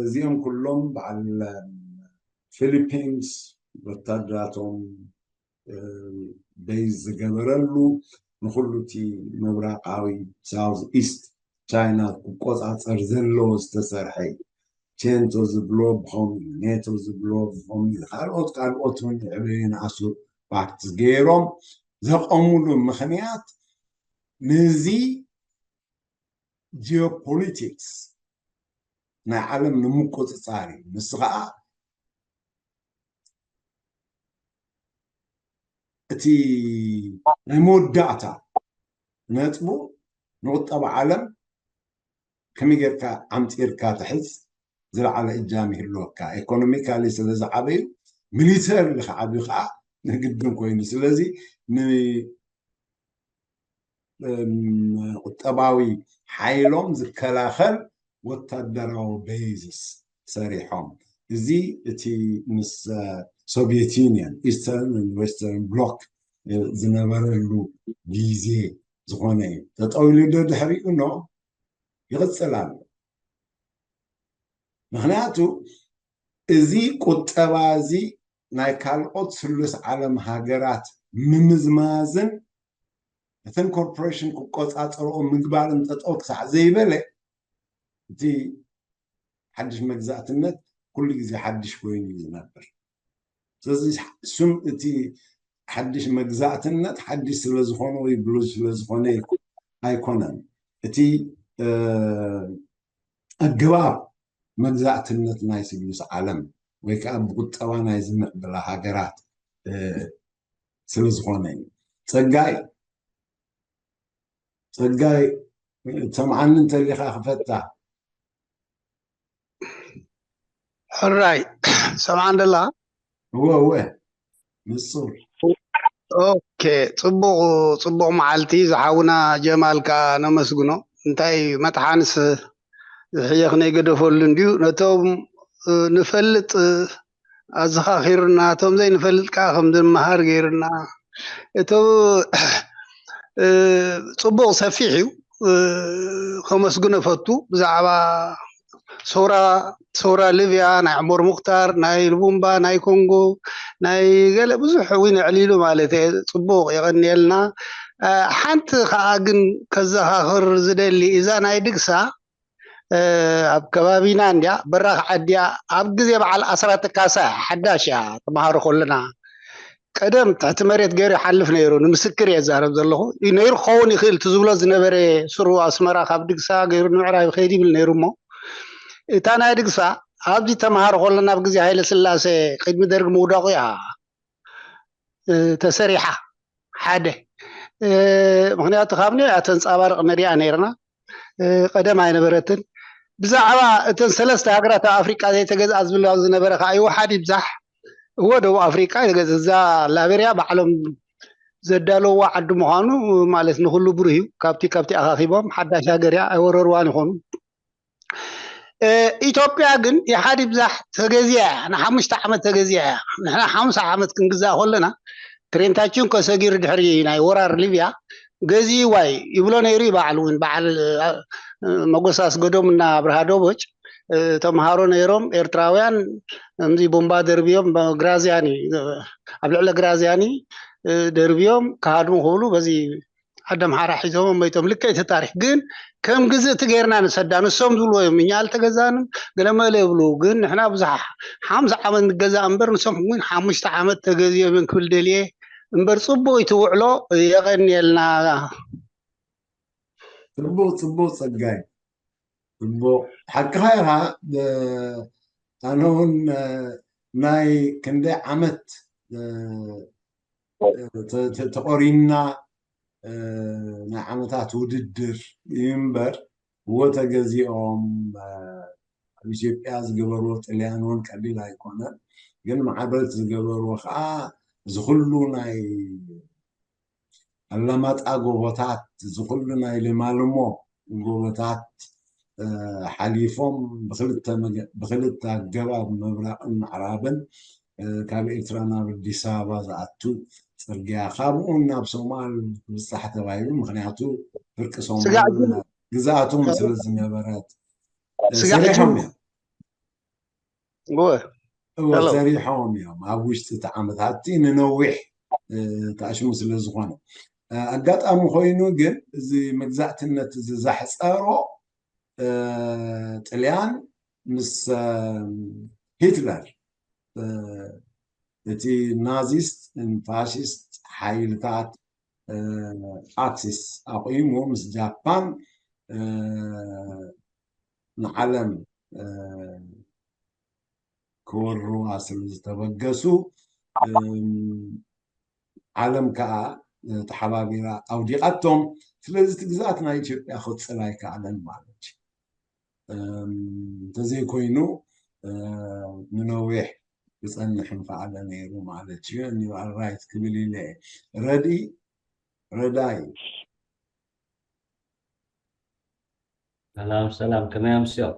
እዚኦም ኩሎም በዓል ፊሊፒንስ ወታደራቶም ቤዝ ዝገበረሉ፣ ንኩሉ እቲ ምብራቃዊ ሳውዝ ኢስት ቻይና ክቆፃፀር ዘለዎ ዝተሰርሐ እዩ። ቼንቶ ዝብሎ ብኸምኡ፣ ኔቶ ዝብሎ ብኸምኡ፣ ካልኦት ካልኦት እውን ይዕበዩ ንኣሱ ፓክት ገይሮም ዘቆምሉ ምኽንያት ነዚ ጂኦፖሊቲክስ ናይ ዓለም ንምቁፅፃር እዩ። ንሱ ከዓ እቲ ናይ መወዳእታ ነጥቡ ንቁጠባ ዓለም ከመይ ጌርካ ዓምፂርካ ትሕዝ ዝለዓለ እጃም ይህልወካ። ኢኮኖሚካሊ ስለ ዝዓበዩ፣ ሚሊተሪ ክዓብዩ ከዓ ንግድን ኮይኑ። ስለዚ ን ቁጠባዊ ሓይሎም ዝከላኸል ወታደራዊ ቤዝስ ሰሪሖም። እዚ እቲ ምስ ሶቪየት ዩኒየን፣ ኢስተርን ዌስተርን ብሎክ ዝነበረሉ ግዜ ዝኾነ እዩ። ጠጠው ኢሉ ዶ ድሕሪኡ? ኖ፣ ይቕፅል ኣሎ። ምክንያቱ እዚ ቁጠባ እዚ ናይ ካልኦት ስሉስ ዓለም ሃገራት ምምዝማዝን እተን ኮርፖሬሽን ክቆፃፀርኦ ምግባርን ጠጠው ክሳዕ ዘይበለ፣ እቲ ሓድሽ መግዛእትነት ኩሉ ግዜ ሓድሽ ኮይኑ እዩ ዝነብር። ስለዚ ስም እቲ ሓድሽ መግዛእትነት ሓድሽ ስለዝኾነ ወይ ብሉይ ስለዝኾነ ኣይኮነን። እቲ ኣገባብ መግዛእትነት ናይ ስሉስ ዓለም ወይ ከዓ ብቁጠባ ናይ ዝምዕብላ ሃገራት ስለዝኾነ እዩ። ፀጋይ፣ ፀጋይ፣ ትሰምዓኒ እንተሊኻ ክፈታ። ሕራይ፣ ሰምዓን ደላ? እወ፣ እወ፣ ንጹር። ኦኬ፣ ጽቡቕ፣ ጽቡቕ መዓልቲ። ዝሓውና ጀማል ከኣ ነመስግኖ። እንታይ መጥሓንስ ዝሕየኽ ነይገደፈሉ እንድዩ። ነቶም ንፈልጥ ኣዘኻኺርና፣ እቶም ዘይንፈልጥ ከኣ ከም ዝመሃር ገይርና። እቶ ጽቡቕ ሰፊሕ እዩ። ከመስግኖ ፈቱ ብዛዕባ ሰውራ፣ ሰውራ ሊብያ፣ ናይ ዑመር ሙክታር፣ ናይ ሉቡምባ፣ ናይ ኮንጎ፣ ናይ ገለ ብዙሕ እውን ኣዕሊሉ ማለት እየ። ጽቡቕ የቐንየልና። ሓንቲ ከኣ ግን ከዘኻኽር ዝደሊ እዛ ናይ ድግሳ ኣብ ከባቢና እንድያ በራኽ ዓድያ ኣብ ግዜ በዓል ኣስራት ካሳ ሓዳሽ እያ ተምሃሮ ከለና ቀደም ትሕቲ መሬት ገይሩ ይሓልፍ ነይሩ። ንምስክር እየ ዝዛረብ ዘለኹ። ነይሩ ክኸውን ይኽእል እቲ ዝብሎ ዝነበረ ስሩ ኣስመራ ካብ ድግሳ ገይሩ ንምዕራብ ይኸይድ ይብል ነይሩ እሞ እታ ናይ ድግሳ ኣብዚ ተምሃሮ ከለና ኣብ ግዜ ሃይለ ስላሴ ቅድሚ ደርጊ ምውዳቑ እያ ተሰሪሓ። ሓደ ምክንያቱ ካብ ኒው እያ ተንፃባርቕ ንሪኣ ነይርና። ቀደም ኣይነበረትን። ብዛዕባ እተን ሰለስተ ሃገራት ኣብ ኣፍሪቃ ዘይተገዝኣ ዝብል ዝነበረ ከዓ ይወሓድ ይብዛሕ እዎ ደቡብ ኣፍሪቃ ይገዝ እዛ ላይቤርያ ባዕሎም ዘዳለውዋ ዓዲ ምዃኑ ማለት ንኩሉ ብሩህ እዩ። ካብቲ ካብቲ ኣኻኺቦም ሓዳሽ ሃገር እያ ኣይወረርዋን ይኾኑ። ኢትዮጵያ ግን ይሓድ ይብዛሕ ተገዚያ እያ፣ ንሓሙሽተ ዓመት ተገዚያ እያ። ንሕና ሓምሳ ዓመት ክንግዛእ ከለና ትሬንታችን ከሰጊር ድሕሪ ናይ ወራር ሊብያ ገዚእዋ እዩ ይብሎ ነይሩ እዩ። በዓል እውን በዓል መጎስ ኣስገዶም እና ኣብርሃ ዶቦጭ ተምሃሮ ነይሮም ኤርትራውያን እምዚ ቦምባ ደርብዮም ግራዚያኒ ኣብ ልዕሊ ግራዚያኒ ደርብዮም ክሃድሙ ክብሉ በዚ ዓዲ ኣምሓራ ሒዞም መይቶም ልክዕ እቲ ታሪክ ግን ከም ግዝእቲ ገይርና ንሰዳ ንሶም ዝብልዎ እዮም እኛ ኣልተገዛንም ገለመለ ይብሉ ግን ንሕና ብዙሕ ሓምሳ ዓመት ንገዛእ እምበር ንሶም እውን ሓሙሽተ ዓመት ተገዚኦም እዮም ክብል ደልየ እምበር ፅቡቅ እዩ ትውዕሎ የቀንየልና ፅቡቅ ፅቡቅ ፀጋይ ፅቡቅ ሓቅኻ ኢኻ ኣነ እውን ናይ ክንደይ ዓመት ተቆሪንና ናይ ዓመታት ውድድር እዩ እምበር እዎ ተገዚኦም ኣብ ኢትዮጵያ ዝገበርዎ ጥልያን እውን ቀሊል ኣይኮነን ግን ማዕበልቲ ዝገበርዎ ከዓ ዝኩሉ ናይ ኣላማጣ ጎቦታት ዝኩሉ ናይ ሌማልሞ ጎቦታት ሓሊፎም ብክልተ ኣገባብ ምብራቅን ምዕራብን ካብ ኤርትራ ናብ ኣዲስ ኣበባ ዝኣቱ ፅርግያ ካብኡ ናብ ሶማል ክብፃሕ ተባሂሉ ምክንያቱ ፍርቂ ሶማል ግዝኣቶም ስለ ዝነበረት ሰሪሖም እዮም ሰሪሖም እዮም ኣብ ውሽጢ እቲ ዓመታት ንነዊሕ ተኣሽሙ ስለ ዝኾነ ኣጋጣሚ ኮይኑ ግን እዚ መግዛእትነት እዚ ዘሕፀሮ ጥልያን ምስ ሂትለር እቲ ናዚስት ፋሽስት ሓይልታት ኣክሲስ ኣቑሙ ምስ ጃፓን ንዓለም ክወርዋ ስለ ዝተበገሱ ዓለም ከዓ ተሓባቢራ ኣውዲቓቶም ስለዚ እቲ ግዝኣት ናይ ኢትዮጵያ ክቕፅል ኣይከኣለን ማለት እዩ እንተዘይኮይኑ ንነዊሕ ክፀንሕ ምፈዓለ ነይሩ ማለት እዩ። ራይት ክብል ኢለ ረድኢ ረዳይ ሰላም ሰላም፣ ከመይ ኣምስዮም?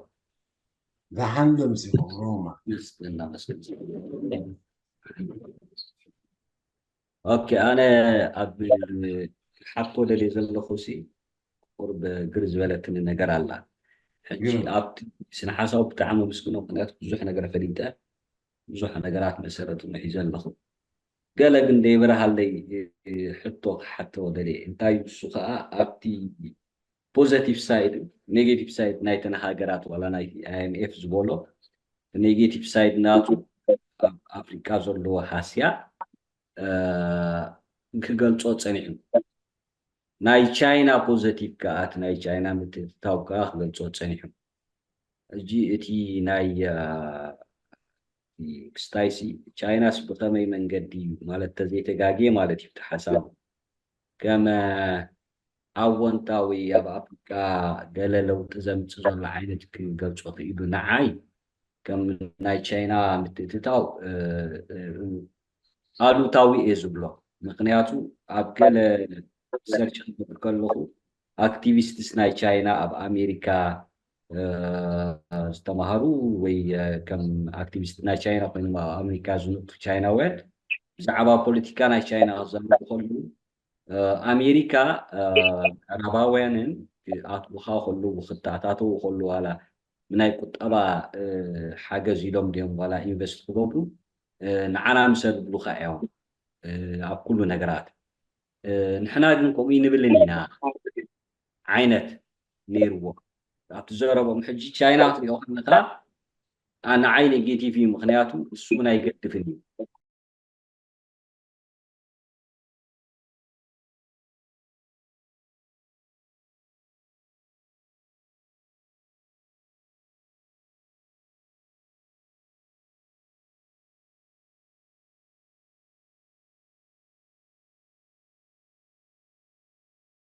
ደሓን ደምሲኹም ሮማ። ኦኬ፣ ኣነ ኣብ ሓኮ ደልየ ዘለኹ ሲ ቁርብ ግር ዝበለትኒ ነገር ኣላ። ሕጂ ኣብቲ ስነ ሓሳቡ ብጣዕሚ ምስግኖ፣ ምክንያቱ ብዙሕ ነገር ፈሊጠ ብዙሕ ነገራት መሰረቱ ንሒዘ ኣለኹ። ገለ ግን ደይበርሃለይ ሕቶ ክሓቶ ደልየ። እንታይ እዩ እሱ ከዓ ኣብቲ ፖዘቲቭ ሳይድ ኔጌቲቭ ሳይድ ናይተን ሃገራት ዋላ ናይ ኣይ ኤም ኤፍ ዝበሎ ኔጌቲቭ ሳይድ ናቱ ኣብ ኣፍሪቃ ዘለዎ ሃስያ ክገልጾ ጸኒሑ። ናይ ቻይና ፖዘቲቭ ከኣ እቲ ናይ ቻይና ምትእትታው ከኣ ክገልጾ ጸኒሑ። ሕጂ እቲ ናይ ክስታይሲ ቻይናስ ብኸመይ መንገዲ እዩ ማለት ተዘይተጋግየ ማለት እዩ ተሓሳቡ ከም ኣወንታዊ ኣብ ኣፍሪቃ ገለ ለውጢ ዘምፅእ ዘሎ ዓይነት ክገልፆ ክኢሉ ንዓይ ከም ናይ ቻይና ምትእትታው ኣሉታዊ እየ ዝብሎ። ምክንያቱ ኣብ ገለ ሰርች ክገብር ከለኹ ኣክቲቪስትስ ናይ ቻይና ኣብ ኣሜሪካ ዝተማሃሩ ወይ ከም ኣክቲቪስት ናይ ቻይና ኮይኖም ኣብ ኣሜሪካ ዝነጥፉ ቻይናውያን ብዛዕባ ፖለቲካ ናይ ቻይና ክዛረቡ ከለዉ ኣሜሪካ ምዕራባውያንን ኣትቡኻ ከለዉ ክተኣታተዉ ከለዉ ዋላ ብናይ ቁጠባ ሓገዝ ኢሎም ድዮም ዋላ ኢንቨስት ክገብሩ ንዓና ምሰ ዝብሉካ እዮም ኣብ ኩሉ ነገራት። ንሕና ግን ከምኡ ይንብልን ኢና ዓይነት ነይርዎ ኣብቲ ዘረቦም። ሕጂ ቻይና ክትሪኦ ከለካ ንዓይ ኔጌቲቭ እዩ፣ ምክንያቱ እሱ እውን ኣይገድፍን እዩ።